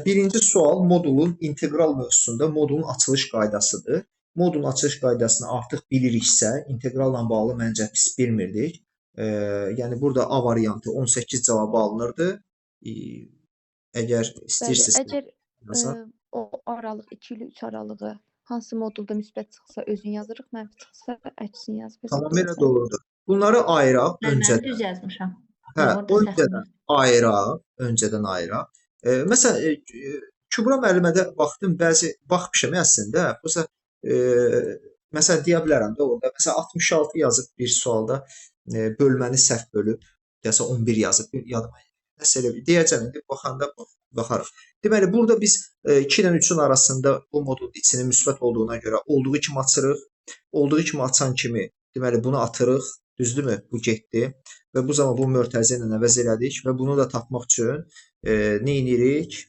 Birinci sual modulun integral mövzusunda modulun açılış qaydasıdır. Modulun açılış qaydasını artıq biliriksə, integralla bağlı məncə pis bilmirdik. Yəni burada A variantı 18 cavabı alınırdı. Əgər Bəli, istəyirsiniz, əgər yazaq. o aralıq 2 ilə 3 aralığı hansı modulda müsbət çıxsa özünü yazırıq, mənfi çıxsa əksini yazıb Tamamilə hesablayırsan. Doğrudur. Bunları ayıraq Mən öncədən. düz yazmışam. Hə, Orada səhv öncədən var. ayıraq, öncədən ayıraq. Məsələn, Kübra müəllimədə baxdım, bəzi baxmışam əslində. Məsələn, məsələn deyə bilərəm də orada. Məsələn 66 yazıb bir sualda bölməni səhv bölüb, deyəsən 11 yazıb, bir yadıma nəsə elə bir deyəcəm indi baxanda baxarıq. Deməli burada biz 2 ilə 3-ün arasında bu modulun içinin müsbət olduğuna görə olduğu kimi açırıq. Olduğu kimi açan kimi deməli bunu atırıq. Düzdürmü? Bu getdi. Və bu zaman bu mötərizə ilə əvəz elədik və bunu da tapmaq üçün nə edirik?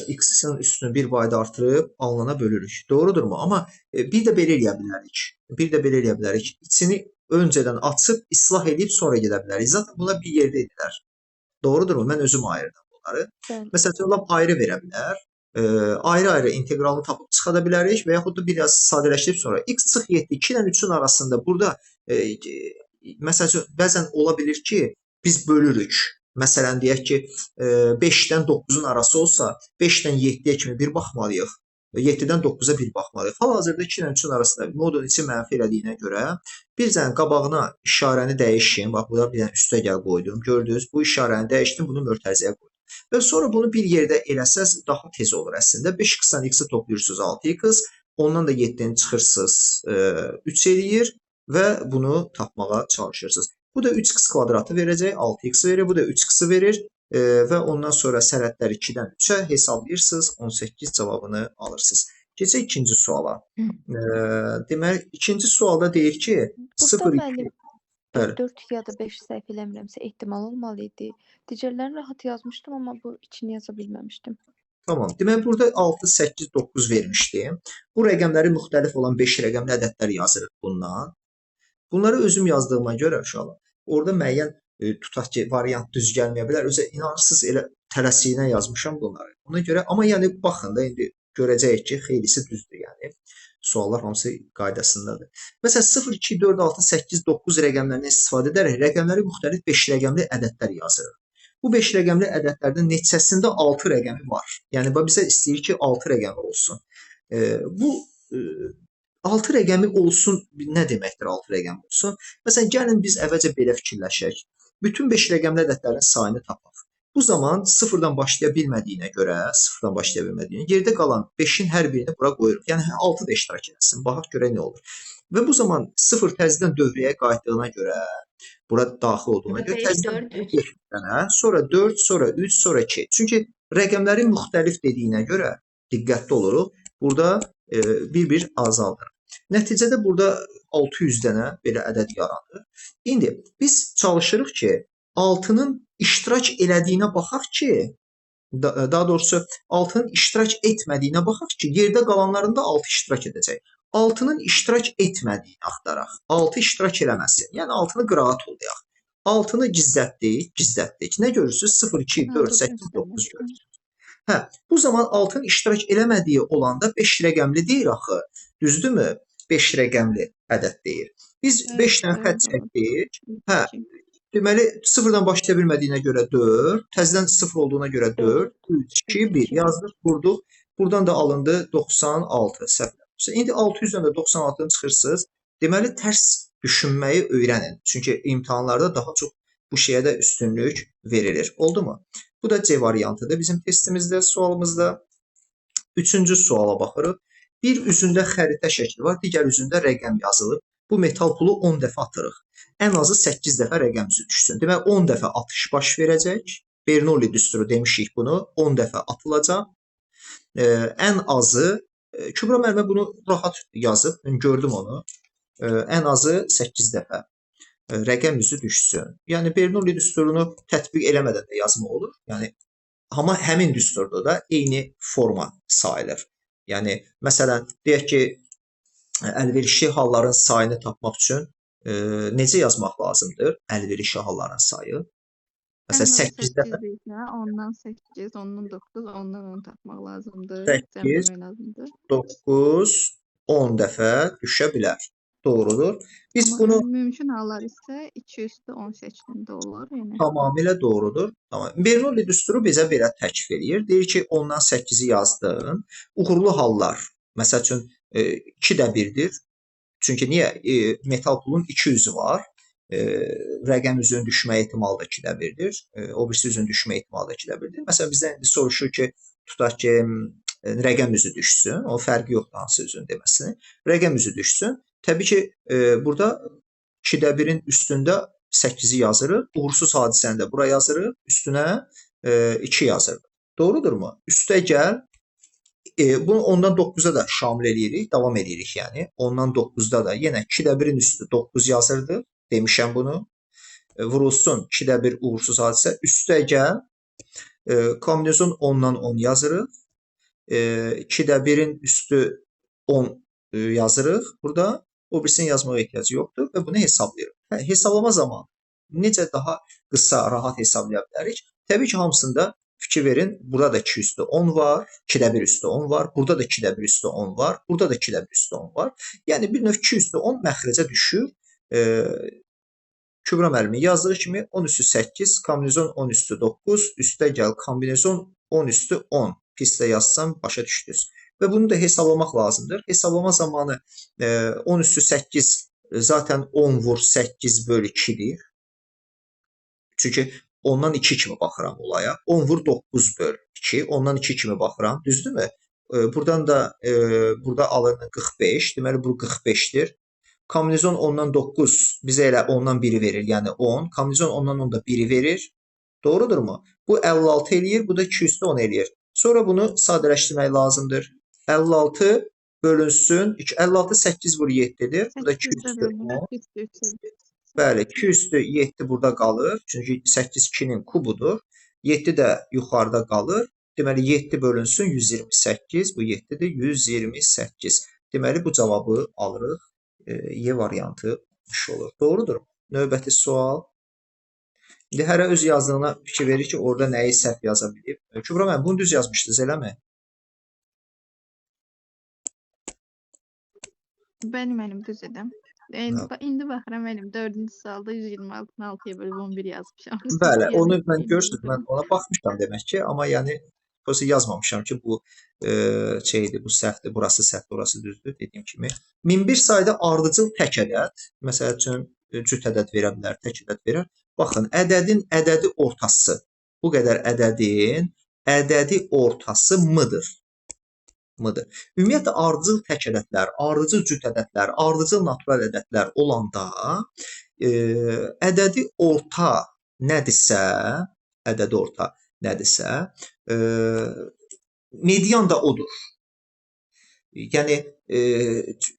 X-in üstünü bir vahid artırıb alınana bölürük. Doğrudurmu? Amma bir də belə eləyə bilərik. Bir də belə eləyə bilərik. İçini öncədən açıb islah edib sonra gedə bilərik. Zaten buna bir yerdə edilər. Doğrudurmu? Mən özüm ayırdım bunları. Bəli. Məsələn, lap ayrı verə bilər. Ayrı-ayrı integralını tapıb çıxada bilərik və yaxud da biraz sadələşdirib sonra x çıx 7, 2 ilə 3-ün arasında burada məsəl üçün bəzən ola bilir ki, biz bölürük. Məsələn, deyək ki, 5-dən 9-un arası olsa, 5-dən 7-yə kimi bir baxmalıyıq. 7-dən 9-a bir baxmalıyıq. Hal-hazırda 2 ilə 3-ün arasında modulun içi mənfi elədiyinə görə bir dənə qabağına işarəni dəyişin. Bax, burada bir dənə üstə gəl qoydum. Gördünüz, bu işarəni dəyişdim, bunu mötərizəyə qoydum. Və sonra bunu bir yerdə eləsəz daha tez olur əslində. 5x-dan x-i toplayırsınız 6x, ondan da 7-ni çıxırsınız 3 eləyir və bunu tapmağa çalışırsınız. Bu da 3x kvadratı verəcək, 6x verir, bu da 3x-i verir və ondan sonra sərhədlər 2-dən 3-ə hesablayırsınız, 18 cavabını alırsınız. Keçək ikinci suala. Deməli, ikinci sualda deyir ki, Burada 0,2 müəllim Bəli. 4 ya da 5 səhv eləmirəmsə ehtimal olmalı idi. Digərlərini rahat yazmışdım, amma bu içini yaza bilməmişdim. Tamam. Deməli, burada 6, 8, 9 vermişdim. Bu rəqəmləri müxtəlif olan 5 rəqəmli ədədlər yazırıq bundan. Bunları özüm yazdığıma görə uşaqlar, orada müəyyən tutaq ki, variant düz gəlməyə bilər. Özə inanırsınız, elə tələsiyinə yazmışam bunları. Ona görə, amma yəni baxın da indi görəcəyik ki, xeylisi düzdür, yəni. Suallar hamısı qaydasındadır. Məsələn, 0, 2, 4, 6, 8, 9 rəqəmlərindən istifadə edərək rəqəmləri müxtəlif 5 rəqəmli ədədlər yazırıq. Bu 5 rəqəmli ədədlərdən neçəsində 6 rəqəmi var? Yəni, bax, bizə istəyir ki, 6 rəqəmi olsun. Bu 6 rəqəmi olsun, nə deməkdir 6 rəqəmi olsun? Məsələn, gəlin biz əvvəlcə belə fikirləşək. Bütün 5 rəqəmli ədədlərin sayını tapaq. Bu zaman sıfırdan başlaya bilmədiyinə görə, sıfırdan başlaya bilmədiyinə, yerdə qalan 5-in hər birini bura qoyuruq. Yəni 6 da iştirak eləsin. Baxaq görək nə olur. Və bu zaman 0 təzədən dövrəyə qayıtdığına görə, bura daxil olduğuna görə 5, təzədən 4, 3. 5 dənə, sonra 4, sonra 3, sonra 2. Çünki rəqəmləri müxtəlif dediyinə görə diqqətli oluruq. Burada bir-bir azaldır. Nəticədə burada 600 dənə belə ədəd yaranır. İndi biz çalışırıq ki, 6-nın iştirak elədiyinə baxaq ki, daha doğrusu 6-nın iştirak etmədiyinə baxaq ki, yerdə qalanlarında 6 iştirak edəcək. 6-nın iştirak etmədiyini axtaraq. 6 iştirak eləməsin. Yəni 6-nı qırağa tollayaq. 6-nı gizlətdik, gizlətdik. Nə görürsünüz? 0, 2, 4, 8, 9 görürsünüz. Hə, bu zaman 6-nın iştirak eləmədiyi olanda 5 rəqəmli deyir axı. Düzdürmü? 5 rəqəmli ədəd deyir. Biz 5 dənə xətt çəkdik. Hə, deməli 0-dan başlaya bilmədiyinə görə 4, təzədən 0 olduğuna görə 4, 3, 2, 1 yazdıq, vurduq. Buradan da alındı 96 səhv eləmirəmsə. İndi 600-dən də 96-nı çıxırsınız. Deməli, tərs düşünməyi öyrənin. Çünki imtahanlarda daha çox bu şeyə də üstünlük verilir. Oldu mu? Bu da C variantıdır bizim testimizdə, sualımızda. Üçüncü suala baxırıq. Bir üzündə xəritə şəkli var, digər üzündə rəqəm yazılıb. Bu metal pulu 10 dəfə atırıq. Ən azı 8 dəfə rəqəm üzü düşsün. Deməli, 10 dəfə atış baş verəcək. Bernoulli düsturu demişik bunu. 10 dəfə atılacaq. Ən azı, Kübra müəllimə bunu rahat yazıb, mən gördüm onu. Ən azı 8 dəfə rəqəm üzü düşsün. Yəni, Bernoulli düsturunu tətbiq eləmədən də yazma olur. Yəni, amma həmin düsturda da eyni forma sayılır. Yəni, məsələn, deyək ki, əlverişli halların sayını tapmaq üçün necə yazmaq lazımdır? Əlverişli halların sayı. Məsələn, 8 dəfə. 8 isə ondan 8, ondan 9, ondan 10 tapmaq lazımdır. 8, Cəmləmək lazımdır. 9, 10 dəfə düşə bilər. Doğrudur. Biz Amma bunu mümkün hallar isə 2 üstü 10 şəklində olur. Yəni tamamilə doğrudur. Tamam. Bernoulli düsturu bizə belə təklif eləyir. Deyir ki, 10-dan 8-i yazdın. Uğurlu hallar, məsəl üçün 2 də 1-dir. Çünki niyə? Metal pulun 2 üzü var. Rəqəm üzünün düşmə ehtimalı da 2-də 1-dir. O birisi üzünün düşmə ehtimalı da 2-də 1-dir. Məsələn, bizdən indi soruşur ki, tutaq ki, rəqəm üzü düşsün. O fərqi yoxdur hansı üzün deməsini. Rəqəm üzü düşsün. Təbii ki, burada 2-də 1-in üstündə 8-i yazırıq. Uğursuz hadisəni də bura yazırıq. Üstünə 2 yazırıq. Doğrudurmu? Üstə gəl. Bunu 10-dan 9-a da şamil eləyirik. Davam eləyirik yəni. 10-dan 9-da da yenə 2-də 1-in üstü 9 yazırdıq. Demişəm bunu. Vurulsun 2-də 1 uğursuz hadisə. Üstə gəl. Kombinezon 10-dan 10 yazırıq. 2-də 1-in üstü 10 yazırıq burada. O birisini yazmağa ehtiyacı yoxdur və bunu hesablayırıq. Hesablama zamanı necə daha qısa, rahat hesablaya bilərik? Təbii ki, hamısında fikir verin. Burada da 2 üstü 10 var, 2-də 1 üstü 10 var, burada da 2-də 1 üstü 10 var, burada da 2-də 1 üstü 10 var. Yəni, bir növ 2 üstü 10 məxrəcə düşür. Kübra müəllimin yazdığı kimi 10 üstü 8, kombinezon 10 üstü 9, üstə gəl kombinezon 10 üstü 10. Pis də yazsam başa düşdünüz. Və bunu da hesablamaq lazımdır. Hesablama zamanı 10 üstü 8 zaten 10 vur 8 bölü 2-dir. Çünki 10-dan 2 kimi baxıram olaya. 10 vur 9 bölü 2. 10-dan 2 kimi baxıram. Düzdürmü? Buradan da burada alınır 45. Deməli, bu 45-dir. Kombinezon 10-dan 9 bizə elə 10-dan 1-i verir. Yəni 10. Kombinezon 10-dan 10 da 1-i verir. Doğrudurmu? Bu 56 eləyir. Bu da 2 üstü 10 eləyir. Sonra bunu sadələşdirmək lazımdır. 56 bölünsün. 56 8 vur 7-dir. Bu da 2 üstü 10. Bəli, 2 üstü 7 burada qalır. Çünki 8 2-nin kubudur. 7 də yuxarıda qalır. Deməli, 7 bölünsün 128. Bu 7-dir. 128. Deməli, bu cavabı alırıq. Y variantı olmuş olur. Doğrudur. Növbəti sual. İndi hərə öz yazdığına fikir verir ki, orada nəyi səhv yaza bilib. Kübra müəllim, bunu düz yazmışdınız, eləmi? Bəli, müəllim, düz edim. İndi baxıram, müəllim, 4-cü sualda 126-nı 6-ya bölüb 11 yazmışam. Bəli, onu mən görürsünüz, mən ona baxmışam demək ki, amma yəni yazmamışam ki, bu şeydir, bu səhvdir, burası səhvdir, orası düzdür, dediyim kimi. 1001 sayda ardıcıl tək ədəd, məsəl üçün cüt ədəd verə bilər, tək ədəd verər. Baxın, ədədin ədədi ortası, bu qədər ədədin ədədi ortası m-dır. M-dır. Ümumiyyətlə, ardıcıl tək ədədlər, ardıcıl cüt ədədlər, ardıcıl natural ədədlər olanda ədədi orta nədirsə, ədədi orta nədirsə, median da odur. Yəni,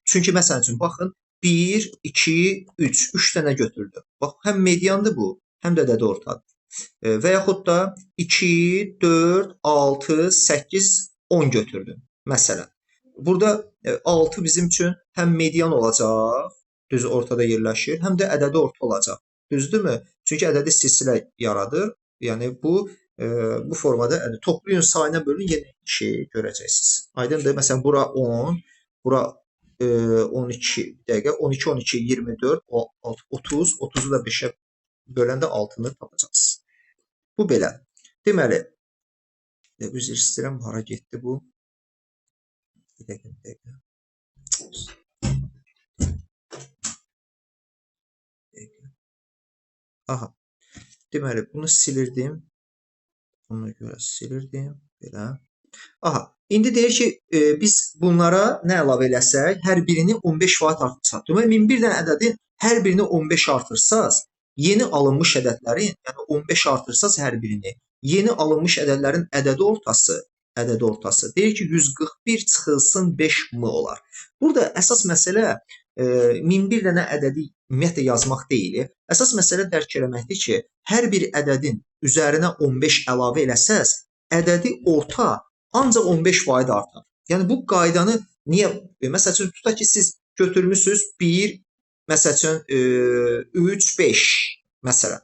çünki məsəl üçün, baxın, 1, 2, 3, 3 dənə götürdüm. Bax, həm mediandır bu, həm də ədədi ortadır. Və yaxud da 2, 4, 6, 8, 10 götürdüm. Məsələn, burada 6 bizim üçün həm median olacaq, düz ortada yerləşir, həm də ədədi orta olacaq. Düzdürmü? Çünki ədədi silsilə yaradır. Yəni, bu formada toplayın, sayına bölün, yenə şey görəcəksiniz. Aydındır? Məsələn, bura 10, bura 12, bir dəqiqə, 12, 12, 24, 30, 30-u da 5-ə böləndə 6-nı tapacaqsınız. Bu belə. Deməli, üzr istəyirəm, hara getdi bu? Bir dəqiqə, bir dəqiqə. Aha. Deməli, bunu silirdim. Buna görə silirdim. Belə. Aha. İndi deyir ki, biz bunlara nə əlavə eləsək, hər birini 15% artırsaq. Deməli, 1001 dənə ədədin hər birini 15 artırsaz, yeni alınmış ədədlərin, yəni 15 artırsaz hər birini, yeni alınmış ədədlərin ədədi ortası, deyir ki, 141 çıxılsın 5M olar. Burada əsas məsələ 1001 dənə ədədi ümumiyyətlə yazmaq deyil. Əsas məsələ dərk eləməkdir ki, hər bir ədədin üzərinə 15 əlavə eləsəz, ədədi orta ancaq 15% artar. Yəni, bu qaydanı niyə? Məsəl üçün, tutaq ki, siz götürmüsünüz 1, məsəl üçün, 3, 5, məsələn.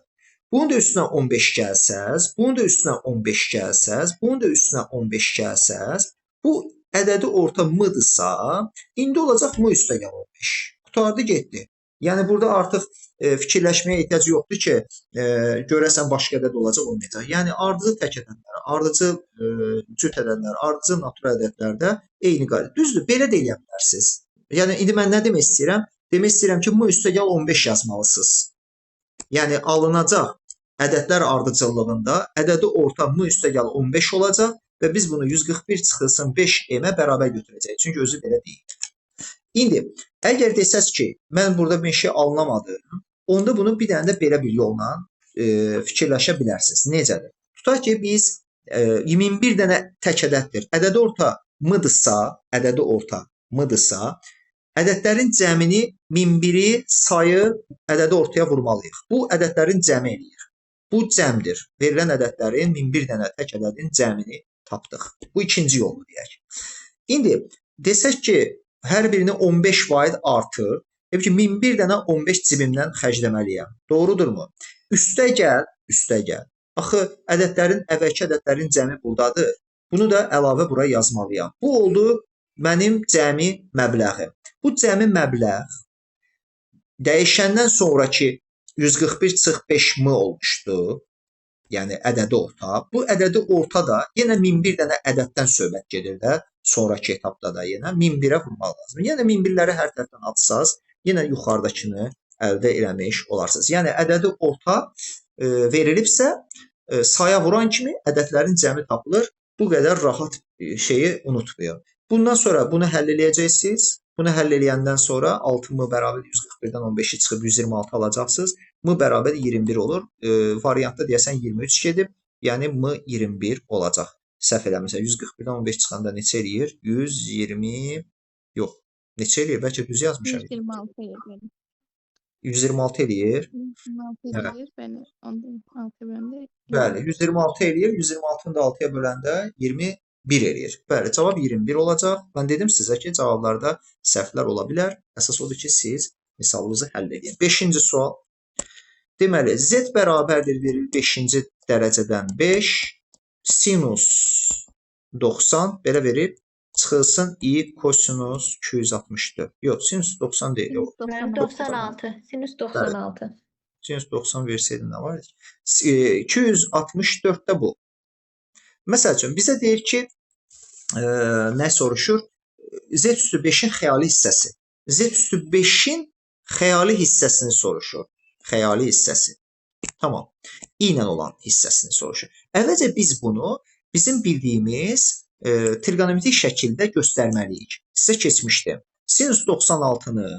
Bunun da üstünə 15 gəlsəz, bunun da üstünə 15 gəlsəz, bunun da üstünə 15 gəlsəz, bu ədədi orta m-dırsa, indi olacaq m üstə gəl 15. Qurtardı, getdi. Yəni burada artıq fikirləşməyə ehtiyac yoxdur ki, görəsən başqa ədəd olacaq, olmayacaq. Yəni ardıcıl tək ədədlər, ardıcıl cüt ədədlər, ardıcıl natural ədədlərdə eyni qayda. Düzdür, belə də eləyə bilərsiniz. Yəni indi mən nə demək istəyirəm? Demək istəyirəm ki, m üstə gəl 15 yazmalısınız. Yəni alınacaq ədədlər ardıcıllığında ədədi orta m üstə gəl 15 olacaq və biz bunu 141 çıxılsın 5m-ə bərabər götürəcəyik. Çünki özü belə deyil. İndi əgər desəz ki, mən burada bir şey anlamadım, onda bunu bir dənə də belə bir yolla fikirləşə bilərsiniz. Necədir? Tutaq ki, biz 21 dənə tək ədəddir. Ədədi orta m-dırsa, ədədi orta m-dırsa, ədədlərin cəmini 1001-i sayı ədədi ortaya vurmalıyıq. Bu ədədlərin cəmi eləyir. Bu cəmdir. Verilən ədədlərin 1001 dənə tək ədədin cəmini tapdıq. Bu ikinci yoldur deyək. İndi desək ki, hər birini 15 vahid artır. Deyək ki, 1001 dənə 15 cibimdən xərcləməliyəm. Doğrudurmu? Üstə gəl, üstə gəl. Axı ədədlərin, əvvəlki ədədlərin cəmi buradadır. Bunu da əlavə bura yazmalıyam. Bu oldu mənim cəmi məbləğim. Bu cəmi məbləğ dəyişəndən sonraki 141 çıx 5m olmuşdu. Yəni ədədi orta. Bu ədədi orta da yenə 1001 dənə ədəddən söhbət gedir də. Sonraki etapda da yenə 1001-ə vurmaq lazımdır. Yəni 1001-ləri hər tərəfdən atsaz, yenə yuxarıdakını əldə eləmiş olarsınız. Yəni ədədi orta verilibsə, saya vuran kimi ədədlərin cəmi tapılır. Bu qədər rahat şeyi unutmayın. Bundan sonra bunu həll eləyəcəksiniz. Bunu həll eləyəndən sonra 6m bərabər 141-dən 15-i çıxıb 126 alacaqsınız. M bərabər 21 olur. Variantda deyəsən 23 gedib. Yəni M 21 olacaq. Səhv eləmirsə 141-dən 15 çıxanda neçə eləyir? 120 yox. Neçə eləyir? Bəlkə düz yazmışam. 126 eləyir. 126 eləyir. 126 eləyir. Bəli, ondan 6-ya böləndə. Bəli, 126 eləyir. 126-nı da 6-ya böləndə 21 eləyir. Bəli, cavab 21 olacaq. Mən dedim sizə ki, cavablarda səhvlər ola bilər. Əsas odur ki, siz misalınızı həll edin. 5-ci sual. Deməli, z bərabərdir verilir 5-ci dərəcədən 5 sinus 90 belə verib çıxılsın i kosinus 264. Yox, sinus 90 deyil. Yox. 96. Sinus 96. Bəli. Sinus 90 versəydim nə var? 264-də bu. Məsəl üçün, bizə deyir ki, nə soruşur? Z üstü 5-in xəyali hissəsi. Z üstü 5-in xəyali hissəsini soruşur. Xəyali hissəsi. Tamam. İ ilə olan hissəsini soruşur. Əvvəlcə biz bunu bizim bildiyimiz trigonometrik şəkildə göstərməliyik. Sizə keçmişdim. Sinus 96-nı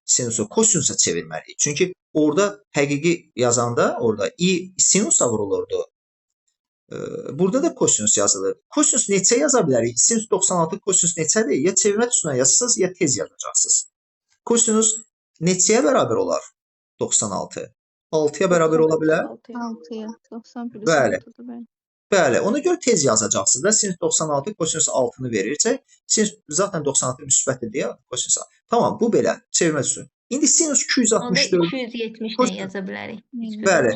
sinusu kosinusa çevirməliyik. Çünki orada həqiqi yazanda orada i sinusa vurulurdu. Burada da kosinus yazılır. Kosinus neçə yaza bilərik? Sinus 96 kosinus neçədir? Ya çevirmə düsturuna yazsınız, ya tez yazacaqsınız. Kosinus neçəyə bərabər olar? 96. 6-ya bərabər ola bilər? 6-ya. 90 plus Bəli. 6-dır, bəli. Bəli, ona görə tez yazacaqsınız da. Sinus 96 kosinus 6-nı verircək. Sinus zaten 96 müsbətdir deyə kosinus 6. Tamam, bu belə çevirmə düsturu. İndi sinus 264 Onda 270 ilə yaza bilərik. Bəli.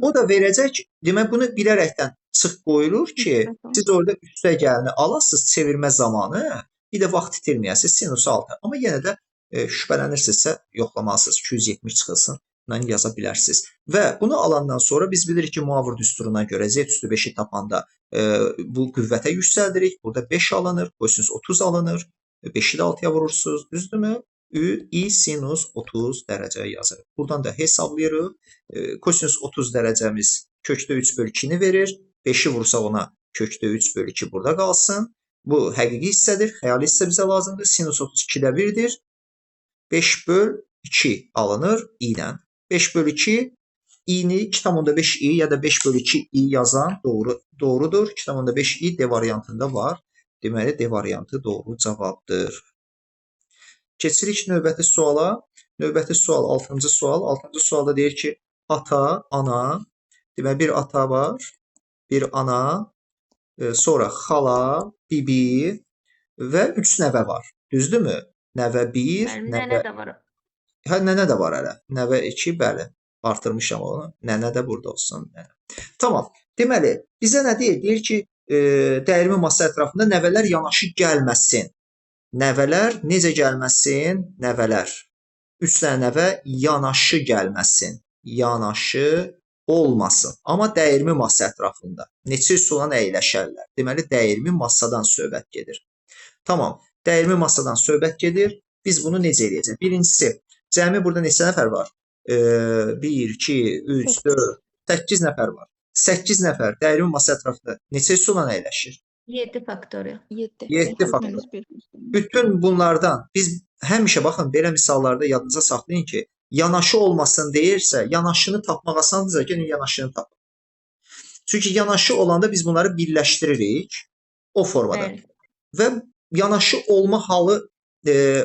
O da verəcək. Demək bunu bilərəkdən çıx qoyulur ki, siz orada üstə gəlini alasınız çevirmə zamanı, bir də vaxt itirməyəsiniz sinus 6. Amma yenə də şübhələnirsinizsə yoxlamalısınız. 270 çıxılsın. Bundan yaza bilərsiniz. Və bunu alandan sonra biz bilirik ki, Muavr düsturuna görə z üstü 5-i tapanda bu qüvvətə yüksəldirik. Burada 5 alınır, kosinus 30 alınır. 5-i də 6-ya vurursunuz, düzdürmü? Ü, i sinus 30 dərəcə yazırıq. Buradan da hesablayırıq. Kosinus 30 dərəcəmiz kökdə 3 bölü 2-ni verir. 5-i vursaq ona kökdə 3 bölü 2 burada qalsın. Bu həqiqi hissədir. Xəyali hissə bizə lazımdır. Sinus 32-də 1-dir. 5 böl 2 alınır i ilə. 5 bölü 2 i-ni 2,5 i ya da 5 bölü 2 i yazan doğrudur. 2,5 i D variantında var. Deməli, D variantı doğru cavabdır. Keçirik növbəti suala. Növbəti sual 6-cı sual. 6-cı sualda deyir ki, ata, ana. Deməli, bir ata var, bir ana, sonra xala, bibi və 3 nəvə var. Düzdürmü? Nəvə 1, Nənə də var. Hə, nənə də var hələ. Nəvə 2, bəli. Artırmışam onu. Nənə də burada olsun. Nənə. Tamam. Deməli, bizə nə deyir? Deyir ki, dəyirmi masa ətrafında nəvələr yanaşı gəlməsin. Nəvələr necə gəlməsin? Nəvələr. 3 dənə nəvə yanaşı gəlməsin. Yanaşı olmasın. Amma dəyirmi masa ətrafında neçə üsulla əyləşərlər? Deməli, dəyirmi masadan söhbət gedir. Tamam. Dəyirmi masadan söhbət gedir. Biz bunu necə eləyəcəyik? Birincisi, cəmi burada neçə nəfər var? 1, 2, 3, 4, 8 nəfər var. 8 nəfər dəyirmi masa ətrafında neçə üsulla əyləşir? 7 faktorial. 7. 7 faktorial. Bütün bunlardan biz həmişə baxın belə misallarda yadınıza saxlayın ki, yanaşı olmasın deyirsə, yanaşını tapmaq asandırsa, gəlin yanaşını tapın. Çünki yanaşı olanda biz bunları birləşdiririk o formada. Bəli. Və yanaşı olma halı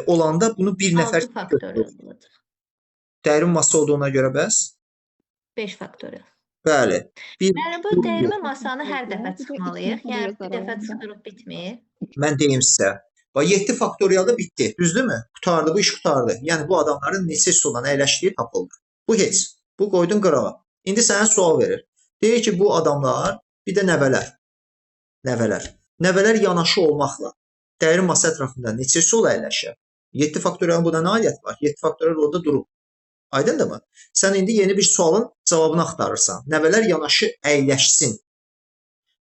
olanda bunu bir nəfər 6 faktorial olacaq. Dəyirmi masa olduğuna görə bəs? 5 faktorial. Bəli. Yəni bu dəyirmi masanı hər dəfə çıxmalıyıq. Yəni bir dəfə çıxırıq bitmir. Mən deyim sizə. Bax 7 faktorialda bitdi. Düzdürmü? Qurtardı, bu iş qurtardı. Yəni bu adamların neçə üsulla əyləşdiyi tapıldı. Bu heç. Bu qoydun qırağa. İndi sənə sual verir. Deyir ki, bu adamlar bir də nəvələr. Nəvələr. Nəvələr yanaşı olmaqla dəyirmi masa ətrafında neçə üsul əyləşər? 7 faktorialın buna nə aidiyyəti var? 7 faktorial orada durub. Aydındırmı? Sən indi yeni bir sualın cavabını axtarırsan. Nəvələr yanaşı əyləşsin.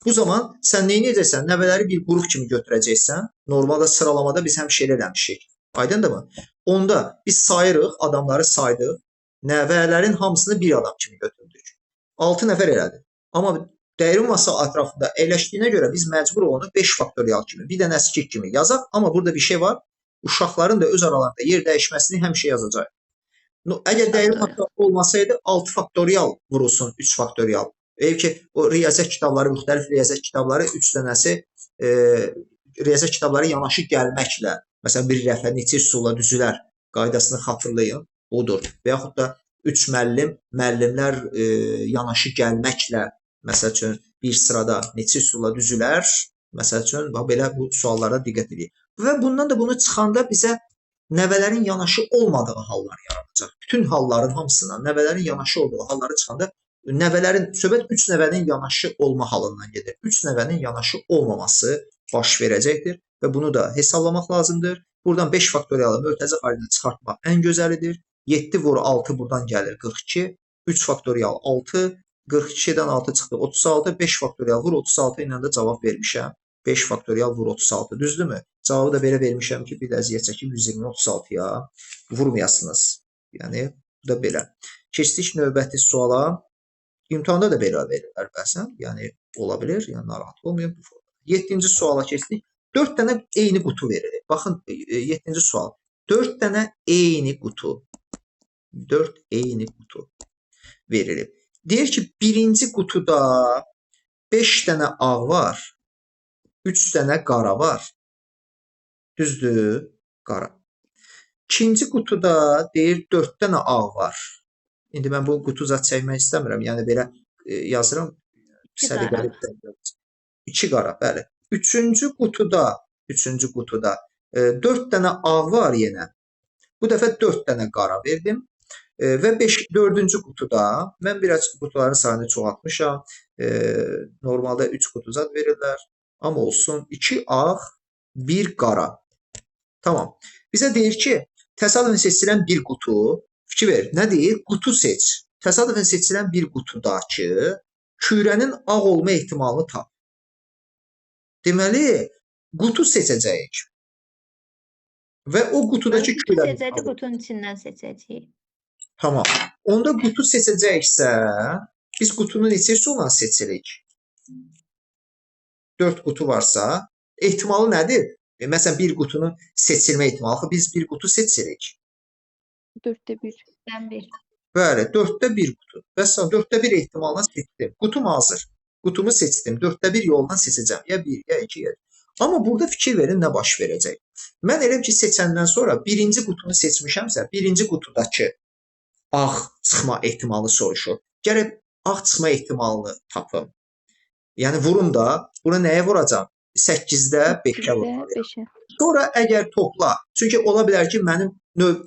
Bu zaman sən nə edəcəksən? Nəvələri bir qrup kimi götürəcəksən. Normalda sıralamada biz həmişə elə eləmişik. Aydındırmı? Onda biz sayırıq, adamları saydıq. Nəvələrin hamısını bir adam kimi götürdük. 6 nəfər elədi. Amma dəyirmi masa ətrafında əyləşdiyinə görə biz məcbur onu 5 faktorial kimi, bir dənə əskik kimi yazaq. Amma burada bir şey var. Uşaqların da öz aralarında yer dəyişməsini həmişə yazacaq. Əgər dəyirmi masa olmasaydı 6 faktorial vurulsun 3 faktorial. Eyb ki, o riyaziyyat kitabları, müxtəlif riyaziyyat kitabları 3 dənəsi riyaziyyat kitabları yanaşı gəlməklə, məsələn, bir rəfə neçə üsulla düzülər qaydasını xatırlayın, odur. Və yaxud da 3 müəllim, müəllimlər yanaşı gəlməklə, məsəl üçün, bir sırada neçə üsulla düzülər, məsəl üçün, bax, belə bu suallara diqqət edin. Və bundan da bunu çıxanda bizə nəvələrin yanaşı olmadığı hallar yaranacaq. Bütün halların hamısından nəvələrin yanaşı olduğu halları çıxanda nəvələrin, söhbət 3 nəvənin yanaşı olma halından gedir. 3 nəvənin yanaşı olmaması baş verəcəkdir və bunu da hesablamaq lazımdır. Buradan 5 faktorialı mötərizə xaricində çıxartmaq ən gözəlidir. 7 vur 6 buradan gəlir 42, 3 faktorial 6, 42-dən 6 çıxdı 36, 5 faktorial vur 36 ilə də cavab vermişəm. 5 faktorial vur 36, düzdürmü? Cavabı da belə vermişəm ki, bir də əziyyət çəkib 120 36-ya vurmayasınız. Yəni, bu da belə. Keçdik növbəti suala. İmtahanda da belə verirlər bəzən. Yəni, ola bilər, yəni narahat olmayın bu formada. 7-ci suala keçdik. 4 dənə eyni qutu verilir. Baxın, 7-ci sual. 4 dənə eyni qutu. 4 eyni qutu verilib. Deyir ki, birinci qutuda 5 dənə ağ var, 3 dənə qara var. Düzdür? Qara. İkinci qutuda deyir 4 dənə ağ var. İndi mən bu qutu zat çəkmək istəmirəm. Yəni belə yazıram. Səliqəli. 2 qara, bəli. Üçüncü qutuda 4 dənə ağ var yenə. Bu dəfə 4 dənə qara verdim. Və 4-cü qutuda mən biraz qutuların sayını çoxaltmışam. Normalda 3 qutu zat verirlər. Amma olsun 2 ağ, 1 qara. Tamam. Bizə deyir ki, təsadüfən seçilən bir qutu, fikir ver, nə deyir? Qutu seç. Təsadüfən seçilən bir qutudakı kürənin ağ olma ehtimalını tap. Deməli, qutu seçəcəyik. Və o qutudakı kürənin... Seçəcək, qutunun içindən seçəcəyik. Tamam. Onda qutu seçəcəyiksə, biz qutunu neçə üsulla seçirik? 4 qutu varsa, ehtimalı nədir? Məsələn, bir qutunun seçilmə ehtimalı. Axı, biz bir qutu seçirik. 4-də 1. 1. Bəli, 4-də 1 qutu. Bəs 4-də 1 ehtimalla seçdim. Qutum hazır. Qutumu seçdim. 4-də 1 yoldan seçəcəm. Ya 1, ya 2, ya 3. Amma burada fikir verin nə baş verəcək. Mən elə ki, seçəndən sonra birinci qutunu seçmişəmsə, birinci qutudakı ağ çıxma ehtimalı soruşur. Gərək ağ çıxma ehtimalını tapım. Yəni vurum da, buna nəyə vuracam? 8-də 5-ə vurmalıyam. Sonra əgər topla, çünki ola bilər ki, mənim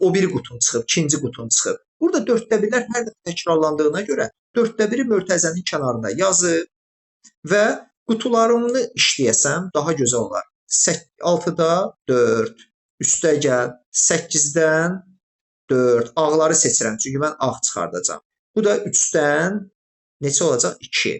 o biri qutum çıxıb, ikinci qutum çıxıb. Burada 4-də 1-lər hər dəfə təkrarlandığına görə 4-də 1-i mötərizənin kənarında yazıb və qutularını işləyəsəm daha gözəl olar. 6-da 4, üstə gəl, 8-dən 4, ağları seçirəm, çünki mən ağ çıxardacağam. Bu da 3-dən neçə olacaq? 2.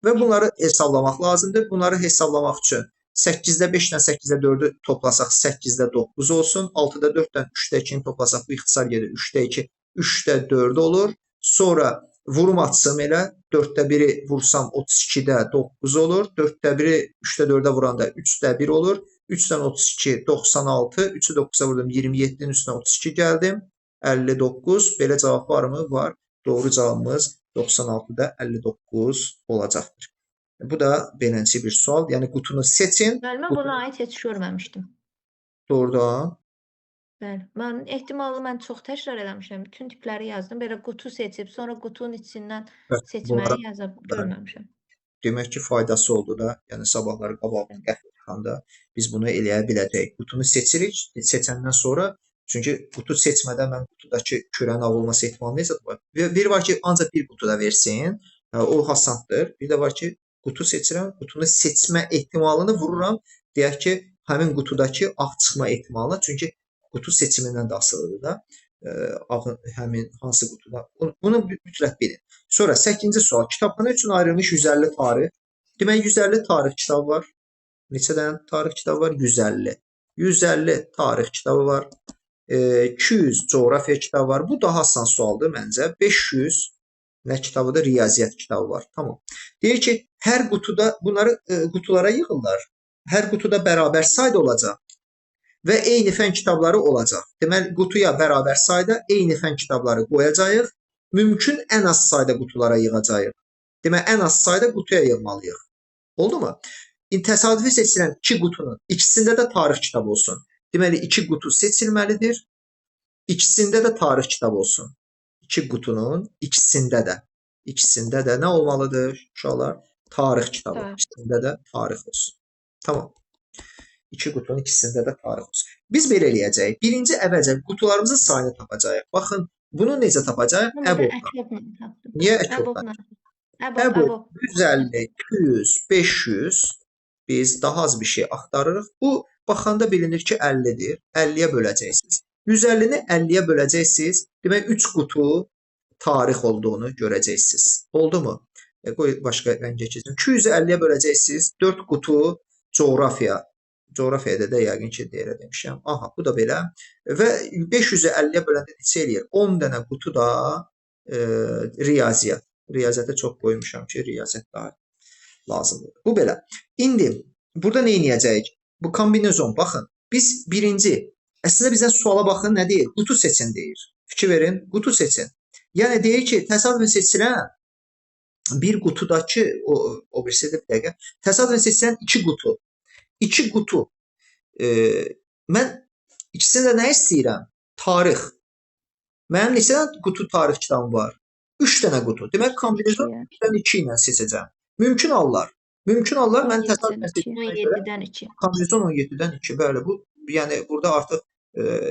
Və bunları hesablamaq lazımdır. Bunları hesablamaq üçün 8-də 5-dən 8-də 4-ü toplasaq 8-də 9 olsun. 6-da 4-dən 3-də 2-ni toplasaq bu ixtisar gedir. 3-də 2, 3-də 4 olur. Sonra vurum atsam elə 4-də 1-i vursam 32-də 9 olur. 4-də 1-i 3-də 4-ə vuranda 3-də 1 olur. 3-dən 32, 96. 3-ü 9-a vurdum 27-nin üstünə 32 gəldim. 59. Belə cavab varmı? Var. Doğru cavabımız 96-da 59 olacaqdır. Bu da beləncə bir sual. Yəni qutunu seçin. Bəli, mən buna aid heç görməmişdim. Doğrudan. Bəli, mən ehtimallı mən çox təkrar eləmişəm. Bütün tipləri yazdım. Belə qutu seçib, sonra qutunun içindən seçməyi yazıb görməmişəm. Demək ki, faydası oldu da. Yəni sabahları qabaqda qəhvə çıxanda biz bunu eləyə biləcəyik. Qutunu seçirik. Seçəndən sonra, çünki qutu seçmədən mən qutudakı kürənin ağ olması ehtimalı necə var? Bir var ki, ancaq bir qutuda versin. O asandır. Bir də var ki, qutu seçirəm. Qutunu seçmə ehtimalını vururam. Deyək ki, həmin qutudakı ağ çıxma ehtimalına. Çünki qutu seçimindən də asılıdır da. Ağın həmin hansı qutuda. Bunu mütləq bilin. Sonra 8-ci sual. Kitabxana üçün ayrılmış 150 tarix. Demək, 150 tarix kitabı var. Neçə dənə tarix kitabı var? 150. 150 tarix kitabı var. 200 coğrafiya kitabı var. Bu daha asan sualdır məncə. 500 nə kitabıdır? Riyaziyyat kitabı var. Tamam. Deyir ki, hər qutuda bunları qutulara yığırlar. Hər qutuda bərabər sayda olacaq və eyni fən kitabları olacaq. Deməli, qutuya bərabər sayda eyni fən kitabları qoyacağıq. Mümkün ən az sayda qutulara yığacağıq. Deməli, ən az sayda qutuya yığmalıyıq. Oldu mu? İndi təsadüfi seçilən 2 qutunun ikisində də tarix kitabı olsun. Deməli, 2 qutu seçilməlidir. İkisində də tarix kitabı olsun. 2 qutunun ikisində də. İkisində də nə olmalıdır uşaqlar? Tarix kitabı. İkisində də tarix olsun. Tamam. 2 qutunun ikisində də tarix olsun. Biz belə eləyəcəyik. Birinci əvvəlcə qutularımızın sayını tapacağıq. Baxın, bunu necə tapacağıq? Əbobla. Niyə əkobla? Əbob 150, 200, 500. Biz daha az bir şey axtarırıq. Bu, baxanda bilinir ki, 50-dir. 50-yə böləcəksiniz. 150-ni 50-yə böləcəksiniz. Demək, 3 qutu tarix olduğunu görəcəksiniz. Oldu mu? Qoy başqa rəngə keçim. 200-ü 50-yə böləcəksiniz. 4 qutu coğrafiya. Coğrafiyada da yəqin ki, elə demişəm. Aha, bu da belə. Və 500-ü 50-yə böləndə neçə eləyir? 10 dənə qutu da riyaziyyat. Riyaziyyata çox qoymuşam ki, riyaziyyat daha lazımdır. Bu belə. İndi burada nə eləyəcəyik? Bu kombinezon, baxın. Biz birinci, əslində bizdən suala baxın, nə deyir? Qutu seçin deyir. Fikir verin, qutu seçin. Yəni deyir ki, təsadüfən seçilən bir qutudakı, o birisi də bir dəqiqə, təsadüfən seçilən 2 qutu. 2 qutu. Mən ikisini də nə istəyirəm? Tarix. Mənim neçə dənə qutu tarix kitabım var? 3 dənə qutu. Demək, kombinezon 3-dən 2 ilə seçəcəm. Mümkün hallar. Mümkün hallar mən təsadüfən seçdiyimə görə 17-dən 2. Kombinezon 17-dən 2. Bəli, bu, yəni burada artıq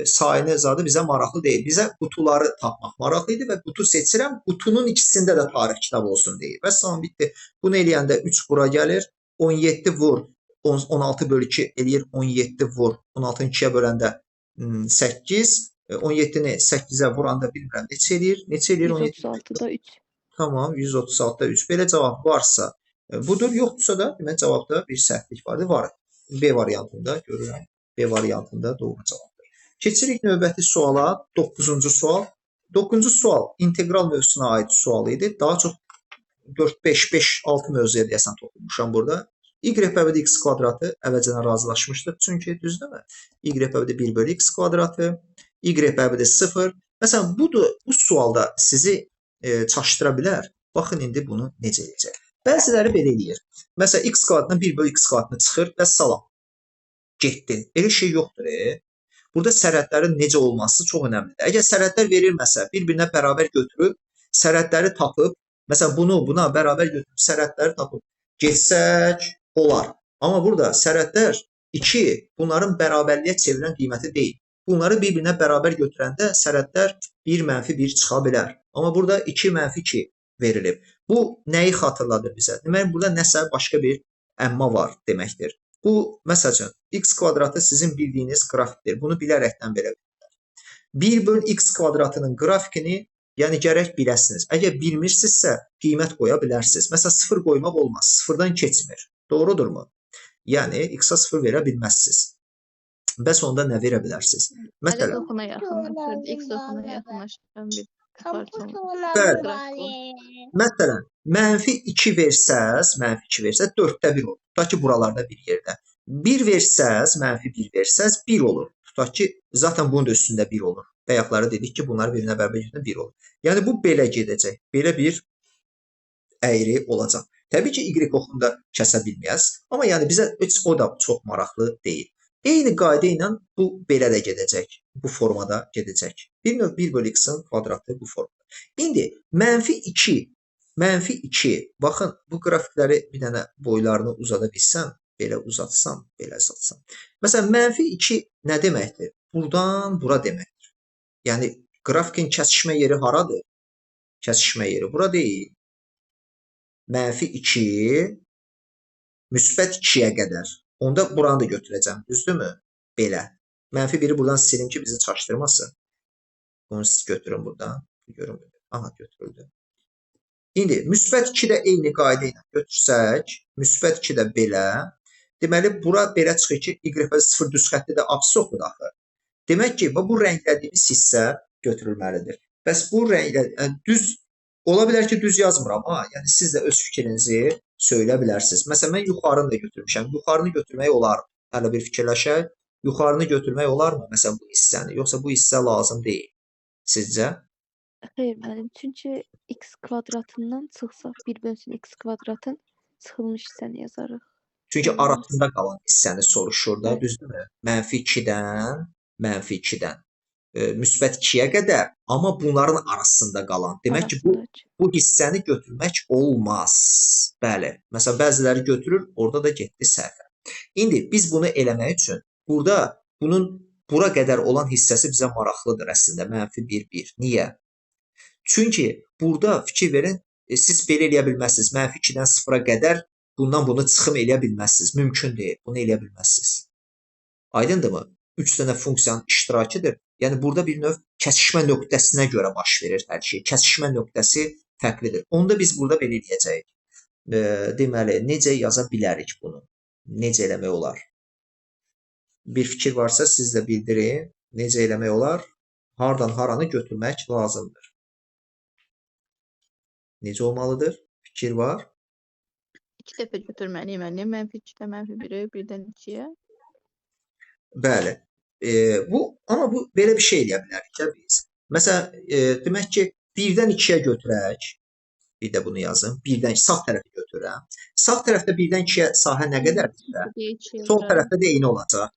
sayını zadı bizə maraqlı deyil. Bizə qutuları tapmaq maraqlı idi və qutu seçirəm. Qutunun ikisində də tarix kitabı olsun deyir. Və salam bitdi. Bunu eləyəndə 3 bura gəlir. 17 vur. 16 bölü 2 eləyir. 17 vur. 16-nı 2-yə böləndə 8. 17-ni 8-ə vuranda bilmirəm neçə eləyir? Neçə eləyir? 136-da 3. Tamam, 136-da 3. Belə cavab varsa budur, yoxdursa da demək cavabda bir səhvlik vardır. Var. B variantında görürəm. B variantında doğru cavabdır. Keçirik növbəti suala, 9-cu sual. 9-cu sual integral mövzusuna aid sual idi. Daha çox 4, 5, 5, 6 mövzuya deyəsən toxunmuşam burada. Y bərabərdir x kvadratı əvvəlcədən razılaşmışdıq. Çünki düzdürmü? Y bərabərdir 1 bölü x kvadratı, y bərabərdir 0. Məsələn, bu sualda sizi çaşdıra bilər. Baxın, indi bunu necə eləyəcək. Bəziləri belə eləyir. Məsələn, x kvadratından 1 bölü x kvadratını çıxır və salam. Getdi. Elə şey yoxdur. Burada sərhədlərin necə olması çox önəmlidir. Əgər sərhədlər verilməsə, bir-birinə bərabər götürüb, sərhədləri tapıb, məsələn, bunu buna bərabər götürüb, sərhədləri tapıb getsək, olar. Amma burada sərhədlər 2, bunların bərabərliyə çevirən qiyməti deyil. Bunları bir-birinə bərabər götürəndə sərhədlər 1 mənfi 1 çıxa bilər. Amma burada 2 mənfi 2 verilib. Bu nəyi xatırladır bizə? Deməli, burada nəsə başqa bir əmma var deməkdir. Bu, məsəl üçün, x kvadratı sizin bildiyiniz qrafikdir. Bunu bilərəkdən verə bilər. 1 böl x kvadratının qrafikini, yəni gərək biləsiniz. Əgər bilmirsinizsə, qiymət qoya bilərsiniz. Məsələn, 0 qoymaq olmaz. 0-dan keçmir. Doğrudurmu? Yəni, x-a 0 verə bilməzsiniz. Bəs onda nə verə bilərsiniz? Məsələn, Məsələn, oxuna yaxınlaşır, x oxuna yaxınlaşan bir parça olur. Bəli. Məsələn, mənfi 2 versəz, mənfi 2 versəz 4-də 1 olur. Tutaq ki, buralarda bir yerdə. 1 versəz, mənfi 1 versəz 1 olur. Tutaq ki, zaten bunun da üstündə 1 olur. Bayaqları dedik ki, bunlar birinə bərabər götürəndə 1 olur. Yəni bu belə gedəcək. Belə bir əyri olacaq. Təbii ki, y oxunu da kəsə bilməyəz. Amma yəni bizə heç o da çox maraqlı deyil. Eyni qayda ilə bu belə də gedəcək. Bu formada gedəcək. Bir növ 1 bölü x-in kvadratı bu formada. İndi mənfi 2, mənfi 2. Baxın, bu qrafikləri bir dənə boylarını uzada bilsəm, belə uzatsam, belə uzatsam. Məsələn, mənfi 2 nə deməkdir? Buradan bura deməkdir. Yəni, qrafikin kəsişmə yeri haradır? Kəsişmə yeri bura deyil. Mənfi 2, müsbət 2-yə qədər. Onda buranı da götürəcəm, düzdürmü? Belə. Mənfi 1-i buradan silim ki, bizi çaşdırmasın. Bunu siz götürün buradan. Görün. Aha, götürüldü. İndi müsbət 2 də eyni qayda ilə götürsək, müsbət 2 də belə. Deməli, bura belə çıxır ki, y 0 düz xətti də absis oxudur axı. Demək ki, bu rənglədiyimiz hissə götürülməlidir. Bəs bu rənglə, yəni düz, ola bilər ki, düz yazmıram. Ha, yəni siz də öz fikrinizi söylə bilərsiniz. Məsələn, mən yuxarını da götürmüşəm. Yuxarını götürmək olar. Hələ bir fikirləşək. Yuxarını götürmək olarmı? Məsələn, bu hissəni. Yoxsa bu hissə lazım deyil. Sizcə? Xeyr, müəllim. Çünki x kvadratından çıxsaq 1 bölünsün x kvadratın çıxılmış hissəni yazarıq. Çünki arasında qalan hissəni soruşur da, Evet. düzdürmü? Mənfi 2-dən, mənfi 2-dən müsbət 2-yə qədər, amma bunların arasında qalan. Demək ki, bu hissəni götürmək olmaz. Bəli. Məsələn, bəziləri götürür, orada da getdi səhvə. İndi biz bunu eləmək üçün burada bunun bura qədər olan hissəsi bizə maraqlıdır əslində. Mənfi 1, 1. Niyə? Çünki burada fikir verin, siz belə eləyə bilməzsiniz. Mənfi 2-dən 0-a qədər bundan bunu çıxım eləyə bilməzsiniz. Mümkün deyil. Bunu eləyə bilməzsiniz. Aydındırmı? 3 dənə funksiyanın iştirakıdır. Yəni burada bir növ kəsişmə nöqtəsinə görə baş verir hər şey. Kəsişmə nöqtəsi fərqlidir. Onda biz burada belə eləyəcəyik. Deməli, necə yaza bilərik bunu? Necə eləmək olar? Bir fikir varsa siz də bildirin. Necə eləmək olar? Hardan haranı götürmək lazımdır? Necə olmalıdır? Fikir var? 2 dəfə götürməliyim müəllim. Mənfi 2-də mənfi 1-i, 1-dən 2-yə. Bəli. Amma bu belə bir şey eləyə bilərik də biz. Məsələn, demək ki, 1-dən 2-yə götürək. Bir də bunu yazım. 1-dən sağ tərəfi götürürəm. Sağ tərəfdə 1-dən 2-yə sahə nə qədərdirsə, sol tərəfdə də eyni olacaq.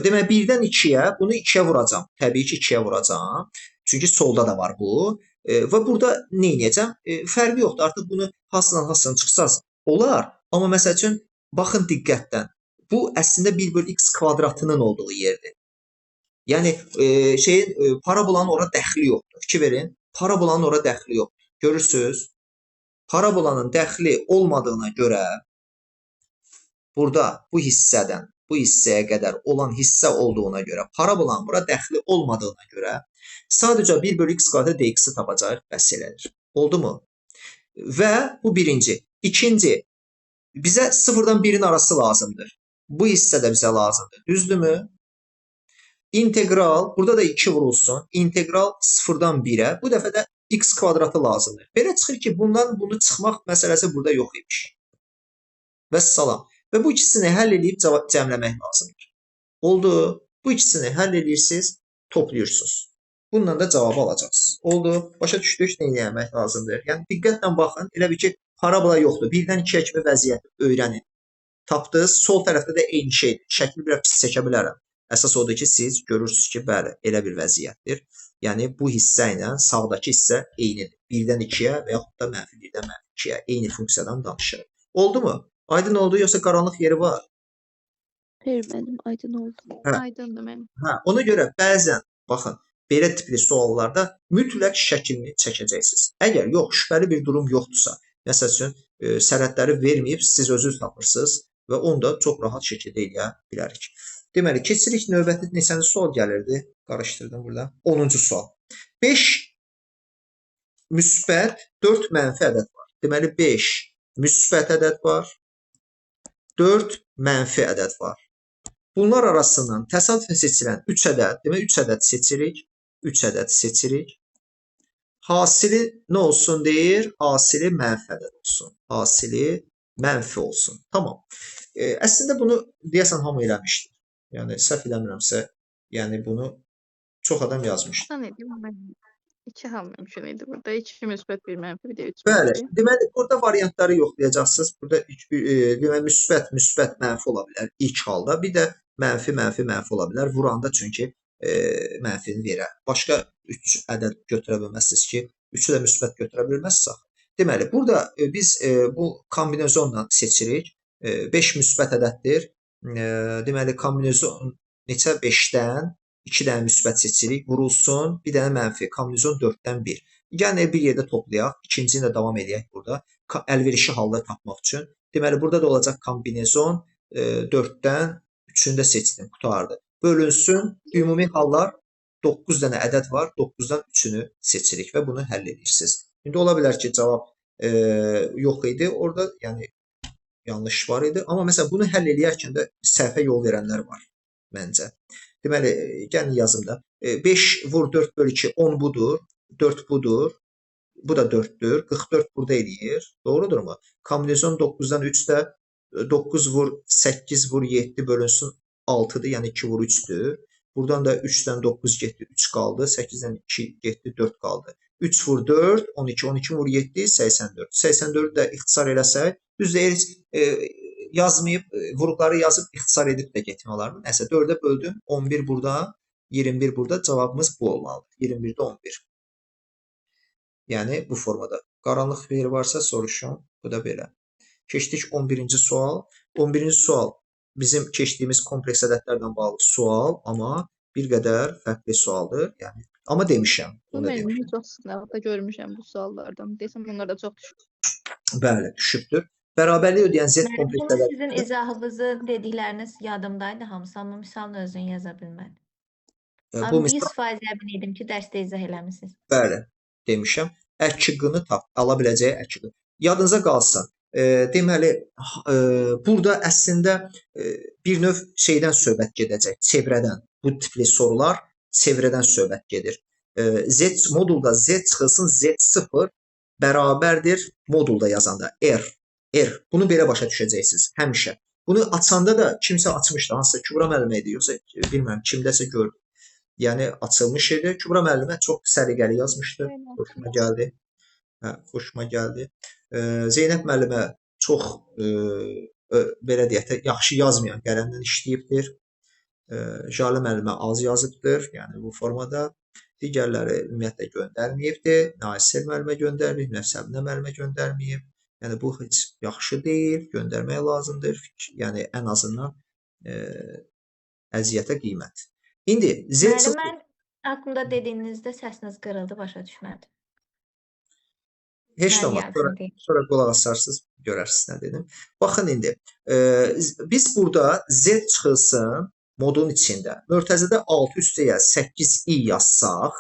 Demək, 1-dən 2-yə, bunu 2-yə vuracam. Təbii ki, 2-yə vuracam. Çünki solda da var bu. Və burada nə edəcəm? Fərqi yoxdur. Artıq bunu hansından hansından çıxsaz olar. Amma məsəl üçün, baxın diqqətdən. Bu, əslində 1 bölü x kvadratının olduğu yerdir. Yəni, parabolanın ora dəxli yoxdur. Fikir verin, parabolanın ora dəxli yoxdur. Görürsünüz, parabolanın dəxli olmadığına görə burada bu hissədən bu hissəyə qədər olan hissə olduğuna görə, parabolanın bura dəxli olmadığına görə sadəcə 1 bölü x kvadratı dx-i tapacaq, bəs elədir. Oldu mu? Və bu birinci. İkinci, bizə 0-dan 1-in arası lazımdır. Bu hissə də bizə lazımdır. Düzdürmü? İntegral, burada da 2 vurulsun. İntegral 0-dan 1-ə. Bu dəfə də x kvadratı lazımdır. Belə çıxır ki, bundan bunu çıxmaq məsələsi burada yox imiş. Vəssalam. Və bu ikisini həll edib cəmləmək lazımdır. Oldu. Bu ikisini həll edirsiniz, toplayırsınız. Bununla da cavabı alacaqsınız. Oldu. Başa düşdük, nə etmək lazımdır? Yəni, diqqətlə baxın. Elə bil ki, parabola yoxdur. 1-dən 2-yə kimi vəziyyəti öyrənin. Tapdınız. Sol tərəfdə də eyni şeydir. Şəkli biraz pis çəkə bilərəm. Əsas odur ki, siz görürsünüz ki, bəli, elə bir vəziyyətdir. Yəni, bu hissə ilə sağdakı hissə eynidir. 1-dən 2-yə və yaxud da mənfi 1-dən mənfi 2-yə eyni funksiyadan danışırıq. Oldu mu? Aydın oldu, yoxsa qaranlıq yeri var? Xeyr müəllim, aydın oldu. Hə. Aydındır mənim. Hə, ona görə bəzən baxın, belə tipli suallarda mütləq şəklini çəkəcəksiniz. Əgər yox, şübhəli bir durum yoxdursa, məsəl üçün sərhədləri verməyib siz özünüz tapırsınız və onu da çox rahat şəkildə eləyə bilərik. Deməli, keçirik növbəti neçənci sual gəlirdi? Qarışdırdım burada. 10-cu sual. 5 müsbət, 4 mənfi ədəd var. Deməli, 5 müsbət ədəd var, 4 mənfi ədəd var. Bunlar arasından təsadüfən seçilən 3 ədəd, demək 3 ədəd seçirik, 3 ədəd seçirik. Hasili nə olsun deyir? Hasili mənfi ədəd olsun. Hasili mənfi olsun. Tamam. Əslində bunu deyəsən hamı eləmişdir. Yəni səhv eləmirəmsə, yəni bunu çox adam yazmışdır. Asan idi amma iki hal mümkün idi burada. 2 müsbət, 1 mənfi, bir də 3 Bəli, mənfi. deməli burada variantları yoxlayacaqsınız. Burada deməli müsbət, müsbət, mənfi ola bilər ilk halda. Bir də mənfi, mənfi, mənfi ola bilər. Vuranda çünki mənfini verər. Başqa 3 ədəd götürə bilməzsiniz ki, 3-ü də müsbət götürə bilməzsiniz axı. Deməli, burada biz bu kombinezonla seçirik. 5 müsbət ədəddir. Deməli, kombinezon neçə? 5-dən 2 dənə müsbət seçirik. Vurulsun, bir dənə mənfi. Kombinezon 4-dən 1. Yəni, bir yerdə toplayaq. İkincini də davam eləyək burada. Əlverişli halda tapmaq üçün. Deməli, burada da olacaq kombinezon 4-dən 3-ünü də seçdim. Qurtardı. Bölünsün. Ümumi hallar 9 dənə ədəd var. 9-dan 3-ünü seçirik və bunu həll edirsiniz. İndi ola bilər ki, cavab yox idi orada. Yəni, yanlış var idi. Amma məsələn, bunu həll eləyərkən də səhvə yol verənlər var məncə. Deməli, gəlin yazım da. 5 vur 4 bölü 2, 10 budur, 4 budur, bu da 4-dür. 44 burada eləyir. Doğrudurmu? Kombinezon 9-dan 3 də 9 vur 8 vur 7 bölünsün 6-dır, yəni 2 vur 3-dür. Buradan da 3-dən 9 getdi, 3 qaldı. 8-dən 2 getdi, 4 qaldı. 3 vur 4, 12, 12 vur 7, 84. 84-ü də ixtisar eləsək, düzdür, heç yazmayıb, vuruqları yazıb ixtisar edib də getmək olarmı? Nəsə, 4-ə böldüm, 11 burada, 21 burada, cavabımız bu olmalıdır. 21-də 11. Yəni, bu formada. Qaranlıq bir yer varsa soruşun, bu da belə. Keçdik 11-ci sual. 11-ci sual bizim keçdiyimiz kompleks ədədlərlə bağlı sual, amma bir qədər fərqli sualdır. Yəni, amma demişəm, Bu bunu da müəllim demişəm. çox sınavda görmüşəm bu suallardan. Desəm onlar da çox düşüb. Bəli, düşübdür. Bərabərlik ödəyən Z Müəllim, kompleks bunu ədəd sizin izahınızı, dedikləriniz yadımdaydı hamısı, amma misalını özün yaza bilmədim. Bu Amma misal 100% əmin idim ki, dərsdə izah eləmisiniz. Bəli, demişəm. Əkiqini tap, ala biləcəyi əkiqi. Yadınıza qalsın. Deməli, burada əslində bir növ şeydən söhbət gedəcək, çevrədən. Bu tipli sorular çevrədən söhbət gedir. Z modulda Z çıxılsın, Z0 bərabərdir modulda yazanda R. R. Bunu belə başa düşəcəksiniz həmişə. Bunu açanda da kimsə açmışdı, hansısa Kübra müəllimə idi, yoxsa bilmirəm, kimdəsə gördüm. Yəni açılmış idi. Kübra müəllimə çox səliqəli yazmışdı. Xoşuma gəldi. Hə, xoşuma gəldi. Zeynəb müəllimə çox belə deyək də, yaxşı yazmayan qələmlə işləyibdir. Jalə müəllimə az yazıbdır, yəni bu formada. Digərləri ümumiyyətlə göndərməyibdir. Nasir müəllimə göndərməyib, Nəfsəbinə müəllimə göndərməyib. Yəni bu heç yaxşı deyil, göndərmək lazımdır. Yəni ən azından əziyyətə qiymət. İndi Z Müəllim, mən aklımda dediyinizdə səsiniz qırıldı, başa düşmədim. Heç nə Mən olmaz. yardım edeyim. Sonra qulaq asarsınız, görərsiniz nə dedim. Baxın indi, biz burada Z çıxılsın modun içində. Mörtəzədə 6 üstəyə 8i yazsaq,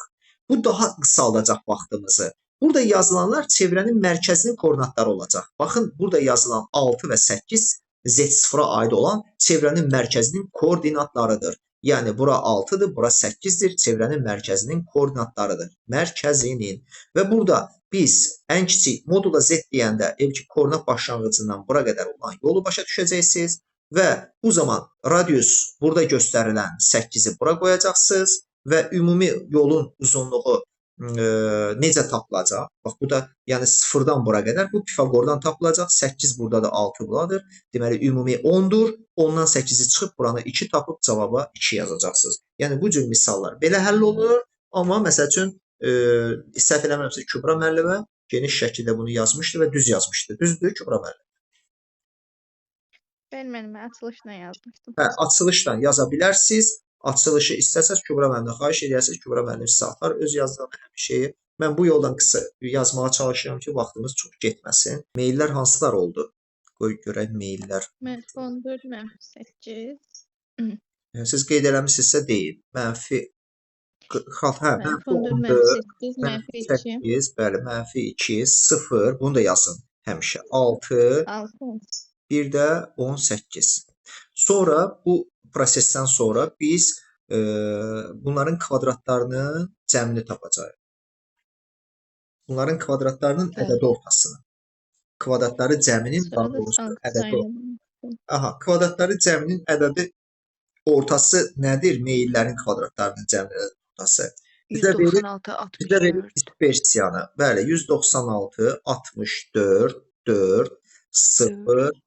bu daha qısaldacaq vaxtımızı. Burada yazılanlar çevrənin mərkəzinin koordinatları olacaq. Baxın, burada yazılan 6 və 8 Z0-a aid olan çevrənin mərkəzinin koordinatlarıdır. Yəni, bura 6-dır, bura 8-dir, çevrənin mərkəzinin koordinatlarıdır. Mərkəzinin. Və burada biz ən kiçik modula Z deyəndə, ev ki, koordinat başlanğıcından bura qədər olan yolu başa düşəcəksiniz və bu zaman radius burada göstərilən 8-i bura qoyacaqsınız və ümumi yolun uzunluğu necə tapılacaq? Bax, bu da yəni 0-dan bura qədər bu Pifaqordan tapılacaq. 8 burada da 6 buradadır. Deməli, ümumi 10-dur. 10-dan 8-i çıxıb buranı 2 tapıb cavaba 2 yazacaqsınız. Yəni, bu cür misallar belə həll olunur. Amma məsəl üçün, səhv eləmirəmsə Kübra müəllimə geniş şəkildə bunu yazmışdı və düz yazmışdı. Düzdür Kübra müəllimə? Bəli müəllim, mən açılışla yazmışdım. Hə, açılışla yaza bilərsiniz. Açılışı istəsəz Kübra müəllimdən xahiş edərsiniz. Kübra müəllim sizə atar öz yazdığı həmin şeyi. Mən bu yoldan qısa yazmağa çalışıram ki, vaxtımız çox getməsin. Meyillər hansılar oldu? Qoy görək meyillər. Mənfi 14, mənfi 8. Yəni, siz qeyd eləmisinizsə deyin. Mənfi hə, Mənfi mənfi 14, 14, mənfi 8, mənfi mənfi 2, 8, bəli, mənfi 2, 0, bunu da yazın həmişə. 6, 6. bir də 18. Sonra bu prosesdən sonra biz bunların kvadratlarının cəmini tapacağıq. Bunların kvadratlarının Bəli. ədədi ortasını. Kvadratları cəminin, daha Sonra da doğrusu 6 ədədi sayını. Aha, kvadratları cəminin ədədi ortası nədir? Meyillərin kvadratlarının cəminin ədədi ortası. Bizə verir, 196, bizə verir 64. dispersiyanı. Bəli, 196, 64, 4, 0, 4,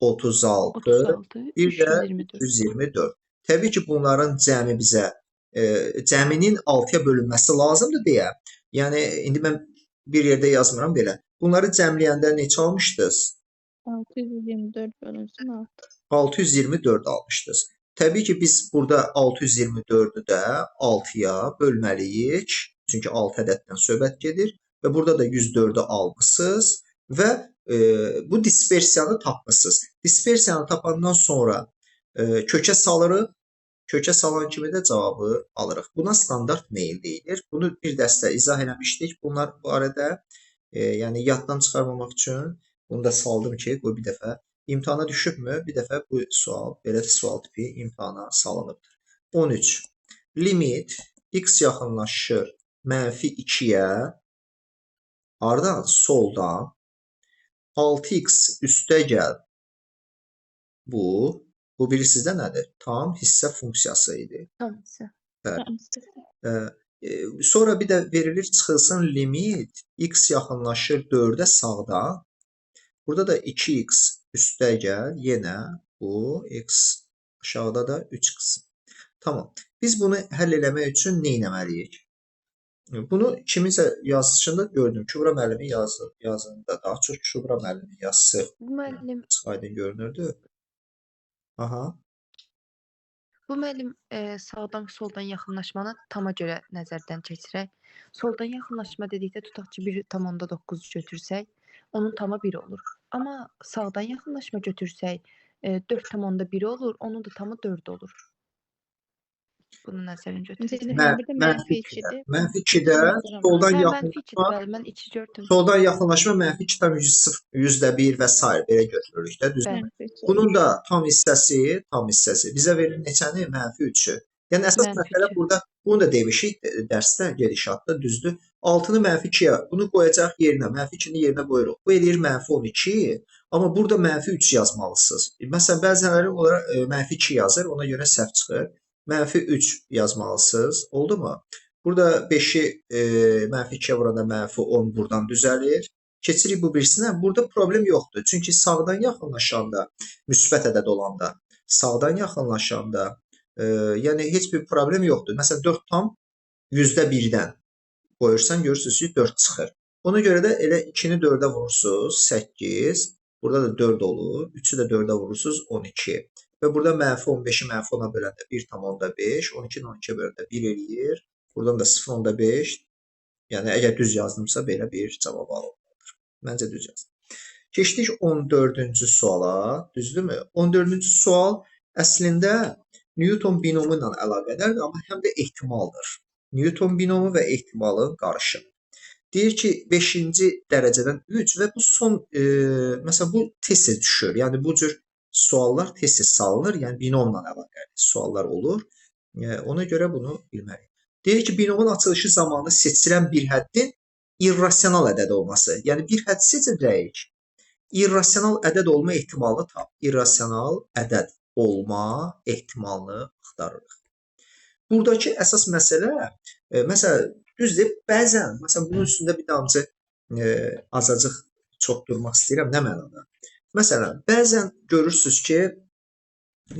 36, 36, bir də 324. 324. Təbii ki, bunların cəmi bizə cəminin 6-ya bölünməsi lazımdır deyə. Yəni indi mən bir yerdə yazmıram belə. Bunları cəmləyəndə neçə almışdınız? 624 bölünsün 6. 624 almışdınız. Təbii ki, biz burada 624-ü də 6-ya bölməliyik. Çünki 6 ədəddən söhbət gedir və burada da 104-ü almısınız və bu dispersiyanı tapmısınız. Dispersiyanı tapandan sonra kökə salırıq. Kökə salan kimi də cavabı alırıq. Buna standart meyil deyilir. Bunu bir dəstə izah eləmişdik. Bunlar barədə yəni yaddan çıxarmamaq üçün bunu da saldım ki, qoy bir dəfə imtahana düşübmü? Bir dəfə bu sual, belə sual tipi imtahana salınıbdır. 13. Limit x yaxınlaşır mənfi 2-yə, hardan? Soldan. 6x üstə gəl. Bu bilirsiniz də nədir? Tam hissə funksiyası idi. Tam hissə. Bəli. Tam hissə. Sonra bir də verilir çıxılsın limit x yaxınlaşır 4-ə sağdan. Burada da 2x üstə gəl, yenə bu x aşağıda da 3x. Tamam. Biz bunu həll eləmək üçün nə etməliyik? Bunu kiminsə yazışında gördüm. Kübra müəllimin yazında daha çox Kübra müəllimin yazısı Bu müəllim, açıq aydın görünürdü. Aha. bu müəllim sağdan soldan yaxınlaşmanı tama görə nəzərdən keçirək. Soldan yaxınlaşma dedikdə tutaq ki 1,9 götürsək, onun tamı 1 olur. Amma sağdan yaxınlaşma götürsək, 4,1 olur, onun da tamı 4 olur. Bunu nəzərdən götürsək. Hə, bir də Mənfi mənfi 2-də. 2-dir. Mənfi 2-də soldan Hə, mənfi 2-dir, yaxınlaşma, bəli, mən 2 gördüm. soldan yaxınlaşma mənfi 2,01 və s. belə götürürük də, düzdür? Bəli. Mənfi 3 Bunun olur. da tam hissəsi bizə verir neçəni? Mənfi 3-ü. Yəni əsas Mənfi məsələ 3-ü. burada bunu da demişik dərsdə, gedişatda, düzdür. 6-nı mənfi 2-yə, bunu qoyacaq yerinə, mənfi 2-ni yerinə qoyuruq. Bu eləyir mənfi 12, amma burada mənfi 3 yazmalısınız. Məsələn, bəzələri olaraq mənfi 2 yazır, ona görə səhv çıxır. Mənfi 3 yazmalısınız. Oldu mu? Burada 5-i mənfi 2-yə vuranda mənfi 10 buradan düzəlir. Keçirik bu birisinə. Burada problem yoxdur. Çünki sağdan yaxınlaşanda, müsbət ədəd olanda, sağdan yaxınlaşanda, yəni heç bir problem yoxdur. Məsələn, 4 tam %1-dən qoyursan, görürsünüz ki, 4 çıxır. Ona görə də elə 2-ni 4-ə vurursunuz, 8. Burada da 4 olur. 3-ü də 4-ə vurursunuz, 12. Və burada mənfi 15-i mənfi 10-a böləndə 1,5, 12-ni 12-yə böləndə 1 eləyir. Buradan da 0,5. Yəni əgər düz yazdımsa belə bir cavab alınmalıdır. Məncə düz yazdım. Keçdik 14-cü suala, düzdürmü? 14-cü sual əslində Newton binomu ilə əlaqədardır, amma həm də ehtimaldır. Newton binomu və ehtimalın qarışımı. Deyir ki, 5-ci dərəcədən 3 və bu son, məsələn, bu tez-tez düşür. Yəni bu cür suallar tez-tez salınır, yəni binomla əlaqəli suallar olur. Ona görə bunu bilməliyik. Deyir ki, binomun açılışı zamanı seçilən bir həddin irrasional ədəd olması. Yəni bir hədd seçəcəyik. İrrasional ədəd olma ehtimalını tap. İrrasional ədəd olma ehtimalını axtarırıq. Buradakı əsas məsələ, məsələn, düzdür, bəzən, məsələn, bunun üstündə bir damcı azacıq çox durmaq istəyirəm. Nə mənada? Məsələn, bəzən görürsünüz ki,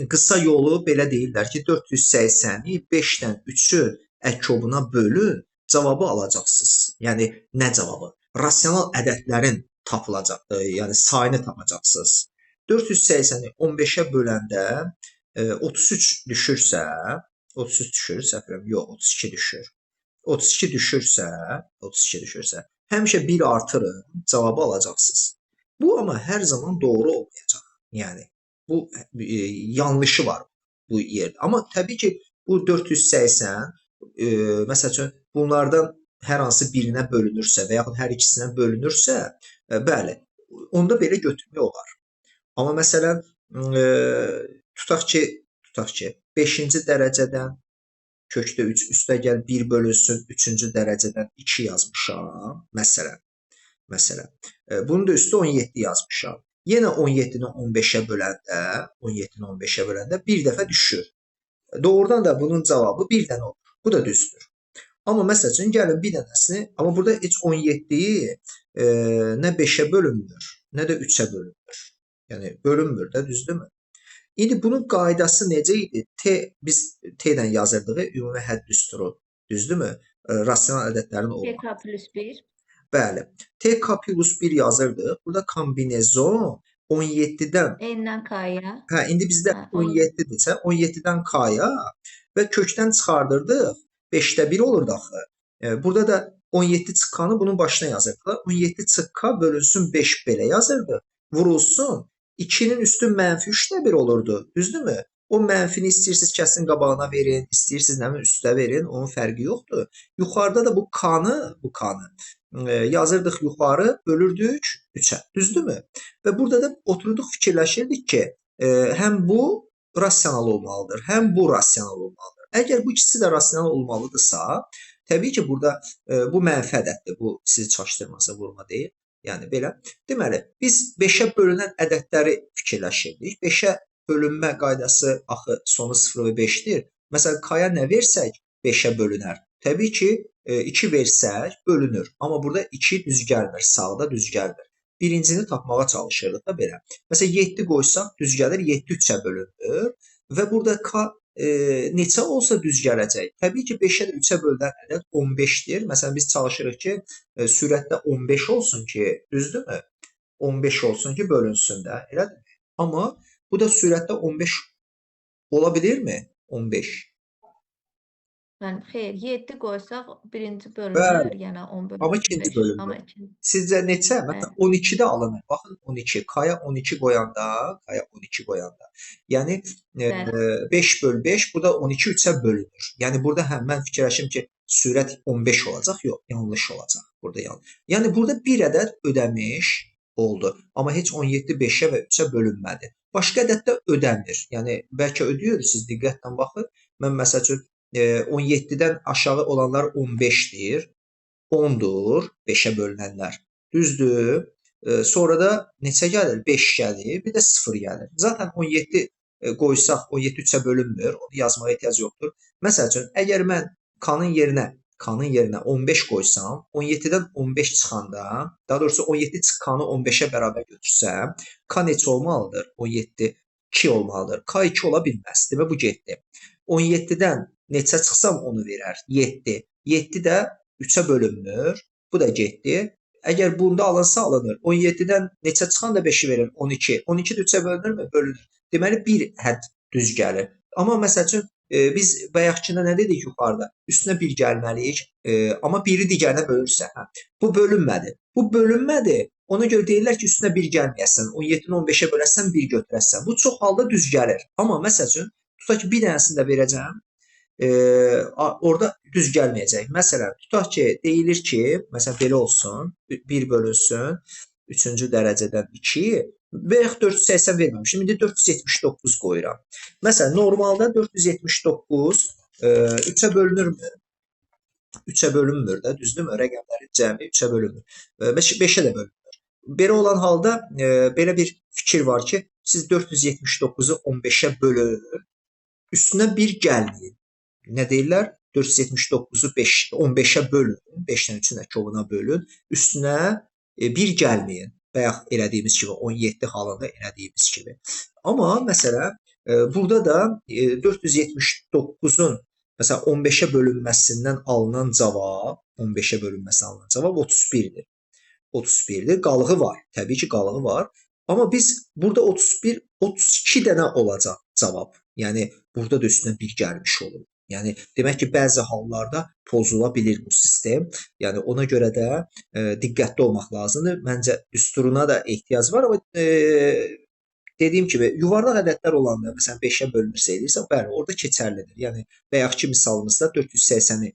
qısa yolu belə deyirlər ki, 480-i 5-dən 3-ün əkobuna bölün, cavabı alacaqsınız. Yəni, nə cavabı? Rasional ədədlərin tapılacaq, yəni sayını tapacaqsınız. 480-i 15-ə böləndə 33 düşürsə, 33 düşür, səhv edirəm, yox, 32 düşür. 32 düşürsə, 32 düşürsə, həmişə 1 artırın, cavabı alacaqsınız. Bu amma hər zaman doğru olmayacaq. Yəni bu yanlışı var bu yerdə. Amma təbii ki, bu 480 məsəl üçün bunlardan hər hansı birinə bölünürsə və yaxud hər ikisinə bölünürsə, bəli, onda belə götürmək olar. Amma məsələn, tutaq ki, 5-ci dərəcədən kökdə 3 üstə gəl 1 bölünsün, 3-cü dərəcədən 2 yazmışam, məsələn. Bunun da üstə 17 yazmışam. Yenə 17-ni 15-ə böləndə, 17-ni 15-ə böləndə bir dəfə düşür. Doğrudan da bunun cavabı bir dənə olur. Bu da düzdür. Amma məsəl üçün, gəlin bir dənəsini, amma burada heç 17-yi nə 5-ə bölünmür, nə də 3-ə bölünmür. Yəni, bölünmür də, düzdürmü? İndi bunun qaydası necə idi? T, biz T-dən yazırdıq ümumi hədd düsturu, düzdürmü? Rasional ədədlərin olması. TK plus 1. Bəli. TK plus 1 yazırdıq. Burada kombinezon 17-dən N-dən K-ya. Hə, indi bizdə 17-dirsə, 17-dən K-ya və kökdən çıxardırdıq. 5-də 1 olurdu axı. Burada da 17 çıx K-nı bunun başına yazırdıq. 17 çıx K bölünsün 5 belə yazırdıq. Vurulsun. 2-nin üstü mənfi 3-də 1 olurdu. Düzdürmü? O mənfini istəyirsiniz kəsin qabağına verin, istəyirsiniz nə bilim üstə verin, onun fərqi yoxdur. Yuxarıda da bu K-nı yazırdıq yuxarı, bölürdük 3-ə. Düzdürmü? Və burada da oturduq fikirləşirdik ki, həm bu rasional olmalıdır, həm bu rasional olmalıdır. Əgər bu ikisi də rasional olmalıdırsa, təbii ki, burada bu mənfi ədəddir. Bu sizi çaşdırmasa vurma deyil. Yəni belə. Deməli, biz 5-ə bölünən ədədləri fikirləşirdik. 5-ə bölünmə qaydası axı sonu 0 və 5-dir. Məsələn, K-ya nə versək 5-ə bölünər. Təbii ki, 2 versək bölünür. Amma burada 2 düz gəlmir, sağda düz gəlmir. Birincini tapmağa çalışırdıq da belə. Məsələn, 7 qoysaq düz gəlir, 7 3-ə bölünür və burada K neçə olsa düz gələcək. Təbii ki, 5-ə də 3-ə bölünən ədəd 15-dir. Məsələn, biz çalışırıq ki, sürətdə 15 olsun ki, düzdürmü? 15 olsun ki, bölünsün də, elədirmi? Amma bu da sürətdə 15 ola bilirmi? 15. Yəni, xeyr, 7 qoysaq birinci bölünür, yəni 10 bölünsün. Amma ikinci bölünür. Sizcə neçə? Məsələn, 12-də alınır. Baxın, 12. K-ya 12 qoyanda, K-ya 12 qoyanda. Yəni, 5 böl 5, bu da 12 3-ə bölünür. Yəni, burada hə, mən fikirləşim ki, sürət 15 olacaq. Yox, yanlış olacaq. Burada yanlış. Yəni, burada bir ədəd ödəmiş oldu. Amma heç 17 5-ə və 3-ə bölünmədi. Başqa ədəd də ödəmir. Yəni, bəlkə ödəyir, siz diqqətlə baxın. Mən məsəl üçün, 17-dən aşağı olanlar 15-dir, 10-dur 5-ə bölünənlər. Düzdür. Sonra da neçə gəlir? 5 gəlir, bir də 0 gəlir. Zaten 17 qoysaq, 17 3-ə bölünmür, onu yazmağa ehtiyac yoxdur. Məsəl üçün, əgər mən K-nın yerinə 15 qoysam, 17-dən 15 çıxanda, daha doğrusu 17 çıx K-nı 15-ə bərabər götürsəm, K neçə olmalıdır? 17, 2 olmalıdır. K 2 ola bilməz. Demək, bu getdi. 17-dən neçə çıxsam onu verər? 7. 7 də 3-ə bölünmür. Bu da getdi. Əgər bunda alınsa alınır. 17-dən neçə çıxan da 5-i verir? 12. 12 də 3-ə bölünürmü? Bölünür. Deməli, bir hədd düz gəlir. Amma məsəl üçün, biz bayaqkında nə dedik yuxarıda? Üstünə 1 gəlməliyik. Amma biri digərinə bölürsə. Hə. Bu bölünmədi. Bu bölünmədi. Ona görə deyirlər ki, üstünə 1 gəlməyəsən. 17-ni 15-ə böləsən, 1 götürəsən. Bu çox halda düz gəlir. Amma məsəl üçün, tutaq ki, bir dənəsini də verəcəm. Orada düz gəlməyəcək. Məsələn, tutaq ki, deyilir ki, məsələn, belə olsun, 1 bölünsün, 3-cü dərəcədən 2, və yaxud 480 verməmişim, indi 479 qoyuram. Məsələn, normalda 479 3-ə bölünürmü? 3-ə bölünmür də, düzdürmü? Rəqəmlərin cəmi 3-ə bölünmür. 5-ə də bölünmür. Belə olan halda belə bir fikir var ki, siz 479-u 15-ə bölün, üstünə 1 gəlməyin. Nə deyirlər? 479-u 15-ə bölün, 5-dən 3-ün əkovuna bölün, üstünə 1 gəlməyin. Bayaq elədiyimiz kimi, 17 halında elədiyimiz kimi. Amma məsələn, burada da 479-un məsələn 15-ə bölünməsindən alınan cavab, 15-ə bölünməsindən alınan cavab 31-dir. 31-dir. Qalığı var. Təbii ki, qalığı var. Amma biz burada 31, 32 dənə olacaq cavab. Yəni burada da üstünə 1 gəlmiş olur. Yəni demək ki, bəzi hallarda pozula bilir bu sistem. Yəni ona görə də diqqətli olmaq lazımdır. Məncə düsturuna da ehtiyac var, amma dediyim kimi yuvarlaq ədədlər olanda, məsələn 5-ə bölünürsə eləyirsə, bəli, orada keçərlidir. Yəni bayaqki misalımızda 480-i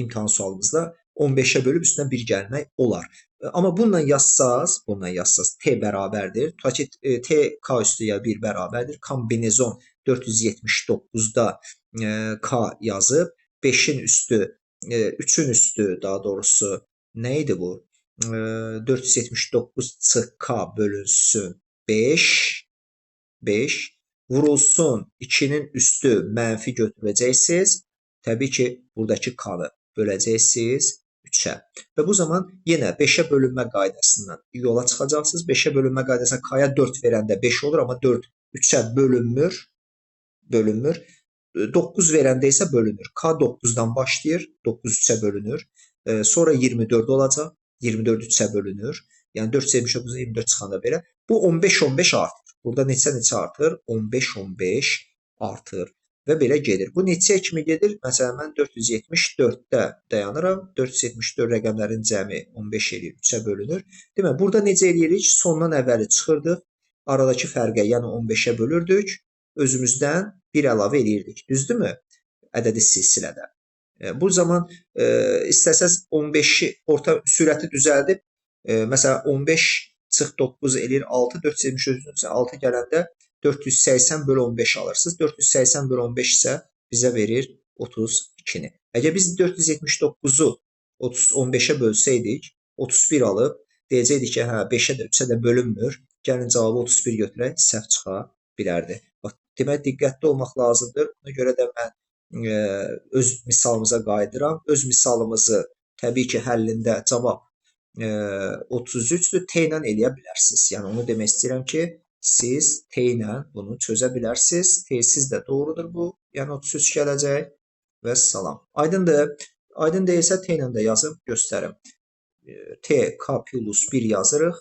imtahan sualımızda 15-ə bölüb üstünə 1 gəlmək olar. Amma bununla yazsaz, T bərabərdir. Tutaq ki, T K üstü ya 1 bərabərdir. Kombinezon 479-da K yazıb 5-in üstü, 3-ün üstü daha doğrusu nə idi bu? 479 çıx K bölünsün 5, 5 vurulsun 2-nin üstü mənfi götürəcəksiniz. Təbii ki, buradakı K-nı böləcəksiniz 3-ə. Və bu zaman yenə 5-ə bölünmə qaydasından yola çıxacaqsınız. 5-ə bölünmə qaydasına K-ya 4 verəndə 5 olur, amma 4 3-ə bölünmür. 9 verəndə isə bölünür. K 9-dan başlayır, 9 3-ə bölünür. Sonra 24 olacaq. 24 3-ə bölünür. Yəni 479-dan 24 çıxanda belə. Bu 15-15 artır. Burada neçə-neçə artır? 15-15 artır. Və belə gedir. Bu neçəyə kimi gedir? Məsələn, mən 474-də dayanıram. 474 rəqəmlərin cəmi 15 eləyir, 3-ə bölünür. Demək, burada necə eləyirik? Sondan əvvəli çıxırdıq. Aradakı fərqə, yəni 15-ə bölürdük. Özümüzdən 1 əlavə eləyirdik. Düzdürmü? Ədədi silsilədə. Bu zaman istəsəz 15-i orta sürəti düzəldib, məsələn, 15 çıx 9 eləyir 6, 473-ün 6 gələndə 480 bölü 15 alırsınız. 480 bölü 15 isə bizə verir 32-ni. Əgər biz 479-u 15-ə bölsəydik, 31 alıb, deyəcəkdik ki, hə, 5-ə də 3-ə də bölünmür. Gəlin cavabı 31 götürək, səhv çıxa bilərdi. Bax, demək, diqqətli olmaq lazımdır. Ona görə də mən öz misalımıza qayıdıram. Öz misalımızı təbii ki, həllində cavab 33-dür. T ilə eləyə bilərsiniz. Yəni, onu demək istəyirəm ki, siz T ilə bunu çözə bilərsiniz. T-siz də doğrudur bu. Yəni 33 gələcək və salam. Aydındır. Aydın deyilsə T ilə də yazıb göstərim. T K plus 1 yazırıq.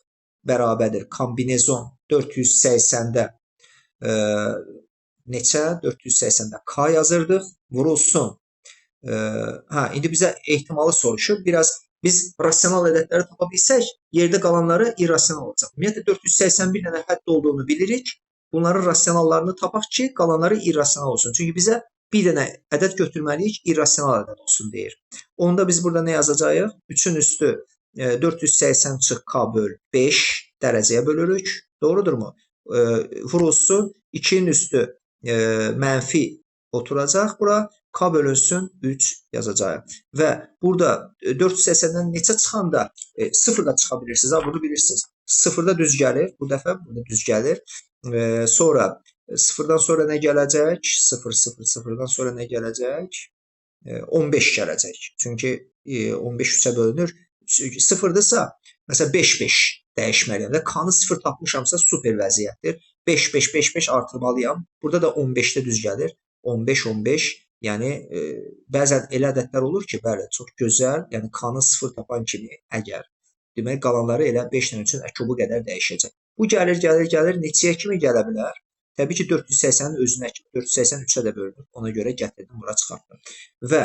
Bərabərdir. Kombinezon 480-də neçə? 480-də K yazırdıq. Vurulsun. Hə, indi bizə ehtimalı soruşur. Biraz biz rasional ədədləri tapa bilsək, yerdə qalanları irrasional olacaq. Ümumiyyətlə, 481 dənə hədd olduğunu bilirik. Bunların rasionallarını tapaq ki, qalanları irrasional olsun. Çünki bizə bir dənə ədəd götürməliyik, irrasional ədəd olsun deyir. Onda biz burada nə yazacağıq? 3-ün üstü 480 çıx K böl 5 dərəcəyə bölürük. Doğrudurmu? Vurulsun 2-nin üstü mənfi oturacaq bura. K bölünsün 3 yazacağıq. Və burada 480-dən neçə çıxanda 0-da çıxa bilirsiniz. Ha, bunu bilirsiniz. 0-da düz gəlir. Bu dəfə burada düz gəlir. Sonra 0-dan sonra nə gələcək? 0, 0, 0-dan sonra nə gələcək? 15 gələcək. Çünki 15 3-ə bölünür. 0-dırsa, məsələn 5, 5 dəyişməliyəm də. K-nı 0 tapmışamsa super vəziyyətdir. 5, 5, 5, 5 artırmalıyam. Burada da 15-də düz gəlir. 15, 15. Yəni, bəzən elə ədədlər olur ki, bəli, çox gözəl, yəni K-nı 0 tapan kimi əgər, demək, qalanları elə 5 ilə 3-ün əkubu qədər dəyişəcək. Bu gəlir, gəlir, gəlir, neçəyə kimi gələ bilər? Təbii ki, 480-in özünə kimi, 483-ə də bölünür, ona görə gətirdim, bura çıxartdım. Və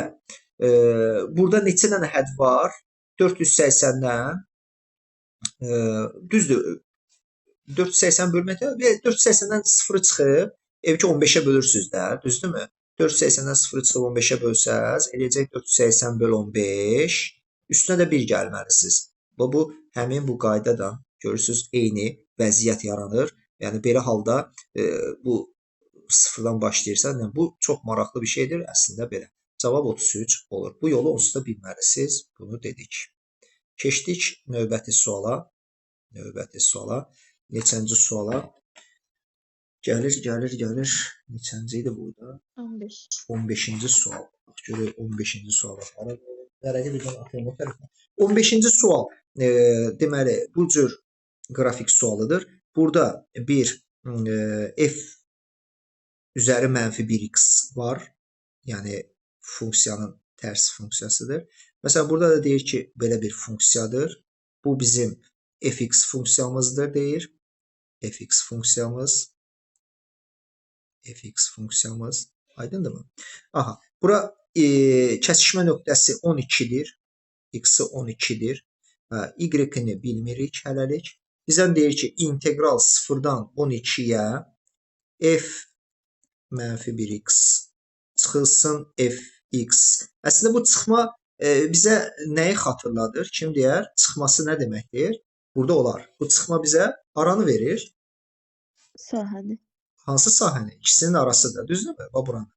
burada neçə dənə hədd var? 480-dən, düzdür, 480 bölməkdə, 480-dən 0-ı çıxıb, ev ki, 15-ə bölürsünüz də, düzdürmü? 480-dən 0-ı çıxıb 15-ə bölsəz, eləyəcək 480 böl 15, üstünə də 1 gəlməlisiniz. Bu, həmin bu qaydadan görürsünüz, eyni vəziyyət yaranır. Yəni, belə halda bu sıfırdan başlayırsa, yəni, bu çox maraqlı bir şeydir əslində belə. Cavab 33 olur. Bu yolu onsuz da bilməlisiniz, bunu dedik. Keçdik növbəti suala. Növbəti suala. Neçənci suala? Gəlir, gəlir, gəlir. Neçənci idi burada? 15. 15-ci sual. Bax, görək 15-ci suala. Vərəqi birdən atıyorum o tərəfə. 15-ci sual, deməli, bu cür qrafik sualıdır. Burada bir f üzəri mənfi 1x var. Yəni, funksiyanın tərs funksiyasıdır. Məsələn, burada da deyir ki, belə bir funksiyadır. Bu bizim fx funksiyamızdır, deyir. Fx funksiyamız. Fx funksiyamız. Aydındırmı? Aha, bura kəsişmə nöqtəsi 12-dir. X-i 12-dir. Y-ini bilmirik hələlik. Bizdən deyir ki, integral 0-dan 12-yə f mənfi 1x çıxılsın fx. Əslində bu çıxma bizə nəyi xatırladır? Kim deyər? Çıxması nə deməkdir? Burada olar. Bu çıxma bizə haranı verir? Sahəni. Hansı sahəni? İkisinin arasıdır. Düzdürmü? Bax buranı.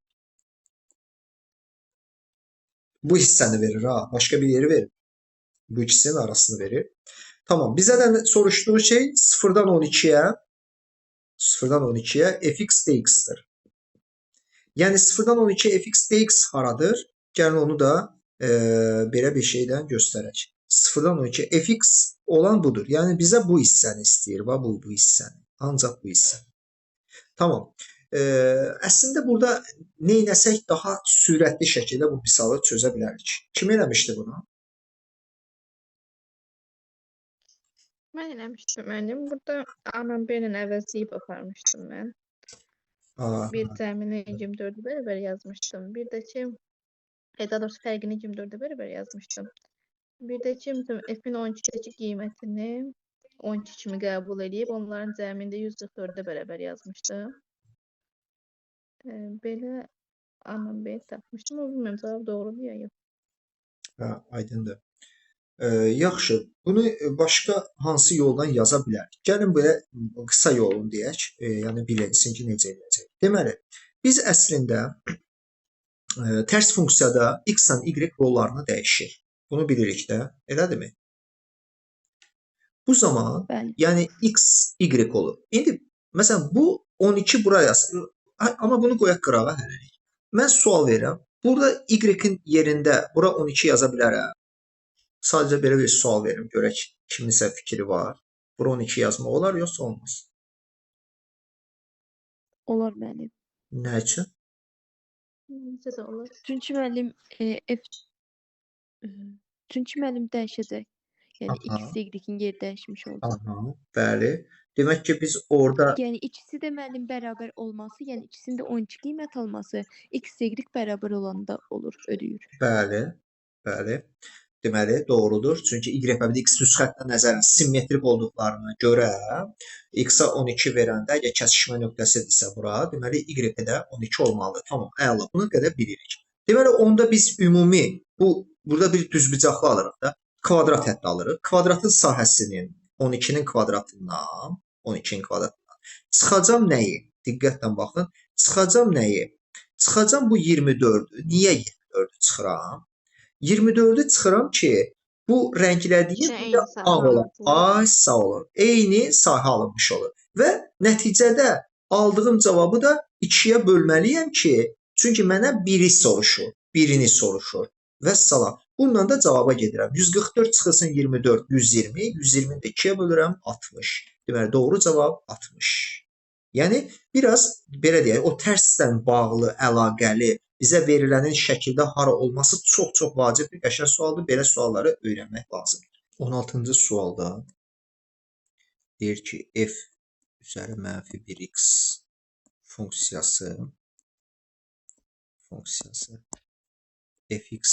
Bu hissəni verir ha. Başqa bir yeri verir. Bu ikisinin arasını verir. Tamam. Bizə də soruşduğu şey 0-dan 12-yə 0-dan 12-yə fx dx-dir. Yəni 0-dan 12-yə fx dx haradır? Gəlin onu da belə bir şeydən göstərək. 0-dan 12 fx olan budur. Yəni bizə bu hissəni istəyir. Bax bu hissəni. Ancaq bu hissəni. Tamam. Əslində burada neynəsək daha sürətli şəkildə bu misalı çözə bilərik. Kim eləmişdi bunu? Mən eləmişdim müəllim. Burada A-la B-nin əvəzləyib aparmışdım mən. Bir cəmini 24-ə bərabər yazmışdım. Bir də ki, daha doğrusu fərqini 24-ə bərabər yazmışdım. Bir də ki, f-in 12-dəki qiymətini 12 kimi qəbul eləyib, onların cəmini də 144-ə bərabər yazmışdım. Belə A-la B tapmışdım. Amma bilmirəm, cavab doğrudur ya yox. Hə, aydındır. Yaxşı, bunu başqa hansı yoldan yaza bilərik? Gəlin belə qısa yolunu deyək, yəni bilinsin ki, necə eləyəcək. Deməli, biz əslində tərs funksiyada x-la y rollarını dəyişir. Bunu bilirik də, elədirmi? Bu zaman, bəli, yəni x, y olur. İndi, məsələn, bu 12 bura yaz, amma bunu qoyaq qırağa hələlik. Mən sual verirəm. Burada y-in yerində bura 12 yaza bilərəm. Sadəcə belə bir sual verim, görək kiminsə fikri var. Bura 12 yazmaq olar, yoxsa olmaz? Olar müəllim. Nə üçün? Necə də olar? Çünki müəllim çünki müəllim dəyişəcək. Yəni x, y-in yeri dəyişmiş olacaq. Aha, bəli. Demək ki, biz orada... Yəni ikisi də müəllim bərabər olması, yəni ikisinin də 12 qiymət alması, x, y bərabər olanda olur, ödəyir. Bəli, bəli. Deməli, doğrudur. Çünki y və x düz xəttinə nəzərən simmetrik olduqlarına görə x-a 12 verəndə, əgər kəsişmə nöqtəsidirsə bura, deməli, y-ə də 12 olmalıdır. Tamam, əla, bunu qədər bilirik. Deməli, onda biz ümumi, burada bir düzbucaqlı alırıq da, kvadrat hətta alırıq. Kvadratın sahəsinin 12-nin kvadratından, 12-nin kvadratından çıxacam nəyi? Diqqətlə baxın. Çıxacam nəyi? Çıxacam bu 24-ü. Niyə 24-ü çıxıram? 24-ü çıxıram ki, bu rənglədiyim bir də ağ olur. Ay, sağ olun. Eyni sahə alınmış olur. Və nəticədə aldığım cavabı da 2-yə bölməliyəm ki, çünki mənə biri soruşur, birini soruşur. Vəssalam. Bununla da cavaba gedirəm. 144 çıxılsın 24, 120. 120-ni də 2-yə bölürəm, 60. Deməli, doğru cavab 60. Yəni, biraz belə deyək, o tərslə bağlı, əlaqəli, bizə verilənin şəkildə hara olması çox-çox vacib bir qəşəng sualdır. Belə sualları öyrənmək lazımdır. 16-cı sualda deyir ki, f üzəri mənfi 1x funksiyası fx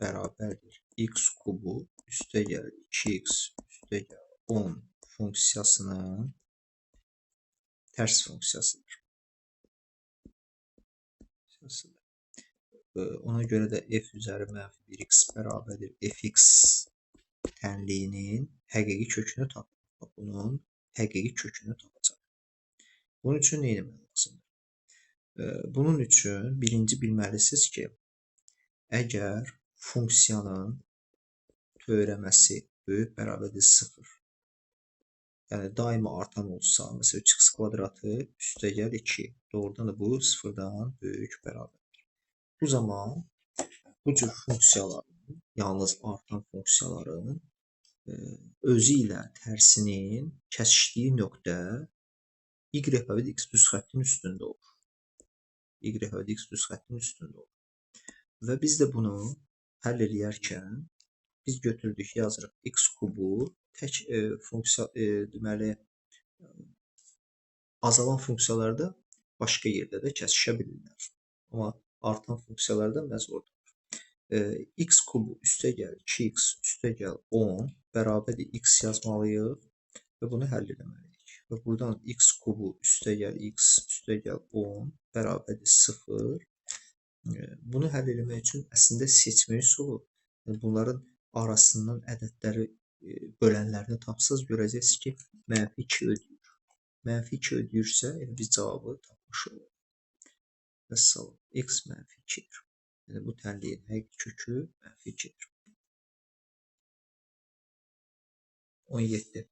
bərabərdir x kubu üstə gəl 2x üstə gəl 10 funksiyasının tərs funksiyasıdır. Ona görə də f üzəri mənfi 1x bərabərdir fx tənliyinin həqiqi kökünü tapmaq. Bunun həqiqi kökünü tapacaq. Bunun üçün nə etmək lazımdır? Bunun üçün birinci bilməlisiniz ki, əgər funksiyanın törəməsi böyük bərabərdir 0, yəni daima artan olsa, məsələn 3x kvadratı üstə gəl 2, doğrudan da bu 0-dan böyük bərabərdir. Bu zaman bu cür funksiyaların, yalnız artan funksiyaların özü ilə tərsinin kəsişdiyi nöqtə y və x düz xəttinin üstündə olur. Y və x düz xəttinin üstündə olur. Və biz də bunu həll eləyərkən biz götürdük, yazırıq x kubu tək funksiya, deməli Azalan funksiyalarda başqa yerdə də kəsişə bilirlər. Amma artan funksiyalarda məhz orada. X kubu üstə gəl 2x üstə gəl 10 bərabərdir x yazmalıyıq və bunu həll eləməliyik. Və buradan x kubu üstə gəl x üstə gəl 10 bərabərdir 0. Bunu həll eləmək üçün əslində seçmə üsulu, yəni bunların arasından ədədləri bölənlərini tapsaz görəcəksiniz ki, mənfi 2 ödəyir. Mənfi 2 ödəyirsə, yəni biz cavabı tapmış oluruq. Vəssalam, x mənfi 2-dir. Yəni bu tənliyin həqiqi kökü mənfi 2-dir. 17.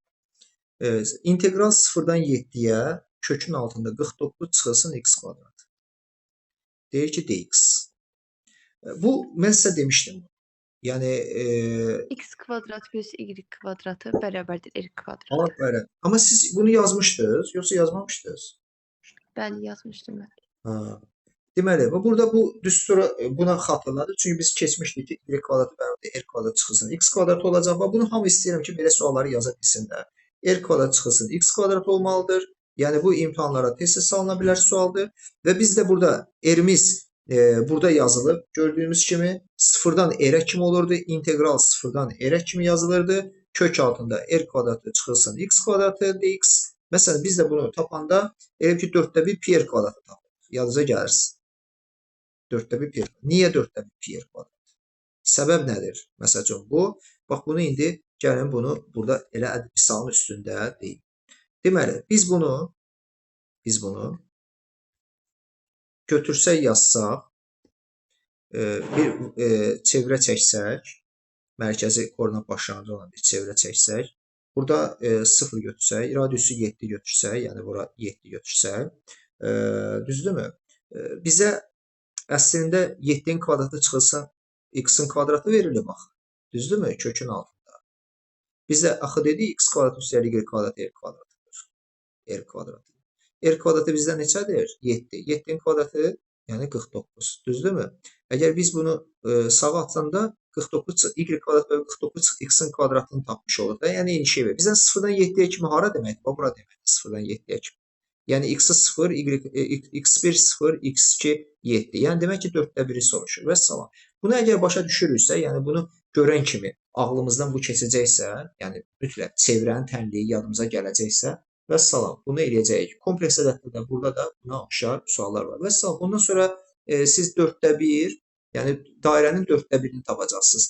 Evet, integral 0-dan 7-yə kökün altında 49 çıxılsın x kvadrat. Deyir ki, dx. Bu, mən sizə demişdim. Yəni x kvadrat plus y kvadratı bərabərdir r kvadratı. Aferin. Amma siz bunu yazmışdınız, yoxsa yazmamışdınız? Bəli, yazmışdım mən. Ha. Deməli, burada bu düstura buna xatırladır. Çünki biz keçmişdik ki, y kvadratı bərabərdir r kvadrat çıxılsın x kvadratı olacaq. Və bunu hamı istəyirəm ki, belə sualları yaza bilsin də. R kvadrat çıxılsın x kvadrat olmalıdır. Yəni bu imtahanlara tez-tez salına bilər sualdır. Və biz də burada r-imiz burada yazılıb. Gördüyümüz kimi 0-dan r-ə kimi olurdu. İntegral 0-dan r-ə kimi yazılırdı. Kök altında r kvadratı çıxılsın x kvadratı dx. Məsələn, biz də bunu tapanda elə ki 4-də 1 pi r kvadratı tapırıq. Yadınıza gəlirsin. 4-də 1 pi r. Niyə 4-də 1 pi r kvadrat? Səbəb nədir? Məsəl üçün bu. Bax bunu indi gəlin bunu burada elə misalın üstündə deyim. Deməli, biz bunu götürsək, yazsaq, bir çevrə çəksək, mərkəzi koordinat başlanğıcı olan bir çevrə çəksək, burada 0 götürsək, radiusu 7 götürsək, yəni bura 7 götürsək, düzdürmü? Bizə əslində 7-nin kvadratı çıxılsa, x-in kvadratı verilir bax. Düzdürmü? Kökün altında. Bizə axı dedik, x kvadratı üstəlik y kvadratı r kvadratıdır. R kvadratı. R kvadratı bizdə neçədir? 7. 7-nin kvadratı, yəni 49. Düzdürmü? Əgər biz bunu sağa atsanda 49 y kvadrat və 49 x-in kvadratını tapmış olur da. Yəni eyni şey verir. Bizdən 0-dan 7-yə kimi hara deməkdir? Bax, bura deməkdir. 0-dan 7-yə kimi. Yəni x-i 0, x1 0, x2 7. Yəni demək ki, 4-də 1-i soruşur. Vəssalam. Bunu əgər başa düşürüksə, yəni bunu görən kimi ağlımızdan bu keçəcəksə, yəni mütləq çevrənin tənliyi yadımıza gələcəksə, vəssalam, bunu eləyəcəyik. Kompleks ədəddə də burada da buna oxşar suallar var. Vəssalam, ondan sonra siz 4-də 1, yəni dairənin 4-də 1-ini tapacaqsınız.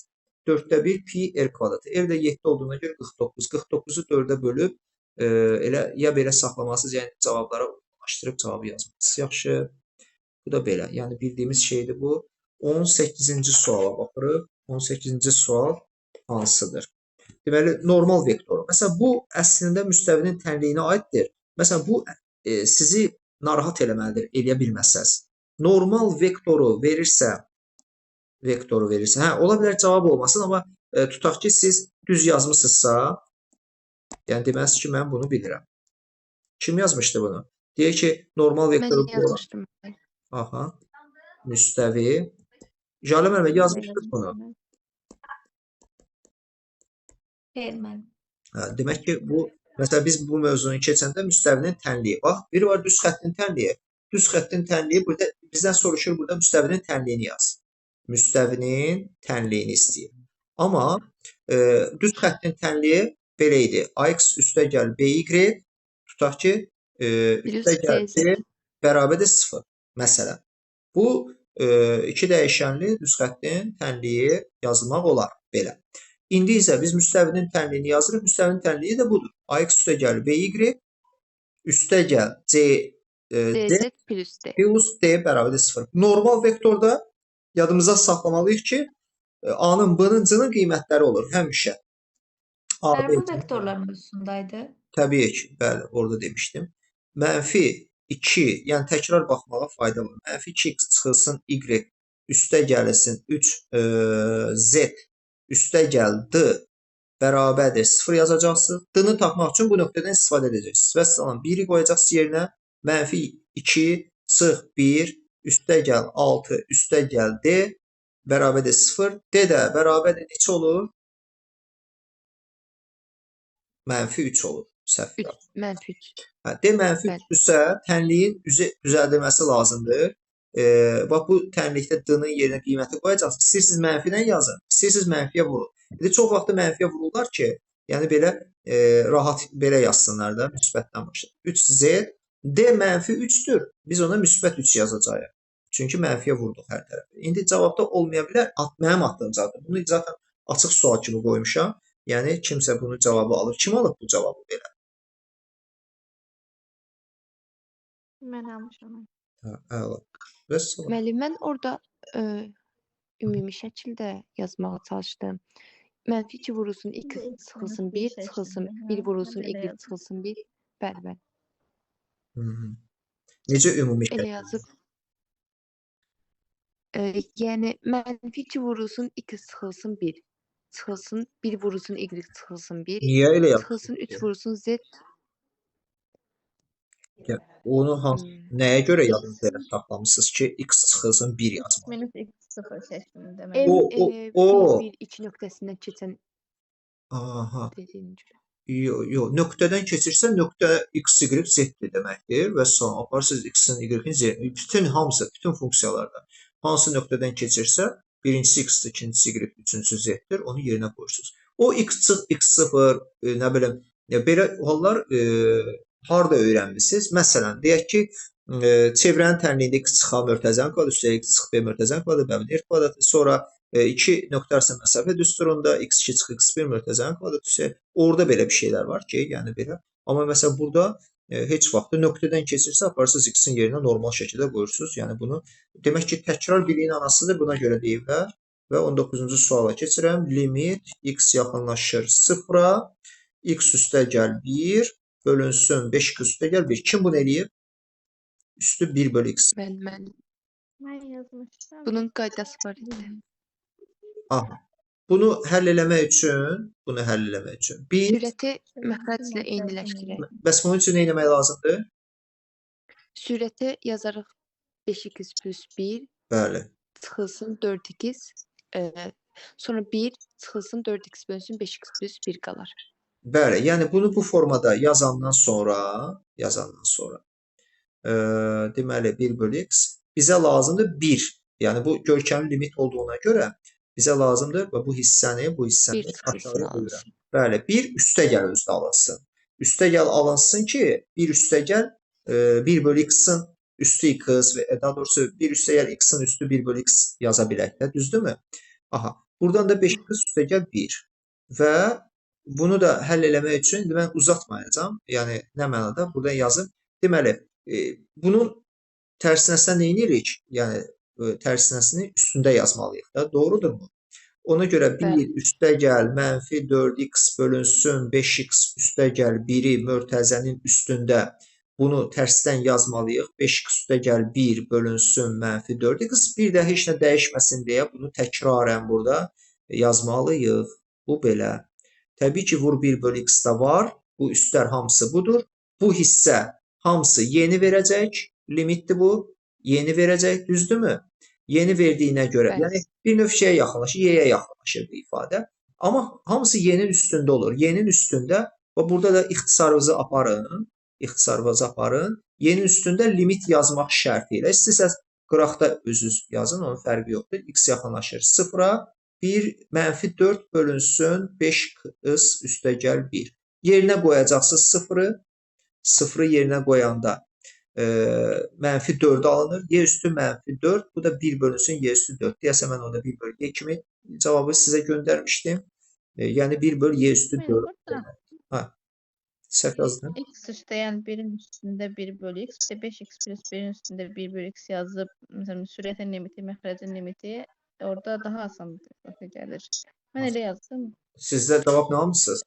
4-də 1 pi r kvadratı. R də 7 olduğuna görə 49. 49-u 4-ə bölüb elə ya belə saxlamalısınız, yəni cavablara uyğunlaşdırıb cavabı yazmalısınız. Yaxşı, bu da belə. Yəni bildiyimiz şeydir bu. 18-ci suala baxırıq. 18-ci sual hansıdır? Deməli, normal vektoru. Məsələn, bu əslində müstəvinin tənliyinə aiddir. Məsələn, bu sizi narahat eləməlidir, eləyə bilməsəz. Normal vektoru verirsə, hə, ola bilər cavab olmasın, amma tutaq ki, siz düz yazmısınızsa, yəni deməlisiniz ki, mən bunu bilirəm. Kim yazmışdı bunu? Deyək ki, normal vektoru Mən yazmışdım. Aha, müstəvi. Jalə müəllimə yazmışdınız bunu. Xeyr, müəllim. Hə, demək ki, bu, məsələn, biz bu mövzunu keçəndə müstəvinin tənliyi. Bax, biri var düz xəttin tənliyi. Düz xəttin tənliyi burada bizdən soruşur, burada müstəvinin tənliyini yaz. Müstəvinin tənliyini istəyir. Amma düz xəttin tənliyi belə idi. AX üstə gəl BY, tutaq ki, üstə gəl C bərabərdir 0. Məsələn, bu iki dəyişənli düz xəttin tənliyi yazılmaq olar belə. İndi isə biz müstəvinin tənliyini yazırıq. Müstəvinin tənliyi də budur. AX üstə gəl BY, üstə gəl C, D plus D. Plus D bərabərdir 0. Normal vektorda yadımıza saxlamalıyıq ki, A-nın, B-nin, C-nin qiymətləri olur həmişə. A, B, Bu vektorlar mövzusundaydı. Təbii ki, bəli, orada demişdim. Mənfi 2, yəni təkrar baxmağa fayda var. Mənfi 2x çıxılsın Y, üstə gəlsin 3 Z, üstə gəl D bərabərdir 0 yazacaqsınız. D-ni tapmaq üçün bu nöqtədən istifadə edəcəksiniz. Vəssalam, 1-i qoyacaqsınız yerinə. Mənfi 2 çıx 1, üstə gəl 6, üstə gəl D bərabərdir 0. D də bərabərdir neçə olur? Mənfi 3 olur. Səhv 3, yazdım. Mənfi 3. Hə, D mənfi Bəli. 3-dürsə, tənliyin düzəldilməsi lazımdır. Bax, bu tənlikdə D-nın yerinə qiyməti qoyacaqsınız. İstəyirsiniz mənfi ilə yazın, istəyirsiniz mənfiyə vurun. İndi çox vaxtı mənfiyə vururlar ki, yəni belə rahat belə yazsınlar da, müsbətdən başlayır. 3Z, D mənfi 3-dür. Biz ona müsbət 3 yazacağıq. Çünki mənfiyə vurduq hər tərəfə. İndi cavabda olmaya bilər, mənim attığım cavabda. Bunu zaten açıq sual kimi qoymuşam. Yəni kimsə bunu cavabı alır. Kim alıb bu cavabı belə? Mən almışam. Hə, əla. Vəssalam. Müəllim, mən orada ümumi şəkildə yazmağa çalışdım. Mənfi 2 vurulsun x çıxılsın 1, çıxılsın 1 vurulsun y çıxılsın 1. Bəli, bəli. Necə ümumi Elə şəkildə? yazıb. Yəni mənfi 2 vurulsun x çıxılsın 1, çıxılsın 1 vurulsun y çıxılsın 1, Niyə elə çıxılsın 3 yapıyorsun? vurulsun z. Onu hansı, nəyə görə yadınızda elə saxlamısınız ki, x çıxılsın 1 yazmalı? Minus x0 şəklində. M, O 1, 1, 2 nöqtəsindən keçən Aha. dediyim cürə. Yox, yox, nöqtədən keçirsə nöqtə x, y, z-dir deməkdir və sonra aparırsınız x-in, y-in, z-in, bütün hamısı, bütün funksiyalarda hansı nöqtədən keçirsə, birincisi x-dir, ikincisi y, üçüncüsü z-dir, onu yerinə qoyursunuz. O x çıx, x0, nə bilim, belə hallar harda öyrənmisiniz? Məsələn, deyək ki, çevrənin tənliyində x çıx A mötərizənin kvadratı, üstə x çıx B mötərizənin kvadratı, bərabər R kvadratı, sonra 2 nöqtə arasında məsafə düsturunda x2 çıx x1 mötərizənin kvadratı, üstə orada belə bir şeylər var ki, yəni belə. Amma məsələn burada heç vaxt nöqtədən keçirsə aparırsınız x-in yerinə normal şəkildə qoyursunuz. Yəni bunu demək ki, təkrar biliyin anasıdır, buna görə deyiblər. Və 19-cu suala keçirəm. Limit x yaxınlaşır 0-a, x üstə gəl 1 bölünsün 5x üstə gəl 1. Kim bunu eləyib? Üstü 1 bölü x. Mən. Mən yazmışdım. Bunun qaydası var idi. Aha. Bunu həll eləmək üçün, biz Sürəti məxrəclə eyniləşdirək. Bəs bunun üçün nə eləmək lazımdır? Sürəti yazarıq 5x plus 1. Bəli. Çıxılsın 4x. Sonra 1 çıxılsın 4x bölünsün 5x plus 1 qalar. Bəli, yəni bunu bu formada yazandan sonra, deməli 1 bölü x bizə lazımdır 1. Yəni bu görkəmli limit olduğuna görə bizə lazımdır və bu hissəni aşağıya qoyuram. Bəli, 1 üstə gəl özdə alınsın. Üstə gəl alınsın ki, 1 üstə gəl 1 bölü x-in üstü x və daha doğrusu 1 üstə gəl x-in üstü 1 bölü x yaza bilək də, düzdürmü? Aha, buradan da 5x üstə gəl 1 və bunu da həll eləmək üçün indi mən uzatmayacağam. Yəni nə mənada buradan yazım. Deməli, bunun tərsinəsinə nə edirik? Yəni tərsinəsini üstündə yazmalıyıq da. Doğrudurmu? Ona görə 1 üstə gəl mənfi 4x bölünsün 5x üstə gəl 1-i mötərizənin üstündə bunu tərsdən yazmalıyıq. 5x üstə gəl 1 bölünsün mənfi 4x. Bir də heç nə dəyişməsin deyə bunu təkrarən burada yazmalıyıq. Bu belə. Təbii ki, vur 1 bölü x də var. Bu üstlər hamısı budur. Bu hissə hamısı yeni verəcək. Limitdir bu. Yeni verəcək. Düzdürmü? Yeni verdiyinə görə. Bəli. Yəni bir növ şeyə yaxınlaşır, y-yə yaxınlaşır bu ifadə. Amma hamısı y-nin üstündə olur. Y-nin üstündə və burada da ixtisarınızı aparın. İxtisarınızı aparın. Y-nin üstündə limit yazmaq şərti ilə. İstəyirsiniz qıraqda özünüz yazın, onun fərqi yoxdur. X yaxınlaşır 0-a. 1 mənfi 4 bölünsün 5x üstə gəl 1. Yerinə qoyacaqsınız 0-ı. 0-ı yerinə qoyanda mənfi 4 alınır. Y üstü mənfi 4. Bu da 1 bölünsün y üstü 4. Deyəsən mən orada 1 bölü y kimi cavabı sizə göndərmişdim. Yəni 1 bölü y üstü 4. Hə. Səhv yazdım. X üstə, yəni 1-in üstündə 1 bölü x, bir də 5x plus 1-in üstündə 1 bölü x yazıb, məsələn, sürətin limiti, məxrəcin limiti orada daha asan gəlir. Mən elə yazdım. Sizdə cavab nə almışsınız?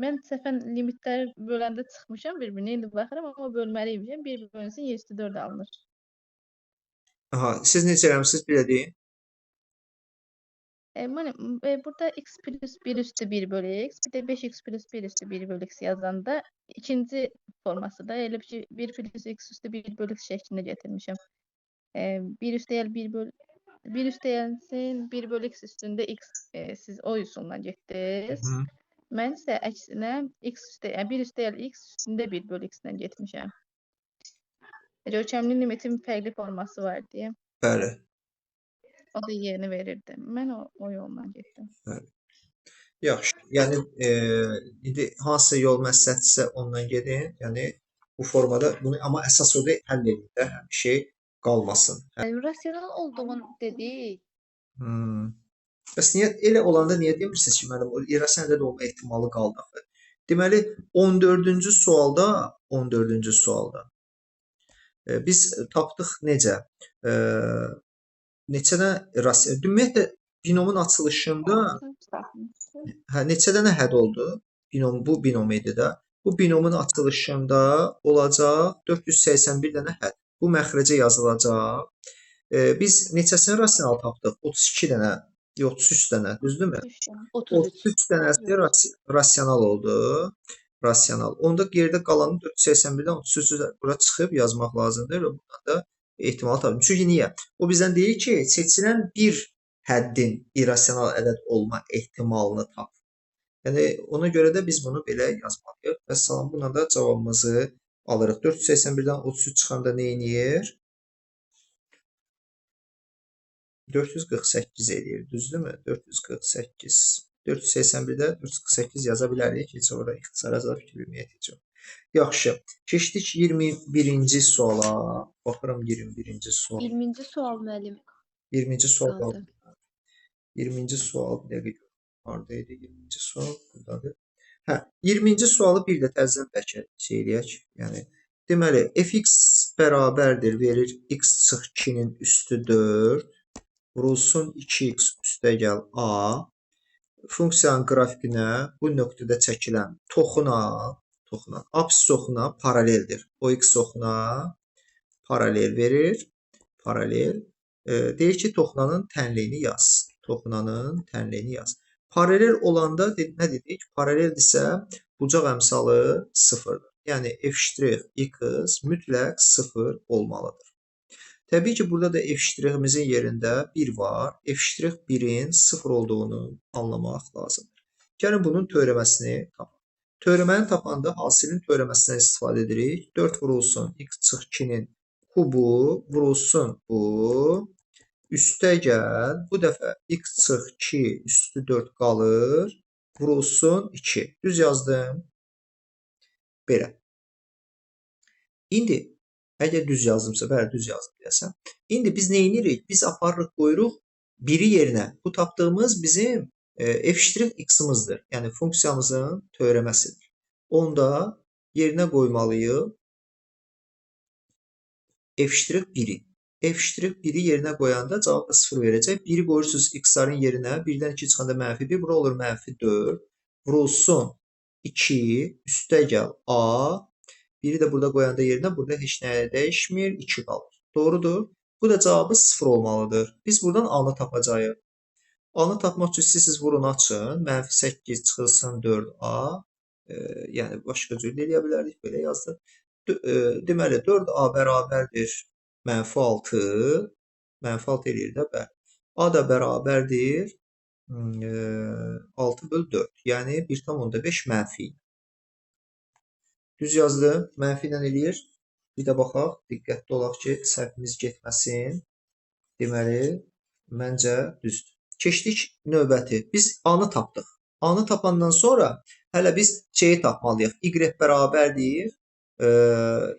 Mən səhvən limitləri böləndə çıxmışam bir-birinə, indi baxıram, amma bölməliymişəm. 1 bölünsün, y üstü 4 alınır. Aha, siz necə eləmisiniz, bir də deyin. Burada x plus 1 üstü 1 bölü x, bir də 5x plus 1 üstü 1 bölü x yazanda ikinci forması da elə bir şey 1 plus x üstü 1 bölü x şəklində gətirmişəm. 1 üstə gəl 1 bölü 1 üstə gəlsin 1 bölü x üstündə x, siz o üsulla getdiniz. Mən isə əksinə x üstə, yəni 1 üstə gəl x üstündə 1 bölü x-lə getmişəm. Görkəmli limitin fərqli forması var deyə. Bəli. O da yerini verirdi. Mən o yolla getdim. Bəli. Yaxşı. Yəni indi hansı yol məsləhətdirsə ondan gedin. Yəni bu formada bunu amma əsas odur həll edin də, bir şey qalmasın. Hə. Rasional olduğunu dedik. Bəs niyə elə olanda niyə demirsiniz ki, müəllim, o irrasional ədəd olma ehtimalı qaldı axı? Deməli 14-cü sualda, 14-cü sualda biz tapdıq necə? Neçə dənə rasional? Ümumiyyətlə binomun açılışında neçə dənə hədd oldu? Binom, bu binom idi də. Bu binomun açılışında olacaq 481 dənə hədd. Bu məxrəcə yazılacaq. Biz neçəsini rasional tapdıq? 32 dənə, 33 dənə, düzdürmü? 33 dənəsi rasional oldu. Rasional. Onda yerdə qalanı 481-dən 33 bura çıxıb yazmaq lazımdır və bundan da ehtimal tapın. Çünki niyə? O bizdən deyir ki, seçilən bir həddin irrasional ədəd olma ehtimalını tap. Yəni, ona görə də biz bunu belə yazmalıyıq. Vəssalam, buna da cavabımızı alırıq. 481-dən 33 çıxanda nə eləyir? 448 eləyir, düzdürmü? 448. 481-də 448 yaza bilərik. Heç orada ixtisara zad fikir verməyə ehtiyac yox. Yaxşı, keçdik 21-ci suala. Baxıram 21-ci sual. 20-ci sual müəllim. 20-ci sual qaldı. 20-ci sual bir dəqiqə harada idi? 20-ci sual buradadır. Hə, 20-ci sualı bir də təzədən bəlkə şey eləyək. Yəni deməli fx bərabərdir verir x çıx 2-nin üstü 4 vurulsun 2x üstə gəl a. Funksiyanın qrafikinə bu nöqtədə çəkilən toxunan absis oxuna paraleldir. O x oxuna paralel verir. Paralel. Deyir ki, toxunanın tənliyini yaz. Toxunanın tənliyini yaz. Paralel olanda nə dedik? Paraleldirsə bucaq əmsalı 0-dır. Yəni f'(x) mütləq 0 olmalıdır. Təbii ki, burada da f'-imizin yerində 1 var. F'-1-in 0 olduğunu anlamaq lazımdır. Gəlin bunun törəməsini tapaq. Törəməni tapanda hasilin törəməsindən istifadə edirik. 4 vurulsun x çıx 2-nin kubu vurulsun bu. Üstə gəl. Bu dəfə x çıx 2 üstü 4 qalır. Vurulsun 2. Düz yazdım. Belə. İndi əgər düz yazdımsa, bəli düz yazdım deyəsən. İndi biz nə edirik? Biz aparırıq, qoyuruq biri yerinə. Bu tapdığımız bizim f'(x-imizdir. Yəni funksiyamızın törəməsidir. Onda yerinə qoymalıyıq f'(1-i). F'(1-i yerinə qoyanda cavab da 0 verəcək. 1-i qoyursunuz x-ların yerinə. 1-dən 2 çıxanda mənfi 1. Bura olur mənfi 4. Vurulsun 2. Üstə gəl a. 1-i də burada qoyanda yerinə burada heç nə dəyişmir. 2 qalır. Doğrudur. Bu da cavabı 0 olmalıdır. Biz buradan a-nı tapacağıq. A-nı tapmaq üçün siz vurun açın. Mənfi 8 çıxılsın 4a. Yəni başqa cür də eləyə bilərdik. Belə yazdıq. Deməli 4a bərabərdir mənfi 6. Mənfi 6 eləyir də, bəli. A da bərabərdir 6 bölü 4. Yəni 1,5 mənfi. Düz yazdım. Mənfi ilə eləyir. Bir də baxaq. Diqqətli olaq ki, səhvimiz getməsin. Deməli, məncə düzdür. Keçdik növbəti. Biz A-nı tapdıq. A-nı tapandan sonra hələ biz C-yi tapmalıyıq. Y bərabərdir.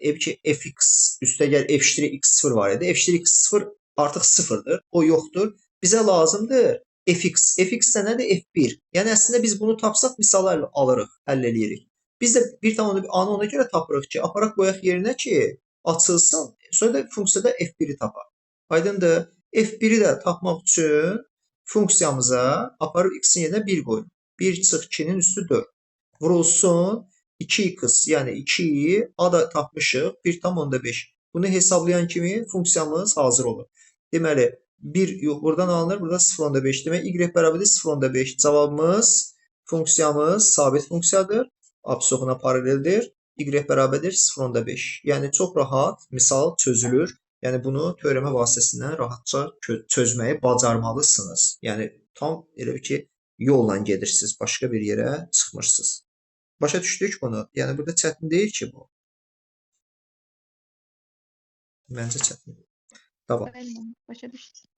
Ev ki, fx üstə gəl f'(x0) var idi. F'(x0) artıq 0-dır. O yoxdur. Bizə lazımdır fx. Fx də nədir? F1. Yəni əslində biz bunu tapsaq misallarla alırıq, həll eləyirik. Biz də bir tane A-nı ona görə tapırıq ki, aparaq qoyaq yerinə ki, açılsın. Sonra da funksiyada F1-i tapaq. Aydındır. F1-i də tapmaq üçün funksiyamıza aparıb x-in yerinə 1 qoyun. 1 çıx 2-nin üstü 4. Vurulsun 2x, yəni 2-yi A da tapmışıq 1,5. Bunu hesablayan kimi funksiyamız hazır olur. Deməli, 1 yox, buradan alınır, burada 0,5. Demək, y bərabərdir 0,5. Cavabımız, funksiyamız sabit funksiyadır. Absis oxuna paraleldir. Y bərabərdir 0,5. Yəni, çox rahat misal çözülür. Yəni, bunu törəmə vasitəsindən rahatca çözməyi bacarmalısınız. Yəni, tam elə bir ki, yolla gedirsiniz, başqa bir yerə çıxmırsınız. Başa düşdük bunu? Yəni burada çətin deyil ki bu. Məncə çətin deyil. Davam. Bəli, başa düşdüm.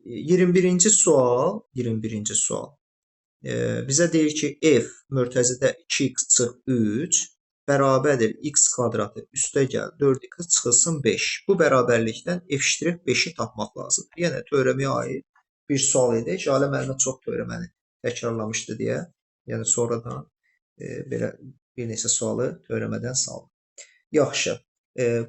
21-ci sual, 21-ci sual. Bizə deyir ki, f mörtəzədə 2x çıx 3 bərabərdir x kvadratı üstə gəl 4x çıxılsın 5. Bu bərabərlikdən f' 5-i tapmaq lazımdır. Yəni törəməyə aid bir sual idi. Jalə müəllimə çox törəməni təkrarlamışdı deyə. Yəni sonradan belə bir neçə sualı törəmədən saldım. Yaxşı.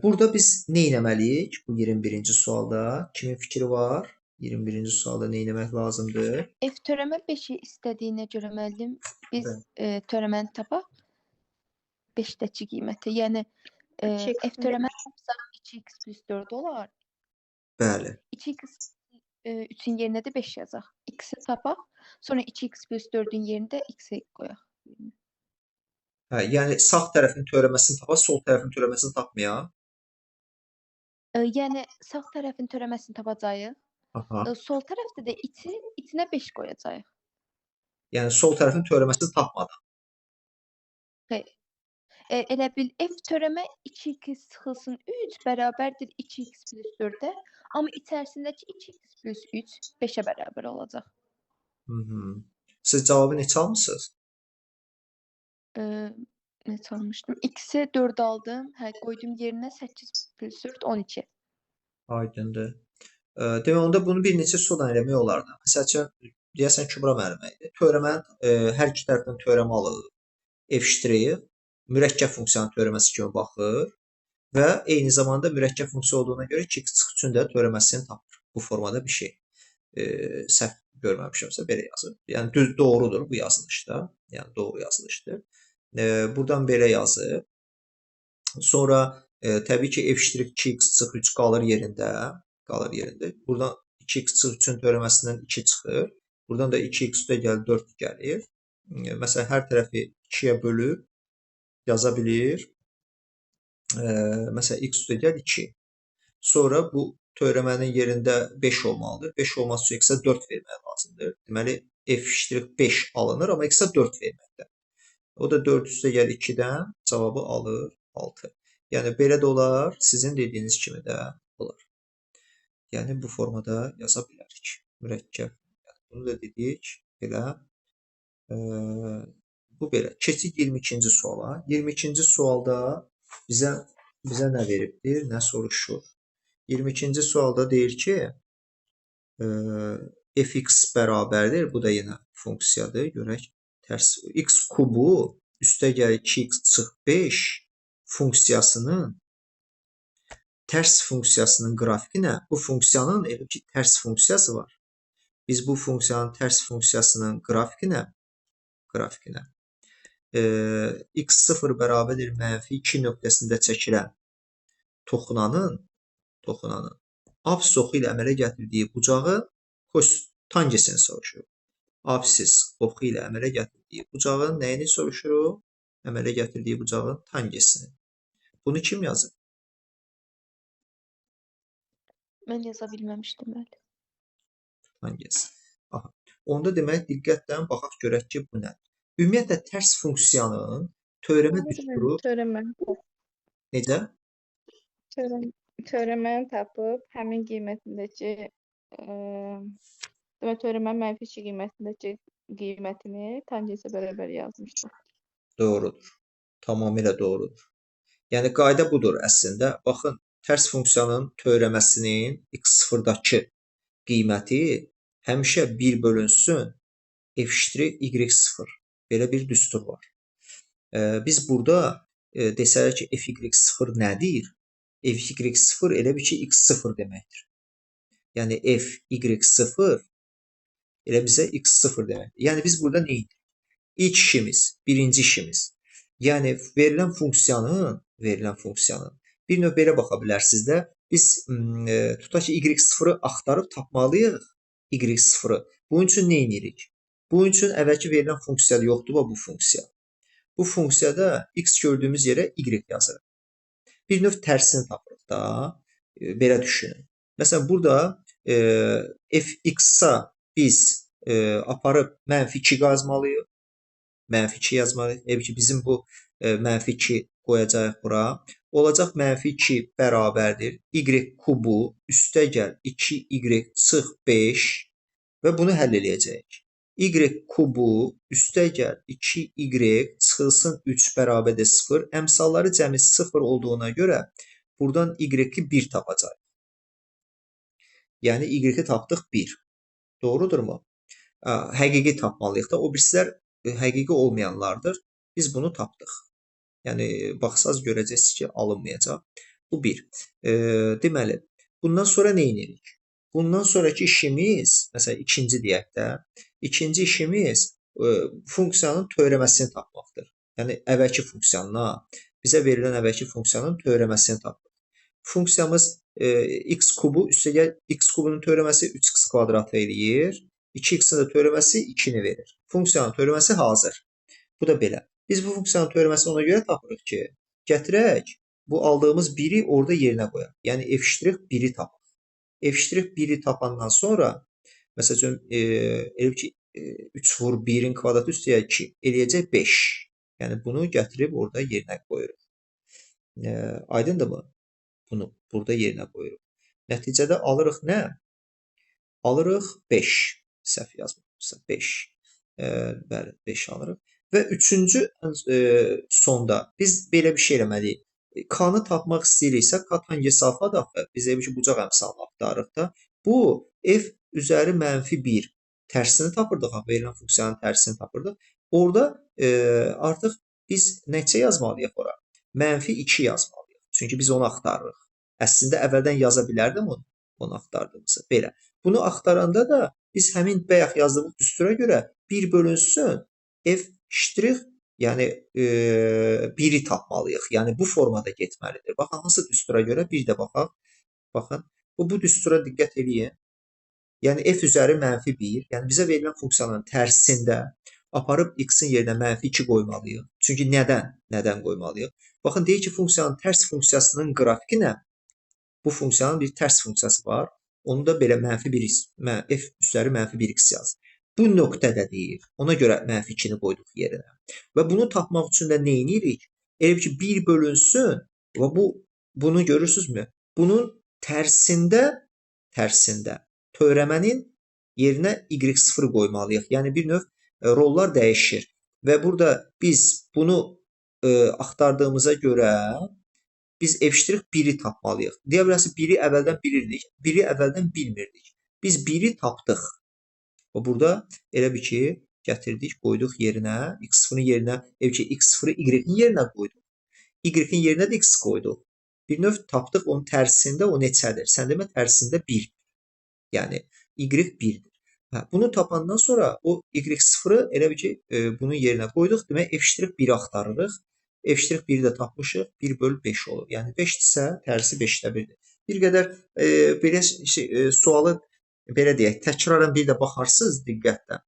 Burada biz nə etməliyik bu 21-ci sualda? Kimin fikri var? 21-ci sualda nə etmək lazımdır? F törəmə 5-i istədiyinə görə müəllim, biz törəməni tapaq 5-dəki qiyməti. Yəni 2x f törəmə tapsaq 2x plus 4 olar. Bəli. 2x 3-ün yerinə də 5 yazaq. X-i tapaq, sonra 2x plus 4-ün yerinə də x-i qoyaq. Hə, yəni sağ tərəfin törəməsini tapaq, sol tərəfin törəməsini tapmayaq. Yəni sağ tərəfin törəməsini tapacağıq. Aha. Sol tərəfdə də itinə 5 qoyacağıq. Yəni sol tərəfin törəməsini tapmadan. Xeyr. Elə bil f törəmə 2x çıxılsın 3 bərabərdir 2x plus 4-ə, amma içərisindəki 2x plus 3 5-ə bərabər olacaq. Hı -hı. Siz cavabı neçə almısınız? Neçə almışdım? X-i 4 aldım. Hə, qoydum yerinə 8 plus 4 12. Aydındır. Demək onda bunu bir neçə üsulla eləmək olardı. Məsəl üçün, deyəsən Kübra müəllimə idi. Törəmənin hər iki tərəfdən törəmə alır, f' mürəkkəb funksiyanın törəməsi kimi baxır və eyni zamanda mürəkkəb funksiya olduğuna görə 2x çıx 3-ün də törəməsini tapır. Bu formada bir şey. Səhv görməmişəmsə belə yazır. Yəni düz doğrudur bu yazılışda. Yəni doğru yazılışdır. Buradan belə yazıb. Sonra təbii ki f' 2x çıx 3 qalır yerində. Qalır yerində. Buradan 2x çıx 3-ün törəməsindən 2 çıxır. Buradan da 2x üstə gəl 4 gəlir. Məsələn, hər tərəfi 2-yə bölüb yaza bilir. Məsələn, x üstə gəl 2. Sonra bu törəmənin yerində 5 olmalıdır. 5 olması üçün x-ə 4 vermək lazımdır. Deməli, f' 5 alınır, amma x-ə 4 verməkdə. O da 4 üstə gəl 2-dən cavabı alır 6. Yəni, belə də olar, sizin dediyiniz kimi də olar. Yəni, bu formada yaza bilərik. Mürəkkəb. Yəni, bunu da dedik. Belə. Bu belə. Keçdik 22-ci suala. 22-ci sualda bizə nə veribdir, nə soruşur? 22-ci sualda deyir ki, fx bərabərdir. Bu da yenə funksiyadır. Görək. Tərs x kubu üstə gəlir 2x çıx 5 funksiyasının tərs funksiyasının qrafiki nə? Bu funksiyanın elə ki, tərs funksiyası var. Biz bu funksiyanın tərs funksiyasının qrafiki nə? Qrafiki nə? X0 bərabərdir mənfi 2 nöqtəsində çəkilən toxunanın absis oxu ilə əmələ gətirdiyi bucağı tangesini soruşuruq. Absis oxu ilə əmələ gətirdiyi bucağın nəyini soruşuruq? Əmələ gətirdiyi bucağın tangesini. Bunu kim yazır? Mən yaza bilməmişdim hələ. Tanges. Aha. Onda demək diqqətlə baxaq görək ki, bu nədir? Ümumiyyətlə tərs funksiyanın törəmə düsturu Törəməni necə? Törəməni tapıb həmin qiymətindəki demək törəmənin mənfi 2 qiymətindəki qiymətini tangensə bərabər yazmışdım. Doğrudur. Tamamilə doğrudur. Yəni qayda budur əslində. Baxın, tərs funksiyanın törəməsinin x0-dakı qiyməti həmişə 1 bölünsün f' y0. Belə bir düstur var. Biz burada desələr ki, fy0 nədir? Fy0 elə bir ki, x0 deməkdir. Yəni fy0 elə bizə x0 deməkdir. Yəni biz burada nə edirik? İlk işimiz, birinci işimiz. Yəni verilən funksiyanın bir növ belə baxa bilərsiniz də. Biz tutaq ki, y0-ı axtarıb tapmalıyıq. Y0-ı. Bunun üçün nə edirik? Bunun üçün əvvəlki verilən funksiya yoxdur bu funksiya. Bu funksiyada x gördüyümüz yerə y yazırıq. Bir növ tərsini tapırıq da. Belə düşünün. Məsələn, burada fx-a biz aparıb mənfi 2 yazmalıyıq. Mənfi 2 yazmalıyıq. Elə ki, bizim bu mənfi 2 qoyacağıq bura. Olacaq mənfi 2 bərabərdir. Y kubu üstə gəl 2y çıx 5 və bunu həll eləyəcəyik. Y kubu üstə gəl 2y çıxılsın 3 bərabərdir 0. Əmsalları cəmi 0 olduğuna görə buradan y-i 1 tapacağıq. Yəni y-i tapdıq 1. Doğrudurmu? Həqiqi tapmalıyıq da. O birisilər həqiqi olmayanlardır. Biz bunu tapdıq. Yəni baxsaz görəcəksiniz ki, alınmayacaq. Bu 1. Deməli, bundan sonra nə edirik? Bundan sonraki işimiz, məsələn, ikinci deyək də, ikinci işimiz funksiyanın törəməsini tapmaqdır. Yəni, əvvəlki funksiyanına, bizə verilən əvvəlki funksiyanın törəməsini tapmaq. Funksiyamız x kubu, üstəgəl x kubunun törəməsi 3x kvadratı eləyir. 2x-in də törəməsi 2-ni verir. Funksiyanın törəməsi hazır. Bu da belə. Biz bu funksiyanın törəməsini ona görə tapırıq ki, gətirək bu aldığımız 1-i orada yerinə qoyaq. Yəni, f' 1-i tapaq. F' 1-i tapandan sonra, məsəl üçün, elə ki, 3 vur 1-in kvadratı üstəyə 2 eləyəcək 5. Yəni, bunu gətirib orada yerinə qoyuruq. Aydındırmı? Bunu burada yerinə qoyuruq. Nəticədə alırıq nə? Alırıq 5. Səhv yazmamısa 5. Bəli, 5 alırıq. Və üçüncü sonda biz belə bir şey eləməliyik. K-nı tapmaq istəyiriksə, K tangens alfa daxı, biz elə bir ki, bucaq əmsalını axtarırıq da. Bu, f üzəri mənfi 1 tərsini tapırdıq, verilən funksiyanın tərsini tapırdıq. Orada artıq biz neçə yazmalıyıq ora? Mənfi 2 yazmalıyıq. Çünki biz onu axtarırıq. Əslində, əvvəldən yaza bilərdim onu axtardığımızı. Belə. Bunu axtaranda da biz həmin bayaq yazdığımız düstura görə 1 bölünsün f ştrix, yəni 1-i tapmalıyıq. Yəni bu formada getməlidir. Baxın, hansı düstura görə bir də baxaq. Baxın, bu düstura diqqət eləyin. Yəni f üzəri mənfi 1, yəni bizə verilən funksiyanın tərsində aparıb x-in yerinə mənfi 2 qoymalıyıq. Çünki nədən? Nədən qoymalıyıq? Baxın, deyir ki, funksiyanın tərs funksiyasının qrafiki nə? Bu funksiyanın bir tərs funksiyası var. Onu da belə mənfi 1x, f üzəri mənfi 1x yaz. Bu nöqtədə deyir. Ona görə mənfi 2-ni qoyduq yerinə. Və bunu tapmaq üçün də nə edirik? Elə ki, 1 bölünsün və bunu görürsünüzmü? Bunun tərsində törəmənin yerinə y0 qoymalıyıq. Yəni, bir növ rollar dəyişir. Və burada biz bunu axtardığımıza görə biz f' 1-i tapmalıyıq. Deyə bilərsiniz, 1-i əvvəldən bilirdik, 1-i əvvəldən bilmirdik. Biz 1-i tapdıq. Və burada elə bir ki, gətirdik, qoyduq yerinə, x0-ın yerinə, elə ki, x0-ı y-in yerinə qoyduq. Y-in yerinə də x qoyduq. Bir növ tapdıq, onun tərsində o neçədir? Sən demə, tərsində 1. Yəni, y 1-dir. Hə, bunu tapandan sonra o y0-ı elə bir ki, bunun yerinə qoyduq. Demək, f' 1-i axtarırıq. F' 1-i də tapmışıq. 1 böl 5 olur. Yəni, 5-dirsə, tərsi 5-də 1-dir. Bir qədər belə şey, sualı belə deyək, təkrarən bir də baxarsınız diqqətlə.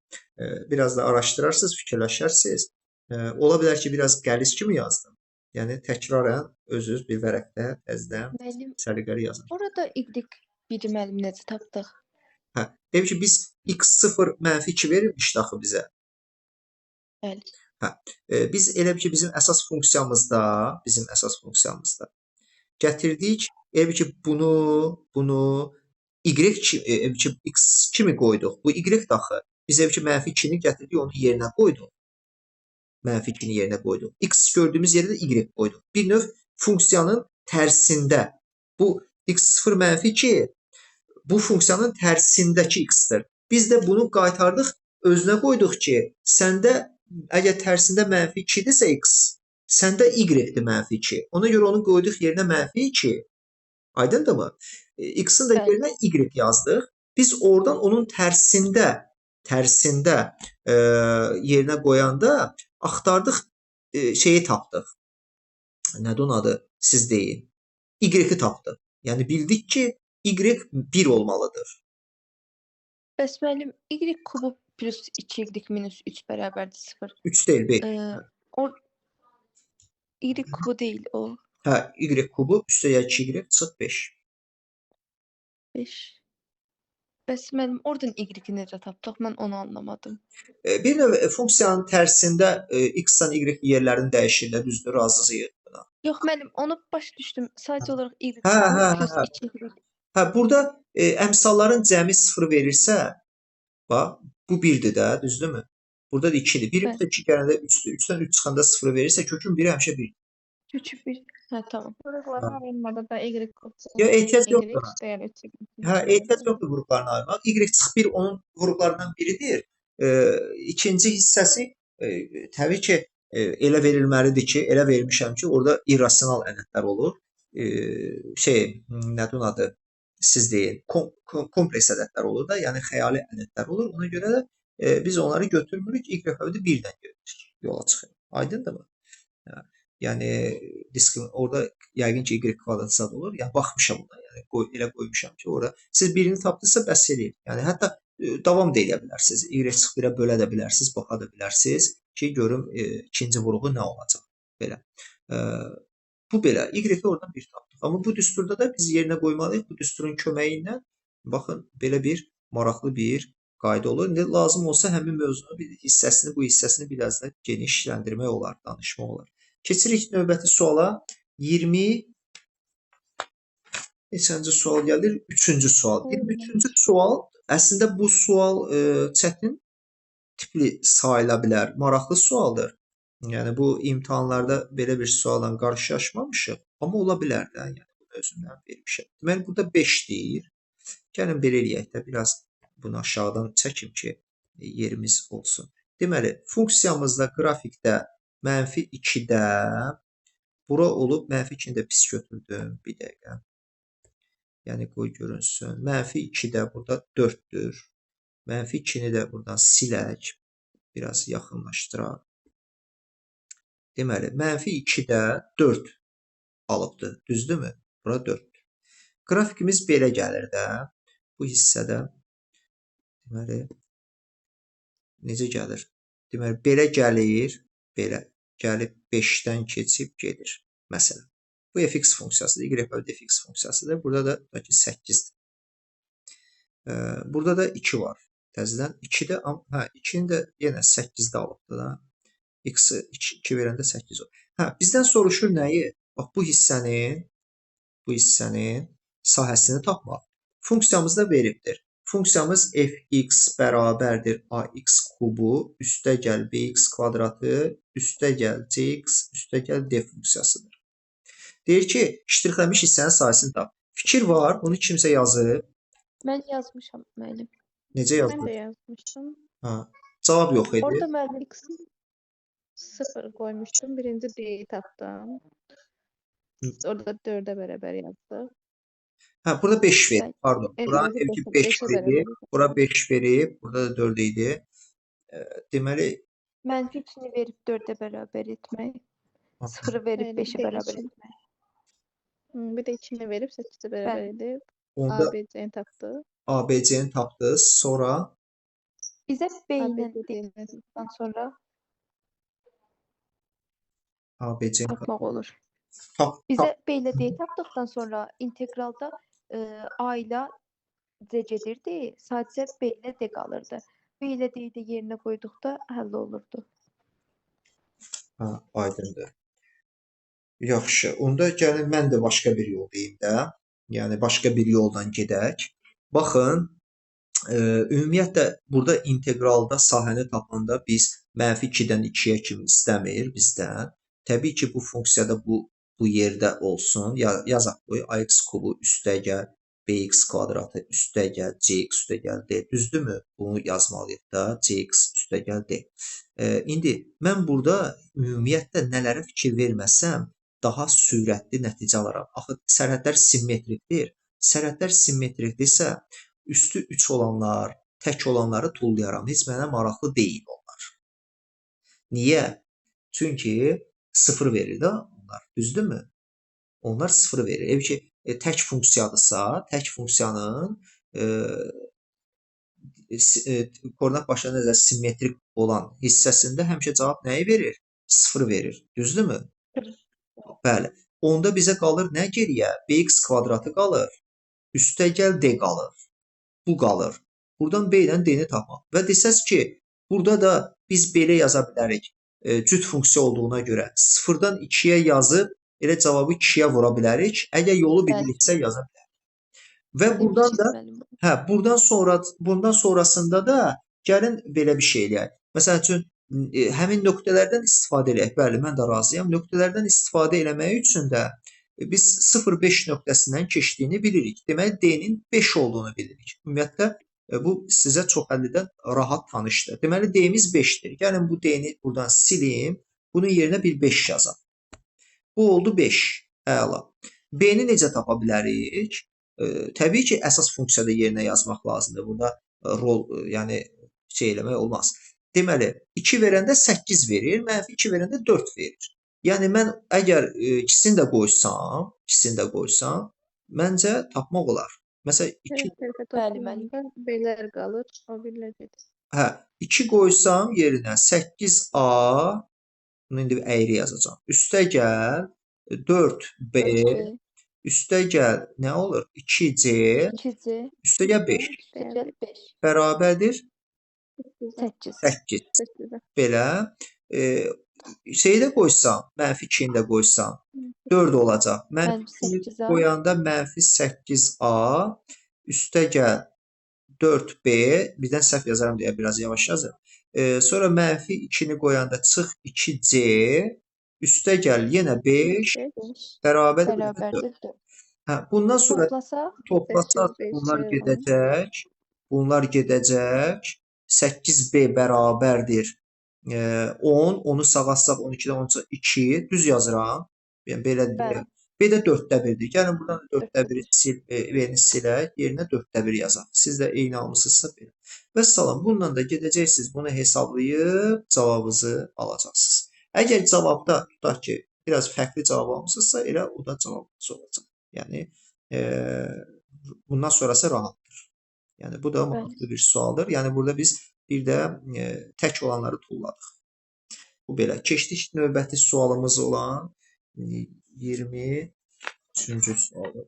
Biraz da araşdırarsınız, fikirləşərsiniz. Ola bilər ki, biraz qəliz kimi yazdım. Yəni, təkrarən özünüz bir vərəqdə təzədən səliqəli yazın. Orada y1-i müəllim necə tapdıq? Hə, deyək ki, biz x0 mənfi 2 verilmişdi axı bizə. Bəli. Hə, biz elə bir ki, bizim əsas funksiyamızda gətirdik, elə bir ki, bunu y ki, x kimi qoyduq. Bu y daxı. Biz elə bir ki, mənfi 2-ni gətirdik, onu yerinə qoyduq. Mənfi 2-ni yerinə qoyduq. X gördüyümüz yerə də y qoyduq. Bir növ funksiyanın tərsində. Bu x0 mənfi 2 bu funksiyanın tərsindəki x-dir. Biz də bunu qaytardıq, özünə qoyduq ki, səndə əgər tərsində mənfi 2-dirsə x, səndə y-dir mənfi 2. Ona görə onu qoyduq yerinə mənfi 2. Aydındırmı? X-in də yerinə y yazdıq. Biz oradan onun tərsində yerinə qoyanda axtardıq, şeyi tapdıq. Nədir onun adı? Siz deyin. Y-i tapdıq. Yəni bildik ki, y 1 olmalıdır. Bəs müəllim, y kubu plus 2y minus 3 bərabərdir 0. 3 deyil, 5. O y kubu deyil o. Hə, y kubu üstəgəl 2y çıx 5. 5. Bəs müəllim, oradan y-i necə tapdıq? Mən onu anlamadım. Bir növ funksiyanın tərsində x-dan y yerlərini dəyişir də, düzdür, razıyıq buna. Yox müəllim, onu başa düşdüm. Sadəcə olaraq y Hə, plus hə. 2y. Hə, burada əmsalların cəmi 0 verirsə, bax, bu 1-dir də, düzdürmü? Burada da 2-dir. 1 Bəli. üstə 2 gələndə 3-dür. 3-dən 3 çıxanda 0 verirsə, kökün biri həmişə 1. Kökü 1. Hə, tamam. Qrupların ayırmada da y Ya ehtiyac y yoxdur. üstəgəl 3 y. Hə, ehtiyac yoxdur qruplarını ayırmaq. Y çıx 1 onun qruplarından biridir. İkinci hissəsi təbii ki, elə verilməlidir ki, elə vermişəm ki, orada irrasional ədədlər olur. Nədir onun adı? Siz deyin. Kompleks ədədlər olur da, yəni xəyali ədədlər olur. Ona görə də biz onları götürmürük. Y bölü 1-dən götürürük. Yola çıxır. Aydındırmı? Hə. Yəni orada yəqin ki, y kvadrat zad olur. Yəni baxmışam ona. Yəni elə qoymuşam ki, orada siz birini tapdınızsa bəs eləyir. Yəni hətta davam da eləyə bilərsiniz. Y çıx 1-ə bölə də bilərsiniz, baxa da bilərsiniz ki, görüm ikinci vuruğu nə olacaq. Belə. Bu belə. Y-i oradan 1 tapdıq. Amma bu düsturda da biz yerinə qoymalıyıq. Bu düsturun köməyi ilə baxın belə bir maraqlı bir qayda olur. İndi lazım olsa həmin mövzunun bir hissəsini, bu hissəsini biraz da genişləndirmək olar, danışmaq olar. Keçirik növbəti suala. 20 neçənci sual gəlir? 3-cü sual. 23-cü sual. Əslində bu sual çətin tipli sayıla bilər. Maraqlı sualdır. Yəni bu imtahanlarda belə bir sualla qarşılaşmamışıq, amma ola bilər də. Yəni bunu özümdən vermişəm. Deməli burada 5 deyir. Gəlin belə eləyək də, biraz bunu aşağıdan çəkim ki, yerimiz olsun. Deməli, funksiyamızda qrafikdə mənfi 2-də bura olub, mənfi 2-ni də pis götürdüm. Bir dəqiqə. Yəni qoy görünsün. Mənfi 2-də burada 4-dür. Mənfi 2-ni də buradan silək. Biraz yaxınlaşdıraq. Deməli, mənfi 2-də 4 alıbdır. Düzdürmü? Bura 4-dür. Qrafikimiz belə gəlir də. Bu hissədə deməli, necə gəlir? Deməli, belə gəlir. Belə gəlib 5-dən keçib gedir. Məsələn, bu fx funksiyasıdır. Y bölü fx funksiyasıdır. Burada da tutaq ki, 8-dir. Burada da 2 var. Təzədən 2-də, hə, 2-ni də yenə 8-də alıbdır da. X-i 2 verəndə 8 olur. Hə, bizdən soruşur nəyi? Bax, bu hissənin sahəsini tapmaq. Funksiyamız da veribdir. Funksiyamız fx bərabərdir ax kubu, üstə gəl bx kvadratı, üstə gəl cx, üstə gəl d funksiyasıdır. Deyir ki, ştrixlənmiş hissənin sahəsini tap. Fikir var, bunu kimsə yazıb. Mən yazmışam müəllim. Necə yazdın? Mən də yazmışdım. Hə, cavab yox idi. Orada müəllim X 0 qoymuşdum. Birinci D-yi tapdım. Orada 4-ə bərabər yazdıq. Hə, burada 5 verib, pardon. Bura 5 verib, bura 5 verib, burada da 4 idi. Deməli, mənfi 2-ni verib 4-ə bərabər etmək, 0-ı verib 5-ə bərabər etmək. Bir də 2-ni verib 8-ə bərabər edib, ABC-ni tapdı. ABC-ni tapdı, sonra? Bizə B ilə D-dən sonra ABC-ni tapmaq olur. Bizə B ilə D tapdıqdan sonra inteqralda A ilə C gedirdi, sadəcə B ilə D qalırdı. B ilə D-yi də yerinə qoyduqda həll olurdu. Hə, aydındır. Yaxşı, onda gəlin mən də başqa bir yol deyim də. Yəni, başqa bir yoldan gedək. Baxın, ümumiyyətlə, burada inteqralda sahəni tapanda biz mənfi 2-dən 2-yə kimi istəmir bizdən. Təbii ki, bu funksiyada bu yerdə olsun. Yazaq qoy, ax kubu üstə gəl, bx kvadratı üstə gəl, cx üstə gəl, d. Düzdürmü? Bunu yazmalıyıq da, cx üstə gəl, d. İndi mən burada ümumiyyətlə nələrə fikir verməsəm, daha sürətli nəticə alaram. Axı, sərhədlər simmetrikdir. Sərhədlər simmetrikdirsə, üstü 3 olanlar, tək olanları tullayaram. Heç mənə maraqlı deyil onlar. Niyə? Çünki 0 verir də onlar. Düzdürmü? Onlar 0 verir. Ev ki, tək funksiyadırsa, tək funksiyanın koordinat başlarına nəzər simmetrik olan hissəsində həmişə cavab nəyi verir? 0 verir. Düzdürmü? Bəli. Onda bizə qalır nə geriyə? Bx kvadratı qalır. Üstə gəl D qalır. Bu qalır. Buradan B ilə D-ni tapmaq. Və desəz ki, burada da biz belə yaza bilərik. Cüt funksiya olduğuna görə 0-dan 2-yə yazıb elə cavabı 2-yə vura bilərik. Əgər yolu biliriksə yaza bilərik. Və buradan da hə, bundan sonrasında da gəlin belə bir şey eləyək. Məsəl üçün həmin nöqtələrdən istifadə eləyək. Bəli, mən də razıyam. Nöqtələrdən istifadə eləmək üçün də biz 0,5 nöqtəsindən keçdiyini bilirik. Deməli, D-nin 5 olduğunu bilirik. Ümumiyyətlə, bu sizə çox əllidən rahat tanışdır. Deməli, D-miz 5-dir. Gəlin bu D-ni buradan silim. Bunun yerinə bir 5 yazaq. Bu oldu 5. Əla. B-ni necə tapa bilərik? Təbii ki, əsas funksiyada yerinə yazmaq lazımdır. Burada rol, yəni şey eləmək olmaz. Deməli, 2 verəndə 8 verir, mənfi 2 verəndə 4 verir. Yəni mən əgər ikisini də qoysam, məncə tapmaq olar. Məsələn, 2 Bəli, müəllim. Belər qalır, o birlər gedir. Hə, 2 qoysam yerinə 8A, bunu indi əyri yazacağam. Üstə gəl 4B, üstə gəl nə olur? 2C, 2C, üstə gəl 5. Üstə gəl 5. Bərabərdir 8. 8. Belə. Şeyi də qoysam, mənfi 2-ni də qoysam, 4 olacaq. Mənfi 2-ni qoyanda mənfi 8A, üstə gəl 4B, birdən səhv yazaram deyə biraz yavaş yazıram. Sonra mənfi 2-ni qoyanda çıx 2C, üstə gəl yenə 5, bərabərdir 4. Hə, bundan sonra toplasaq bunlar gedəcək, bunlar gedəcək. 8B bərabərdir 10, 10-u sağa atsaq 12-dən 10 çıxır 2, düz yazıram. Yəni belə deyək. B də 4-də 1-dir. Gəlin buradan 4-də 1-i sil, B-ni silək, yerinə 4-də 1 yazaq. Siz də eyni almısınızsa belə. Vəssalam, bununla da gedəcəksiniz, bunu hesablayıb cavabınızı alacaqsınız. Əgər cavabda tutaq ki, biraz fərqli cavab almısınızsa, elə o da cavabınız olacaq. Yəni bundan sonrası rahatdır. Yəni bu da maraqlı bir sualdır. Yəni burada biz bir də tək olanları tulladıq. Bu belə. Keçdik növbəti sualımız olan 23-cü sualı.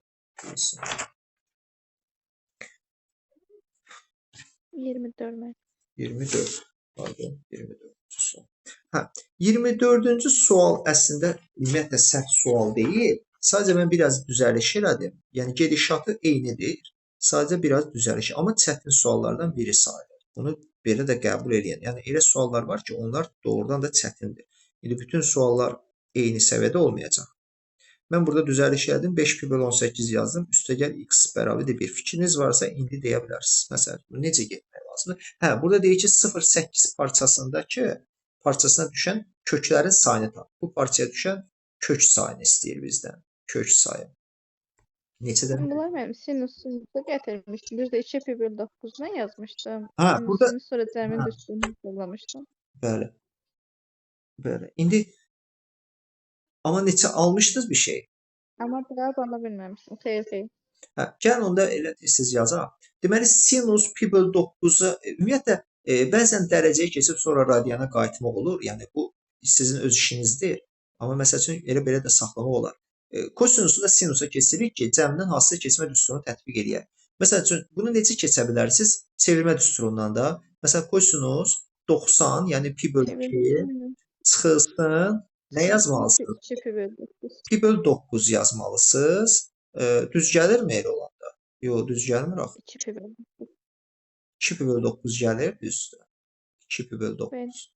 24. 24. Pardon, 24-cü sual. Hə, 24-cü sual əslində ümumiyyətlə səhv sual deyil. Sadəcə mən biraz düzəliş elədim. Yəni gedişatı eynidir. Sadəcə biraz düzəliş, amma çətin suallardan biri sayılır. Bunu belə də qəbul eləyən. Yəni elə suallar var ki, onlar doğrudan da çətindir. İndi bütün suallar eyni səviyyədə olmayacaq. Mən burada düzəliş elədim. 5 pi bölü 18 yazdım. Üstəgəl x bərabərdir 1. Fikriniz varsa indi deyə bilərsiniz. Məsələn, bu necə getmək lazımdır? Hə, burada deyir ki, 0,8 parçasındakı parçasına düşən köklərin sayını tap. Bu parçaya düşən kök sayını istəyir bizdən. Kök sayı. Neçədən? Bunlar mənim sinusunuzu gətirmişdim. Düzdür, 2 pi bölü 9-dan yazmışdım. Hə, burada sonra cəmin düstünü yollamışdım. Bəli. Bəli. İndi amma neçə almışdınız bir şey? Amma cavab ala bilməmişdim. Xeyr, xeyr. Hə, gəlin onda elə tez-tez yazaq. Deməli, sinus pi bölü 9-a ümumiyyətlə bəzən dərəcəyə keçib sonra radiana qayıtmaq olur. Yəni bu sizin öz işinizdir. Amma məsəl üçün elə belə də saxlamaq olar. Kosinusu da sinusa keçirik ki, cəmdən hasilə keçmə düsturunu tətbiq eləyək. Məsəl üçün, bunu necə keçə bilərsiniz? Çevirmə düsturundan da. Məsələn, kosinus 90, yəni pi bölü 2 çıxılsın. Nə yazmalısınız? Pi bölü 9 yazmalısınız. Düz gəlirmi elə olanda? Yox, düz gəlmir axı. 2 pi bölü 9 gəlir, düzdür. 2 pi bölü 9.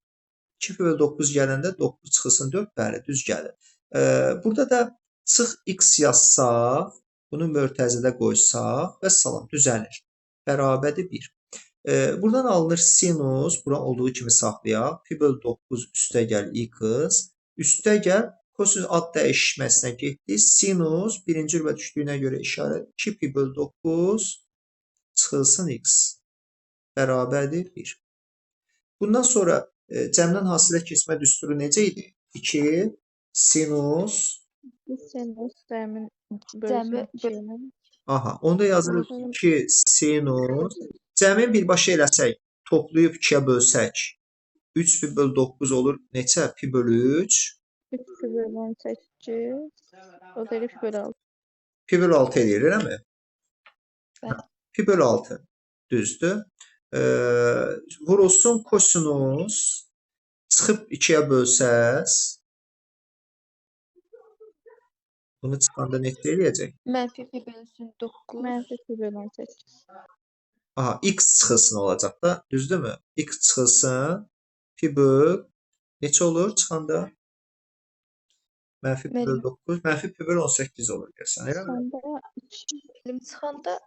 2 pi bölü 9 gələndə 9 çıxılsın 4, bəli, düz gəlir. Burada da çıx x yazsaq, bunu mörtəzədə qoysaq və salam, düzəlir. Bərabərdir 1. Buradan alınır sinus, bura olduğu kimi saxlayaq. Pi bölü 9 üstə gəl x, üstə gəl kosinus ad dəyişməsinə getdi. Sinus birinci növbə düşdüyünə görə işarə 2 pi bölü 9 çıxılsın x bərabərdir 1. Bundan sonra cəmdən hasilə keçmə düsturu necə idi? 2 sinus sinus cəmin bölüsü 2. Aha, onda yazırıq 2 sinus cəmin birbaşa eləsək, toplayıb 2-yə bölsək 3 pi bölü 9 olur. Neçə? Pi bölü 3. 3 pi bölü 18. O da elə pi bölü 6. Pi bölü 6 eləyir, eləmi? Bəli. Pi bölü 6. Düzdür. Vurulsun kosinus çıxıb 2-yə bölsəz, bunu çıxanda neçə eləyəcək? Mənfi pi bölünsün 9. Mənfi pi bölü 18. Aha, x çıxılsın olacaq da, düzdürmü? X çıxılsın, pi böl, neçə olur çıxanda? Mənfi pi böl 9, mənfi pi böl 18 olur deyəsən, eləmi? Çıxanda 2. Müəllim, çıxanda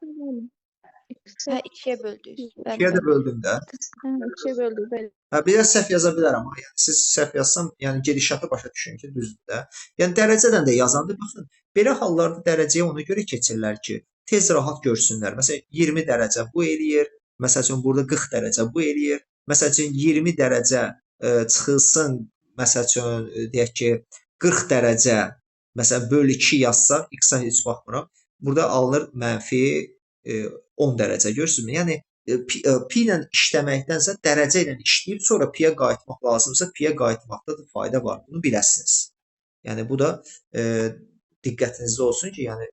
Hə, 2-yə böldünüz. 2-yə də böldüm də. Hə, 2-yə böldük, bəli. Hə, biraz səhv yaza bilərəm amma, yəni siz səhv yazsam, yəni gedişatı başa düşün ki, düzdür də. Yəni dərəcədən də yazanda baxın, belə hallarda dərəcəyə ona görə keçirlər ki, tez rahat görsünlər. Məsələn, 20 dərəcə bu eləyir, məsəl üçün burada 40 dərəcə bu eləyir. Məsəl üçün 20 dərəcə çıxılsın, məsəl üçün deyək ki, 40 dərəcə, məsələn böl 2 yazsaq, x-a heç baxmıram. Burada alınır mənfi 10 dərəcə, görürsünüzmü? Yəni pi ilə işləməkdənsə dərəcə ilə işləyib sonra pi-yə qayıtmaq lazımsa, pi-yə qayıtmaqda da fayda var. Bunu biləsiniz. Yəni bu da diqqətinizdə olsun ki, yəni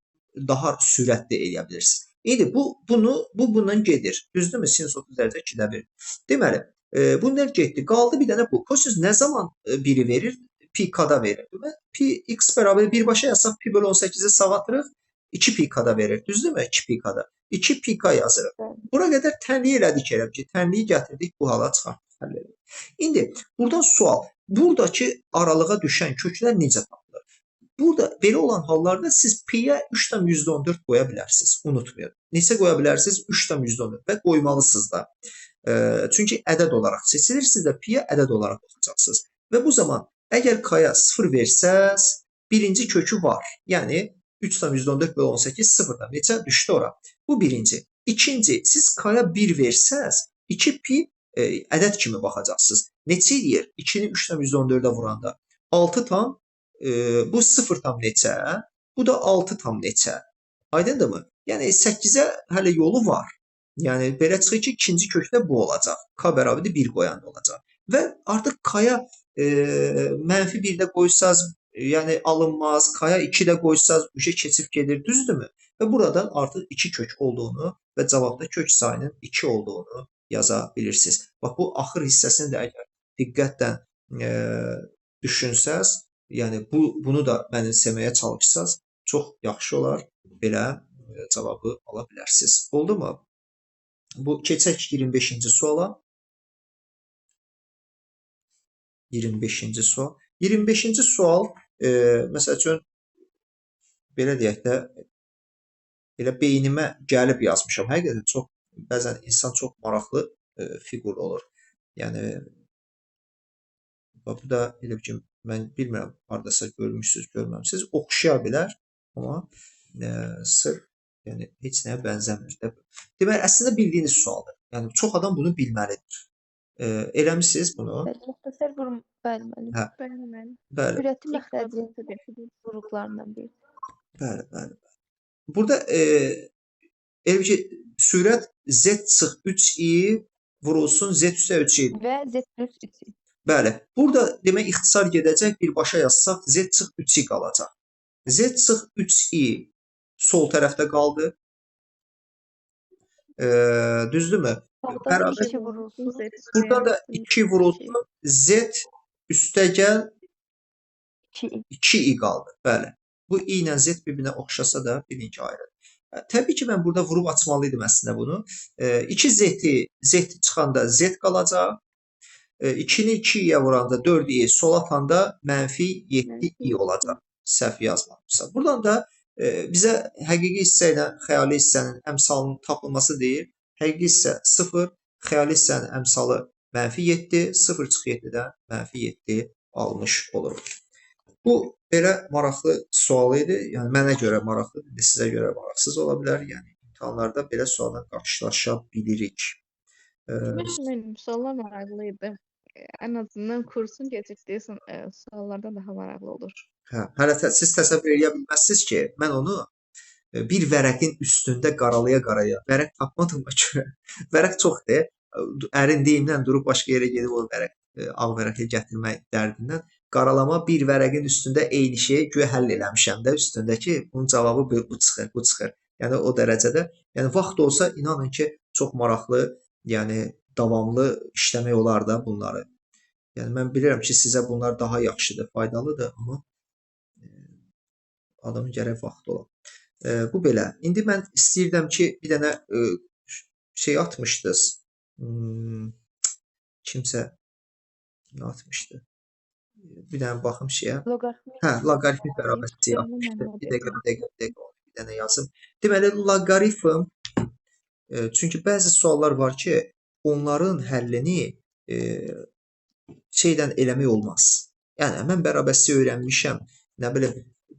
daha sürətli eləyə bilirsiniz. İndi bu bundan gedir. Düzdürmü? Sinus 30 dərəcə 2-də 1. Deməli, bunlar getdi. Qaldı bir dənə bu. Kosinus nə zaman 1-i verir? Pi k-da verir. Deməli, pi x bərabər birbaşa yazsaq pi bölü 18-i sağa atırıq. 2 pi k-da verir. Düzdürmü? 2 pi k-da. 2 pi k yazırıq. Bura qədər tənliyi elədik elə ki, tənliyi gətirdik, bu hala çıxartdıq. Həll elədik. İndi buradan sual. Buradakı aralığa düşən köklər necə tapılır? Burada belə olan hallarda siz pi-yə 3,14 qoya bilərsiniz. Unutmayın. Neçə qoya bilərsiniz? 3,14 və qoymalısınız da. Çünki ədəd olaraq seçilir. Siz də pi-yə ədəd olaraq baxacaqsınız. Və bu zaman əgər k-ya 0 versəz, birinci kökü var. Yəni 3,14 bölü 18 sıfırdan neçə düşdü ora? Bu birinci. İkinci, siz k-ya 1 versəz, 2 pi ədəd kimi baxacaqsınız. Neçə eləyir? 2-ni 3,14-ə vuranda 6 tam, bu 0 tam neçə? Bu da 6 tam neçə? Aydındırmı? Yəni 8-ə hələ yolu var. Yəni belə çıxır ki, ikinci kökdə bu olacaq. K bərabərdir 1 qoyanda olacaq. Və artıq k-ya mənfi 1 də qoysaz, yəni alınmaz, k-ya 2 də qoysaz, üçə keçib gedir, düzdürmü? Və buradan artıq 2 kök olduğunu və cavabda kök sayının 2 olduğunu yaza bilirsiniz. Bax, bu axır hissəsini də əgər diqqətlə düşünsəz, yəni bunu da mənimsəməyə çalışsaz, çox yaxşı olar, belə cavabı ala bilərsiniz. Oldu mu? Bu, keçək 25-ci suala. 25-ci sual. 25-ci sual, məsəl üçün, belə deyək də, elə beynimə gəlib yazmışam. Həqiqətən çox, bəzən insan çox maraqlı fiqur olur. Yəni, bu da elə ki, mən bilmirəm, haradasa görmüşsünüz, görməmişsiniz, oxşaya bilər, amma sırf, yəni, heç nəyə bənzəmir də. Deməli, əslində bildiyiniz sualdır. Yəni, çox adam bunu bilməlidir. Eləmisiniz bunu? Bəli, müxtəsər vurum, bəli, müəllim. Hə. Bəli, müəllim. Bəli. Sürəti məxrəcin vuruqlarından biri. Bəli, bəli, bəli. Burada elə bir ki, sürət z çıx 3i vurulsun z üstə 3i. Və z plus 3i. Bəli. Burada demək ixtisar gedəcək, birbaşa yazsaq z çıx 3i qalacaq. Z çıx 3i sol tərəfdə qaldı. Düzdürmü? Bərabər. 2 vurulsun. Burada da 2 vurulsun. Z üstə gəl 2i qaldı. Bəli. Bu i ilə z bir-birinə oxşasa da bilin ki, ayrıdır. Təbii ki, mən burada vurub açmalıydım əslində bunu. 2 z-i, z çıxanda z qalacaq. 2-ni 2-yə vuranda 4i, sol atanda mənfi 7i olacaq. Səhv yazmamışsa. Buradan da bizə həqiqi hissə ilə xəyali hissənin əmsalının tapılması deyil. Həqiqi hissə 0, xəyali hissənin əmsalı mənfi 7, 0 çıx 7-dən mənfi 7 almış oluruq. Bu belə maraqlı sual idi. Yəni mənə görə maraqlı, sizə görə maraqsız ola bilər. Yəni imtahanlarda belə sualla qarşılaşa bilirik. Mənim suallar maraqlı idi. Ən azından kursun keçirdiyi suallardan daha maraqlı olur. Hə, hələ siz təsəvvür edə bilməzsiniz ki, mən onu bir vərəqin üstündə qaralaya-qaralaya, vərəq tapmadığıma görə, vərəq çoxdur, ərindiyimdən durub başqa yerə gedib o vərəq, ağ vərəqi gətirmək dərdindən qaralama bir vərəqin üstündə eyni şeyi güya həll eləmişəm də üstündəki, bunun cavabı bu çıxır, bu çıxır. Yəni o dərəcədə, yəni vaxt olsa inanın ki, Çox maraqlı, yəni davamlı işləmək olar da bunları. Yəni mən bilirəm ki, sizə bunlar daha yaxşıdır, faydalıdır, amma adamın gərək vaxtı ola. Bu belə. İndi mən istəyirdim ki, bir dənə şey atmışdınız. Kimsə nə atmışdı? Bir dənə baxım şeyə. Loqaritmik Hə, loqaritmik bərabərsizlik atmışdı. Bir dəqiqə, bir dəqiqə, bir dəqiqə, bir dənə yazım. Deməli, loqaritm, çünki bəzi suallar var ki, onların həllini şeydən eləmək olmaz. Yəni, mən bərabərsizlik öyrənmişəm, nə bilim,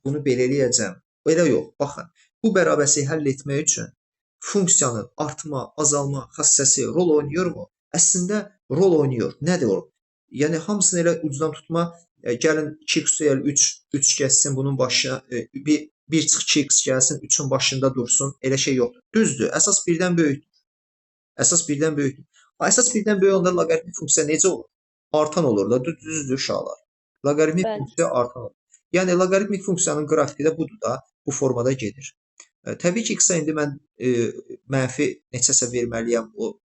bunu belə eləyəcəm. Elə yox. Baxın, bu bərabərsizliyi həll etmək üçün funksiyanın artma, azalma xassəsi rol oynayır mu? Əslində, rol oynayır. Nədir o? Yəni, hamısını elə ucdan tutma, gəlin 2x 3, 3 gəlsin bunun başına, 1 çıx 2x gəlsin, 3-ün başında dursun. Elə şey yoxdur. Düzdür, əsas birdən böyükdür. Əsas birdən böyükdür. Əsas birdən böyük olanda loqaritmik funksiya necə olur? Artan olur da, düzdür uşaqlar. Loqaritmik funksiya artan olur. Yəni, loqaritmik funksiyanın qrafiki də budur da, bu formada gedir. Təbii ki, x-a indi mən mənfi neçəsə verməliyəm, o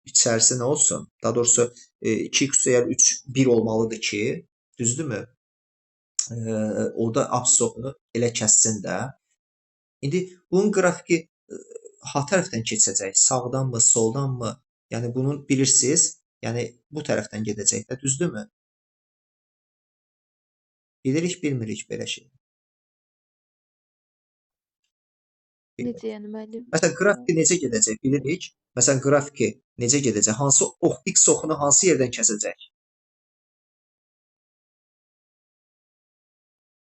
içərisi nə olsun? Daha doğrusu, 2x 3, 1 olmalıdır ki, düzdürmü? Orada absis oxunu elə kəssin də. İndi bunun qrafiki ha tərəfdən keçəcək? Sağdanmı, soldanmı? Yəni, bunu bilirsiniz. Yəni, bu tərəfdən gedəcək də, düzdürmü? Bilirik, bilmirik belə şey. Necə yəni, müəllim? Məsələn, qrafiki necə gedəcək, bilirik. Məsələn, qrafiki necə gedəcək? Hansı ox, x oxunu hansı yerdən kəsəcək?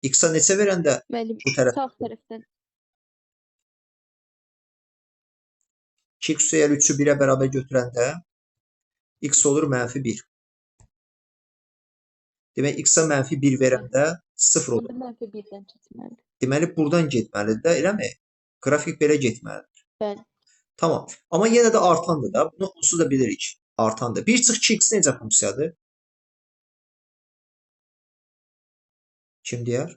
X-a neçə verəndə müəllim, bu tərəf? Sağ tərəfdən. 2x 3-ü 1-ə bərabər götürəndə x olur mənfi 1. Demək, x-a mənfi 1 verəndə 0 olur. Mənfi 1-dən keçməlidir. Deməli, buradan getməlidir də, eləmi? Qrafik belə getməlidir. Bəli. Tamam. Amma yenə də artandır da. Bunu onsuz da bilirik. Artandır. 1 çıx 2x necə funksiyadır? Kim deyər?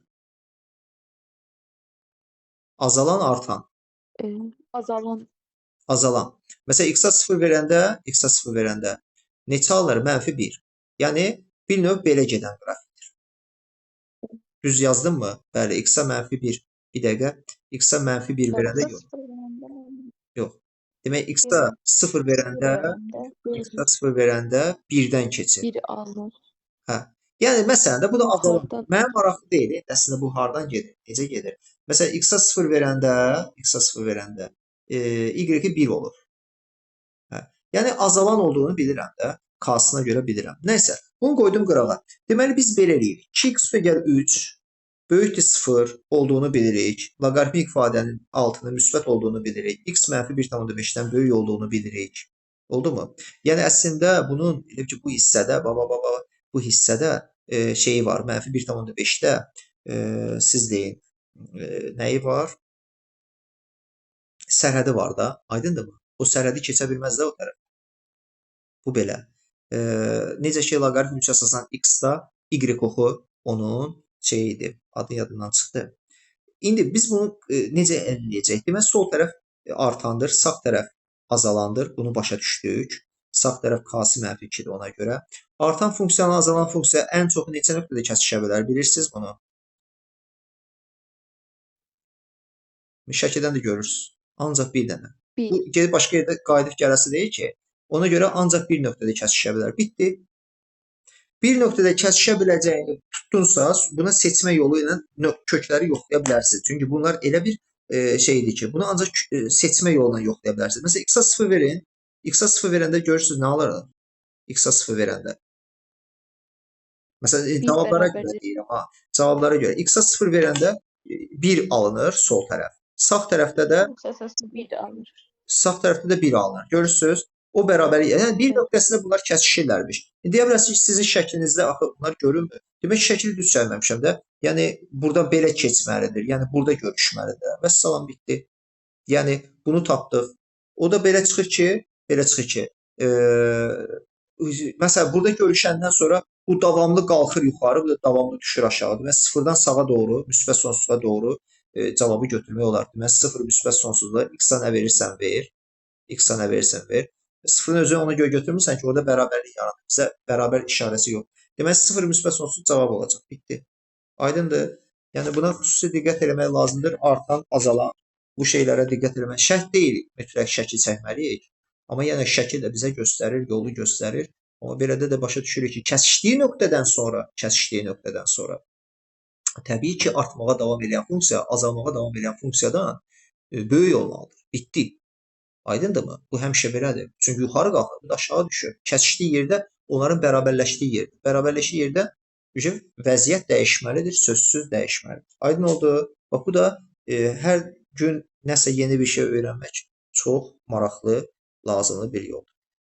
Azalan, artan. Azalan. Azalan. Məsələn, x-a 0 verəndə, x-a 0 verəndə neçə alır? Mənfi 1. Yəni, bir növ belə gedən qrafikdir. Düz yazdım mı? Bəli, x-a mənfi 1. Bir dəqiqə. X-a mənfi 1 verəndə yox. Yox. Demək, x-a 0 verəndə, x-a 0 verəndə 1-dən keçir. 1 alınır. Hə. Yəni, məsələn də, bu da azalan. Mənə maraqlı deyil. Əslində, bu hardan gedir? Necə gedir? Məsələn, x-a 0 verəndə, x-a 0 verəndə y-i 1 olur. Hə. Yəni, azalan olduğunu bilirəm də. K-sına görə bilirəm. Nəysə, bunu qoydum qırağa. Deməli, biz belə eləyirik. 2x üstəgəl 3 böyükdür 0 olduğunu bilirik. Loqaritmik ifadənin altının müsbət olduğunu bilirik. X mənfi 1,5-dən böyük olduğunu bilirik. Oldu mu? Yəni, əslində bunun, elə ki, bu hissədə, bu hissədə şeyi var. Mənfi 1,5-də siz deyin, nəyi var? Sərhədi var da. Aydındırmı? O sərhədi keçə bilməz də o tərəf. Bu belə. Necə ki, loqaritm 3 əsasən x-da y oxu onun şeyi idi. Adı yadından çıxdı. İndi biz bunu necə əldə edəcəyik? Deməli, sol tərəf artandır, sağ tərəf azalandır. Bunu başa düşdük. Sağ tərəf k-sı mənfi 2-dir ona görə. Artan funksiyanın azalan funksiya ən çox neçə nöqtədə kəsişə bilər? Bilirsiniz bunu? Şəkildən də görürsünüz. Ancaq bir dənə. Bu, gedib başqa yerdə qayıdıb gələsi deyil ki, ona görə ancaq bir nöqtədə kəsişə bilər. Bitdi. Bir nöqtədə kəsişə biləcəyini tutdunsa, buna seçmə yolu ilə kökləri yoxlaya bilərsiniz. Çünki bunlar elə bir şeydir ki, bunu ancaq seçmə yolu ilə yoxlaya bilərsiniz. Məsələn, x-a 0 verin. X-a 0 verəndə görürsünüz nə alır? X-a 0 verəndə. Məsələn, cavablara görə deyirəm. Ha, cavablara görə. X-a 0 verəndə 1 alınır sol tərəf. Sağ tərəfdə də 1 alınır. Sağ tərəfdə də 1 alınır. Görürsünüz? O bərabərlik, yəni bir nöqtəsində bunlar kəsişirlərmiş. Deyə bilərsiniz ki, sizin şəklinizdə axı bunlar görünmür. Demək ki, şəkili düz çəkməmişəm də. Yəni, burada belə keçməlidir. Yəni, burada görüşməlidir. Vəssalam, bitdi. Yəni, bunu tapdıq. O da belə çıxır ki, məsələn, burada görüşəndən sonra bu davamlı qalxır yuxarı, bu da davamlı düşür aşağı. Demək, sıfırdan sağa doğru, müsbət sonsuzluğa doğru cavabı götürmək olar. Demək, sıfır müsbət sonsuzluğa x-a nə verirsən, ver. X-a nə versən ver. Sıfırın özü ona görə götürmürsən ki, orada bərabərlik yaranır. Bizə bərabər işarəsi yox. Deməli, 0 müsbət sonsuz cavab olacaq. Bitdi. Aydındır. Yəni, buna xüsusi diqqət eləmək lazımdır. Artan, azalan bu şeylərə diqqət eləmək. Şərt deyil, mütləq şəkil çəkməliyik. Amma yenə şəkil də bizə göstərir, yolu göstərir. Amma belədə də başa düşürük ki, kəsişdiyi nöqtədən sonra, təbii ki, artmağa davam edən funksiya, azalmağa davam edən funksiyadan böyük olmalıdır. Bitdi. Aydındırmı? Bu həmişə belədir. Çünki yuxarı qalxır, bu da aşağı düşür. Kəsişdiyi yerdə onların bərabərləşdiyi yerdir. Bərabərləşdiyi yerdə vəziyyət dəyişməlidir, sözsüz dəyişməlidir. Aydın oldu. Bax, bu da hər gün nəsə yeni bir şey öyrənmək çox maraqlı, lazımlı bir yoldur.